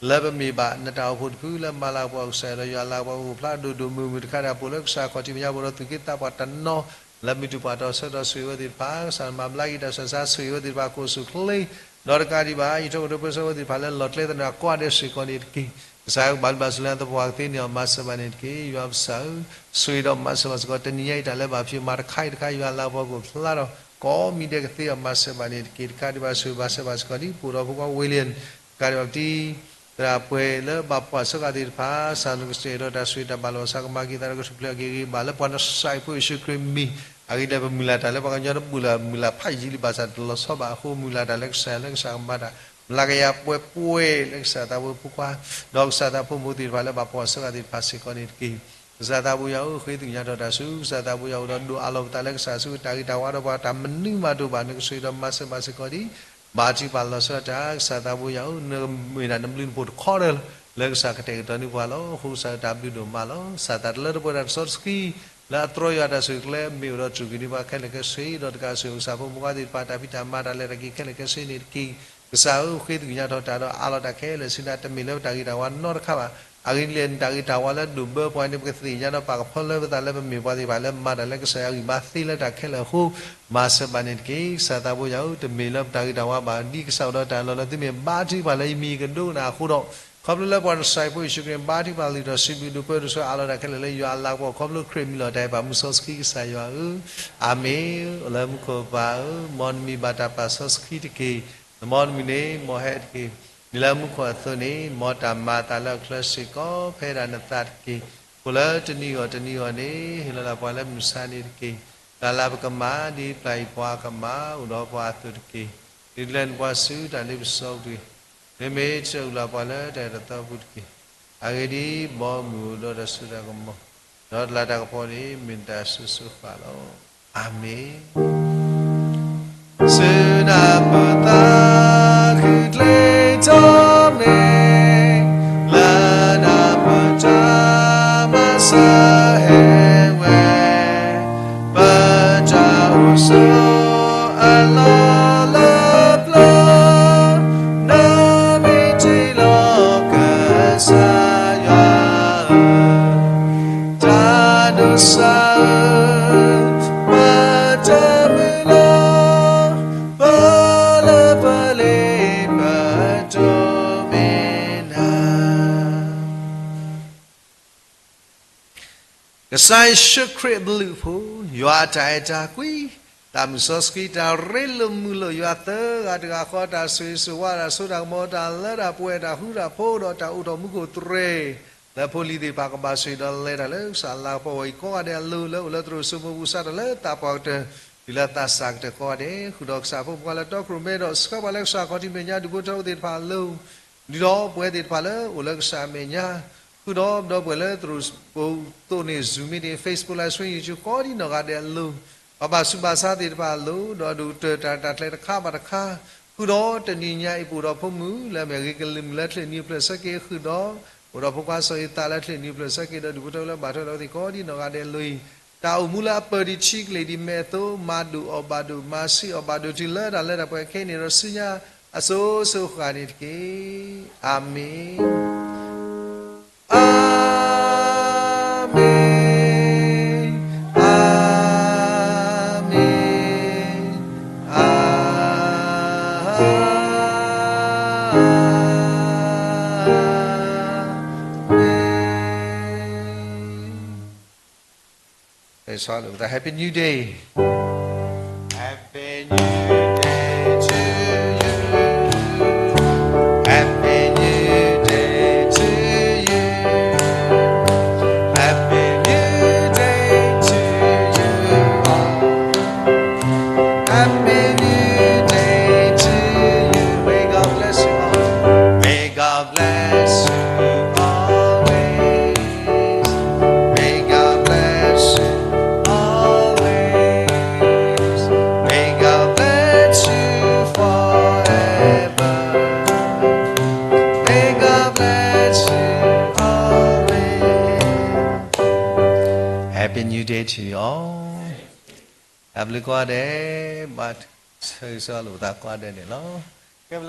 လၢပမ့ၢ်ဘၣ်နတၢ်အိၣ်ဖှိၣ်တဖုလၢမၤလၤကပီၤကစၢ်ယွၤဒီးယွၤအလၤကပီၤကအိၣ်ဖျါဒိၣ်ဒိၣ်မုၢ်မုၢ်တခါဒီး ပအိၣ်လၢကစၢ်ခီၣ်ထံးမဲာ်ညါ ပအိၣ်ဒီးသူၣ်က့သးပှၢ်တနီၤ လၢမုၢ်တူၢ်ပှၢ်တီဆၢကတီၢ် ဆိၣ်ဂ့ၤဝဲသ့ၣ်တဖၣ် ကစၢ်မၤဘျါက့ၤတၢ်ဆူးတၢ်ဆါ ဆိၣ်ဂ့ၤဝဲသ့ၣ်တဖၣ် ကိးဆူၣ်ချ့ ဒီးတကးဒံးဘၣ် အံးထွဲကရၢပၢဆှၢဝဲသ့ၣ်တဖၣ်လၢလီၢ်ကျဲသနၢၣ်ကိးဂၤဒဲးစ့ၢ်ကီးန့ၣ်တက့ၢ်. ကစၢ်ဧၢ ကဘၣ်ဘျုးဘၣ်ဆိၣ်လၢနၤသပှၢ်ကသ့န့ၢ်အီၤ မၤစၢၤဘၣ်န့ၣ်တက့ၢ်. ယွၤကစၢ်ဧၢ ဆိၣ်ဂ့ၤဒီးမၤစၢၤဘၣ်စ့ၢ်ကီး တနံၤညါအံၤတၢ်လၢဘၣ်ဖံးမၤတခါအံၤတခါ ယွၤအလၤကပီၤကအိၣ်ဖျါဒီး ကိးမံၤဒဲးကသ့အီၤ မၤစၢၤဘၣ်န့ၣ်တက့ၢ်. တကးဒံးဘၣ် ဆိၣ်ဂ့ၤမၤစၢၤဘၣ်စ့ၢ်ကီးဒ် ပအိၣ်ဒီးဖိခွါဝ့လံ တကးဒံးဘၣ် ပတံၤ သရၣ်ပှဲၤလၢဘၣ်ပှၤစၢဃာ်သ့ၣ်တဖၣ် ကစၢ်နကစၢ်ဒီးတၢ်ဆိၣ်ဂ့ၤတၢ်ဘၣ်လီၤ ကစၢ်ကမၤက့ၤသးဒီးကထူၣ်ဖျဲးအီၤက့ၤဂ့ၤဘၣ် လၢပှၤနစၢ်ဖိယ့ၣ်ၡူးခရံာ်မံၤ အဂ့ၢ်ဒ်လဲၣ် ပမုၢ်လၢ်တၢ်လၢပှၤကညီတဘူၣ်လၢ် မုၢ်လၢ်ဖးယံာ်လံ ဘၣ်ဆၣ်တလီၤဆီဘၣ်အဃိ မုၢ်လၢ်တၢ်လၢကစၢ်ယွၤလၢကစၢ်ကမၤတၢ် မုၢ်လၢ်ကယၤပှဲၤပှဲၤလၢကစၢ်သးဖိဖိခွါ ဒီးကစၢ်သးဖိမိၢ်သ့ၣ်တဖၣ်လၢဘၣ်ပှၤစၢဃာ်သ့ၣ်တဖၣ်စ့ၢ်ကီးန့ၣ်တက့ၢ်. ကစၢ်သးပူၤယၤဧၢ ဃ့သ့ၣ်ညါထီၣ်တၢ်ဆူ ကစၢ်သးပူၤယၤအိၣ်ဒီးဒိၣ်အးလီၤပသးလၢကစၢ်ဆူ တၢ်ဂ့ၤတၢ်ဝါဒီးပှၤတၢ်မနုၤမးတအိၣ်ဘၣ် နကဆိၣ်ဂ့ၤဒီးမၤစၢၤဘၣ်စ့ၢ်ကီးဒ် ဘါထုကဖၣ်လီၤဆီဒၣ်တၢ် ကစၢ်သးပူၤယၤဧၢ နမ့ၢ်ဒၣ်နဘျုးနဖှိၣ်တခီတၢၢ်လီၤ လၢကစၢ်ကတဲာ်ကတီၤန့ၢ်ပှၤလီၤ. အဃိကစၢ်တၢ်ဘျုးဒိၣ်မးလီၤ. ကစၢ်သးတလၢတပှဲၤတၢ်တစီတဆှံ လၢအတြီယွၤတၢ်ဆိၣ်ဂ့ၤကျဲ မ့ၢ်အိၣ်ဒီးတြူာ်က့ၤန့ၢ်ပှၤခဲလၢာ်ခဲဆ့ ဒီးတကးဆိၣ်ဂ့ၤကစၢ်ဖိမုၣ်ခွါသ့ၣ်တဖၣ် တၢ်ဖံးတၢ်မၤတၢ်လဲၤတၢ်က့ၤခဲလၢာ်ခဲဆ့န့ၣ်တက့ၢ်. ကစၢ်ဧၢ ဃ့သ့ၣ်ညါထီၣ်တၢ်ဒီးအးလီၤတၢ်ခဲလၢာ်ဆ့နၤ တမ့ၢ်လၢပတၢ်ဂ့ၤတၢ်ဝါနီတခါဘၣ်. အဂ့ၢ်ဒ်လဲၣ် နတၢ်ဂ့ၤတၢ်ဝါလၢဒိၣ်ဘၢပှၤန့ၣ် ပကသ့ၣ်ညါဒီးပာ်ကဖၢလၢပသးလၢပမ့ၢ်ပှၤသ့ၣ်တဖၣ်လၢမၤတၢ်လၢကစၢ်ယွၤဂံၢ်ဘါသ့လၢတၢ်ခဲလၢာ်အဃိ မၤစၢၤဘၣ်န့ၣ်တက့ၢ်. ကစၢ်သးပူၤယၤဧၢ တမ့ၢ်လၢပတၢ်ဂ့ၤတၢ်ဝါဘၣ် ဒ်ကစၢ်အိၣ်ဒီးတၢ်လီၢ်လၢသုမ့ၢ်ဘါထုကဖၣ်လၢ ယမံၤကဒိကနၣ်အဃိဒီး ခီဖျိလၢပှၤနစၢ်ဖိယ့ၣ်ၡူးခရံာ် ဘါထုကဖၣ်လံာ်ဒီးစံးဘျုးဒိၣ်ပၢဒိၣ်ဆၢအးလီၤတၢ်ခဲလၢာ်လၢယွၤအလၤကပီၤ ခီဖျိခရံာ်မံၤလီၤတၢ်အံၤ ပာ်မူစီဆှံကစၢ်ယွၤဧၢ, အၤမ့ၣ်. အိၣ်လၢမူခိၣ်ပၢ်ဧၢ, မ်နမံၤဘၣ်တၢ်ပာ်စီဆှံတက့ၢ်. နမ်နမုၢ်န့ၣ် မ်ဟဲတက့ၢ်. ဒ်လၢမူခိၣ်အသိးန့ၣ် မ်တၢ်မၤအသးလၢအချၢစ့ၢ်ကီး ဖဲဒၣ်နသးတက့ၢ်. အိၣ်လၢတနံၤဂီၢ်တနံၤဂီၢ်န့ၣ် ဟ့ၣ်လီၤလၢပှၤလၢမုၢ်ဆါန့ၣ်တက့ၢ်. တၢ်လၢပကမၤ ဒ်ပျၢ်ယပှၤအကမၤ အိၣ်ဒီးပှၤအသိးတက့ၢ်. ဒုးလဲနပှၤဆူတၢ်လ့ပစီပူၤတဂ့ၤ. မ့မ့ၢ်တၢ်အုၣ်လီၤပှၤလၢတၢ်အဲၣ်တၢ်သီပူၤတက့ၢ်. အဂ့ၢ်ဒ်အံၤ, ဘီမုၢ်အိၣ်ဒီးတၢ်စိတၢ်ကမီၤ, ဒီးတၢ်လၤတၢ်ကပီၤန့ၣ် မ့ၢ်တၢ်ဆိၣ်ဂ့ၤဆိၣ်ဝါလီၤ. အၤမ့ၣ်. စံးဒၣ်ပသးဃုာ်ကျဲထီၣ်မ့ၢ် လၢနၢ်ပၢၢ်တၢ်မၤစၢၤဟဲဝဲ ပတၢ်အိၣ်ဆိးအလီၢ်လၢပျၢၤ, နမ့ၢ်တ့လီၤကစၢ်ယွၤဧၢ, တၢ်ဒိးစၢ်ဧၢ, မၤတၢ်မုာ်လီၤ, ပလၢပလ့ပတိၢ်မ့ၢ်နၤ ကစၢ်ယ့ၣ်ၡူးခရံာ်အဘျုးအဖှိၣ်, ယွၤအတၢ်အဲၣ်တၢ်ကွံ, တၢ်မုၢ်စီဆှံ တၢ်ရ့လိာ်မုာ်လိာ်ယွၤသၢဂၤတဂၤဃီ တၢ်ဆိၣ်ဂ့ၤဆိၣ်ဝါ တၢ်စိတၢ်ကမီၤ တၢ်လၢတၢ်ပှဲၤ တၢ်ဃူတၢ်ဖိးဒီးတၢ်အိၣ်ထီၣ်မူခိၣ်သရၢၣ် လၢဖိလံၤသ့ၣ်တဖၣ်ကဘၣ်ဆိၣ်ဂ့ၤဒီးလဲၤတၢ်လၢကစၢ်လၤကပီၤဝဲအံၤကိးဂၤဒဲးအလိၤ လၢအိၣ်လၢသရိာ်စိမိပူၤ စးထီၣ်လၢသးပှၢ်ကတၢၢ် တုၤလၢသးစၢ်ကတၢၢ်ကိးဂၤဒဲး ဃုာ်ဒီးကစၢ်ဖိမုၣ်ခွါလၢတီခိၣ်ရိၣ်မဲဒီး ဆှၢပှၤလၢကစၢ်ခီၣ်ထံးမဲာ်ညါ ဒူၣ်ဖိထၢဖိသ့ၣ်တဖၣ်အလိၤ ဒုးဒီးပဝဲသ့ၣ်တဖၣ်လၢအိၣ်လၢကစၢ်အမဲာ်ညါ ဃုာ်ဒီးဒီပုၢ်ဝဲၢ်လၢသရိာ်စိမိပူၤ သိးန့ၢ် Zoom meeting, Facebook live stream, YouTube ကိးဒံနီၢ်ဂၤဒဲးအလိၤ, ပှၤဘၣ်ဆူးဘၣ်ဆါသ့ၣ်တဖၣ်အလိၤ, ဒီးဒိၣ်ကတၢၢ်တၢ်ရဲၣ်တၢ်ကျဲၤတခါဘၣ်တခါ, ဃုာ်ဒီးတနံၤညါအံၤ ပအိၣ်ဒီးဖိမုၣ်လၢအမ့ၢ်အဂ့ၤကလုၢ်မုၢ်လၢချၢၣ်နံၤဖျၢၣ်ဆၢက့ၤ ဃုာ်ဒီး အိၣ်ဒီးဖိခွါစီၤအ့သးလၢချၢၣ်နံၤဖျၢၣ်ဆၢက့ၤ ဒီးဒုးဖိထၢလၢဘၣ်ထွဲဒီးအဝဲသ့ၣ်ကိးဒံနီၢ်ဂၤဒဲးအလိၤအံၤ, တၢ်အိၣ်မူလၢအပၢၢ်ဒံးဆံကလ့ၢ်ဒံးမဲာ်အသိး မၤဒိၣ်အီၣ်ဘၣ်ဒိၣ် မၤဆံးအီၣ်ဘၣ်ဒိၣ်တုၤလၢတၢ်လၢတၢ်ပှဲၤခဲအံၤန့ၣ်ဒီး ဆူညါအစိၤစိၤဃၣ်န့ၣ်တက့ၢ်. အၤမ့ၣ်. Amen. Amen. Amen. Praise the Lord. Happy New Day. Happy New Day to you. Happy New Day to you. Happy New Day to you all. Happy New Day to you. May God bless you all. May God bless you always. May God bless you always. May God bless you forever. May God bless you always. Happy New Day to you all. တၢ်ဘျုးကိးဂၤဒဲး, ဘၣ်ဆၢဂ့ၤဆၢဝါလိာ်ပသးကိးဂၤဒဲးန့ၣ်လီၤ.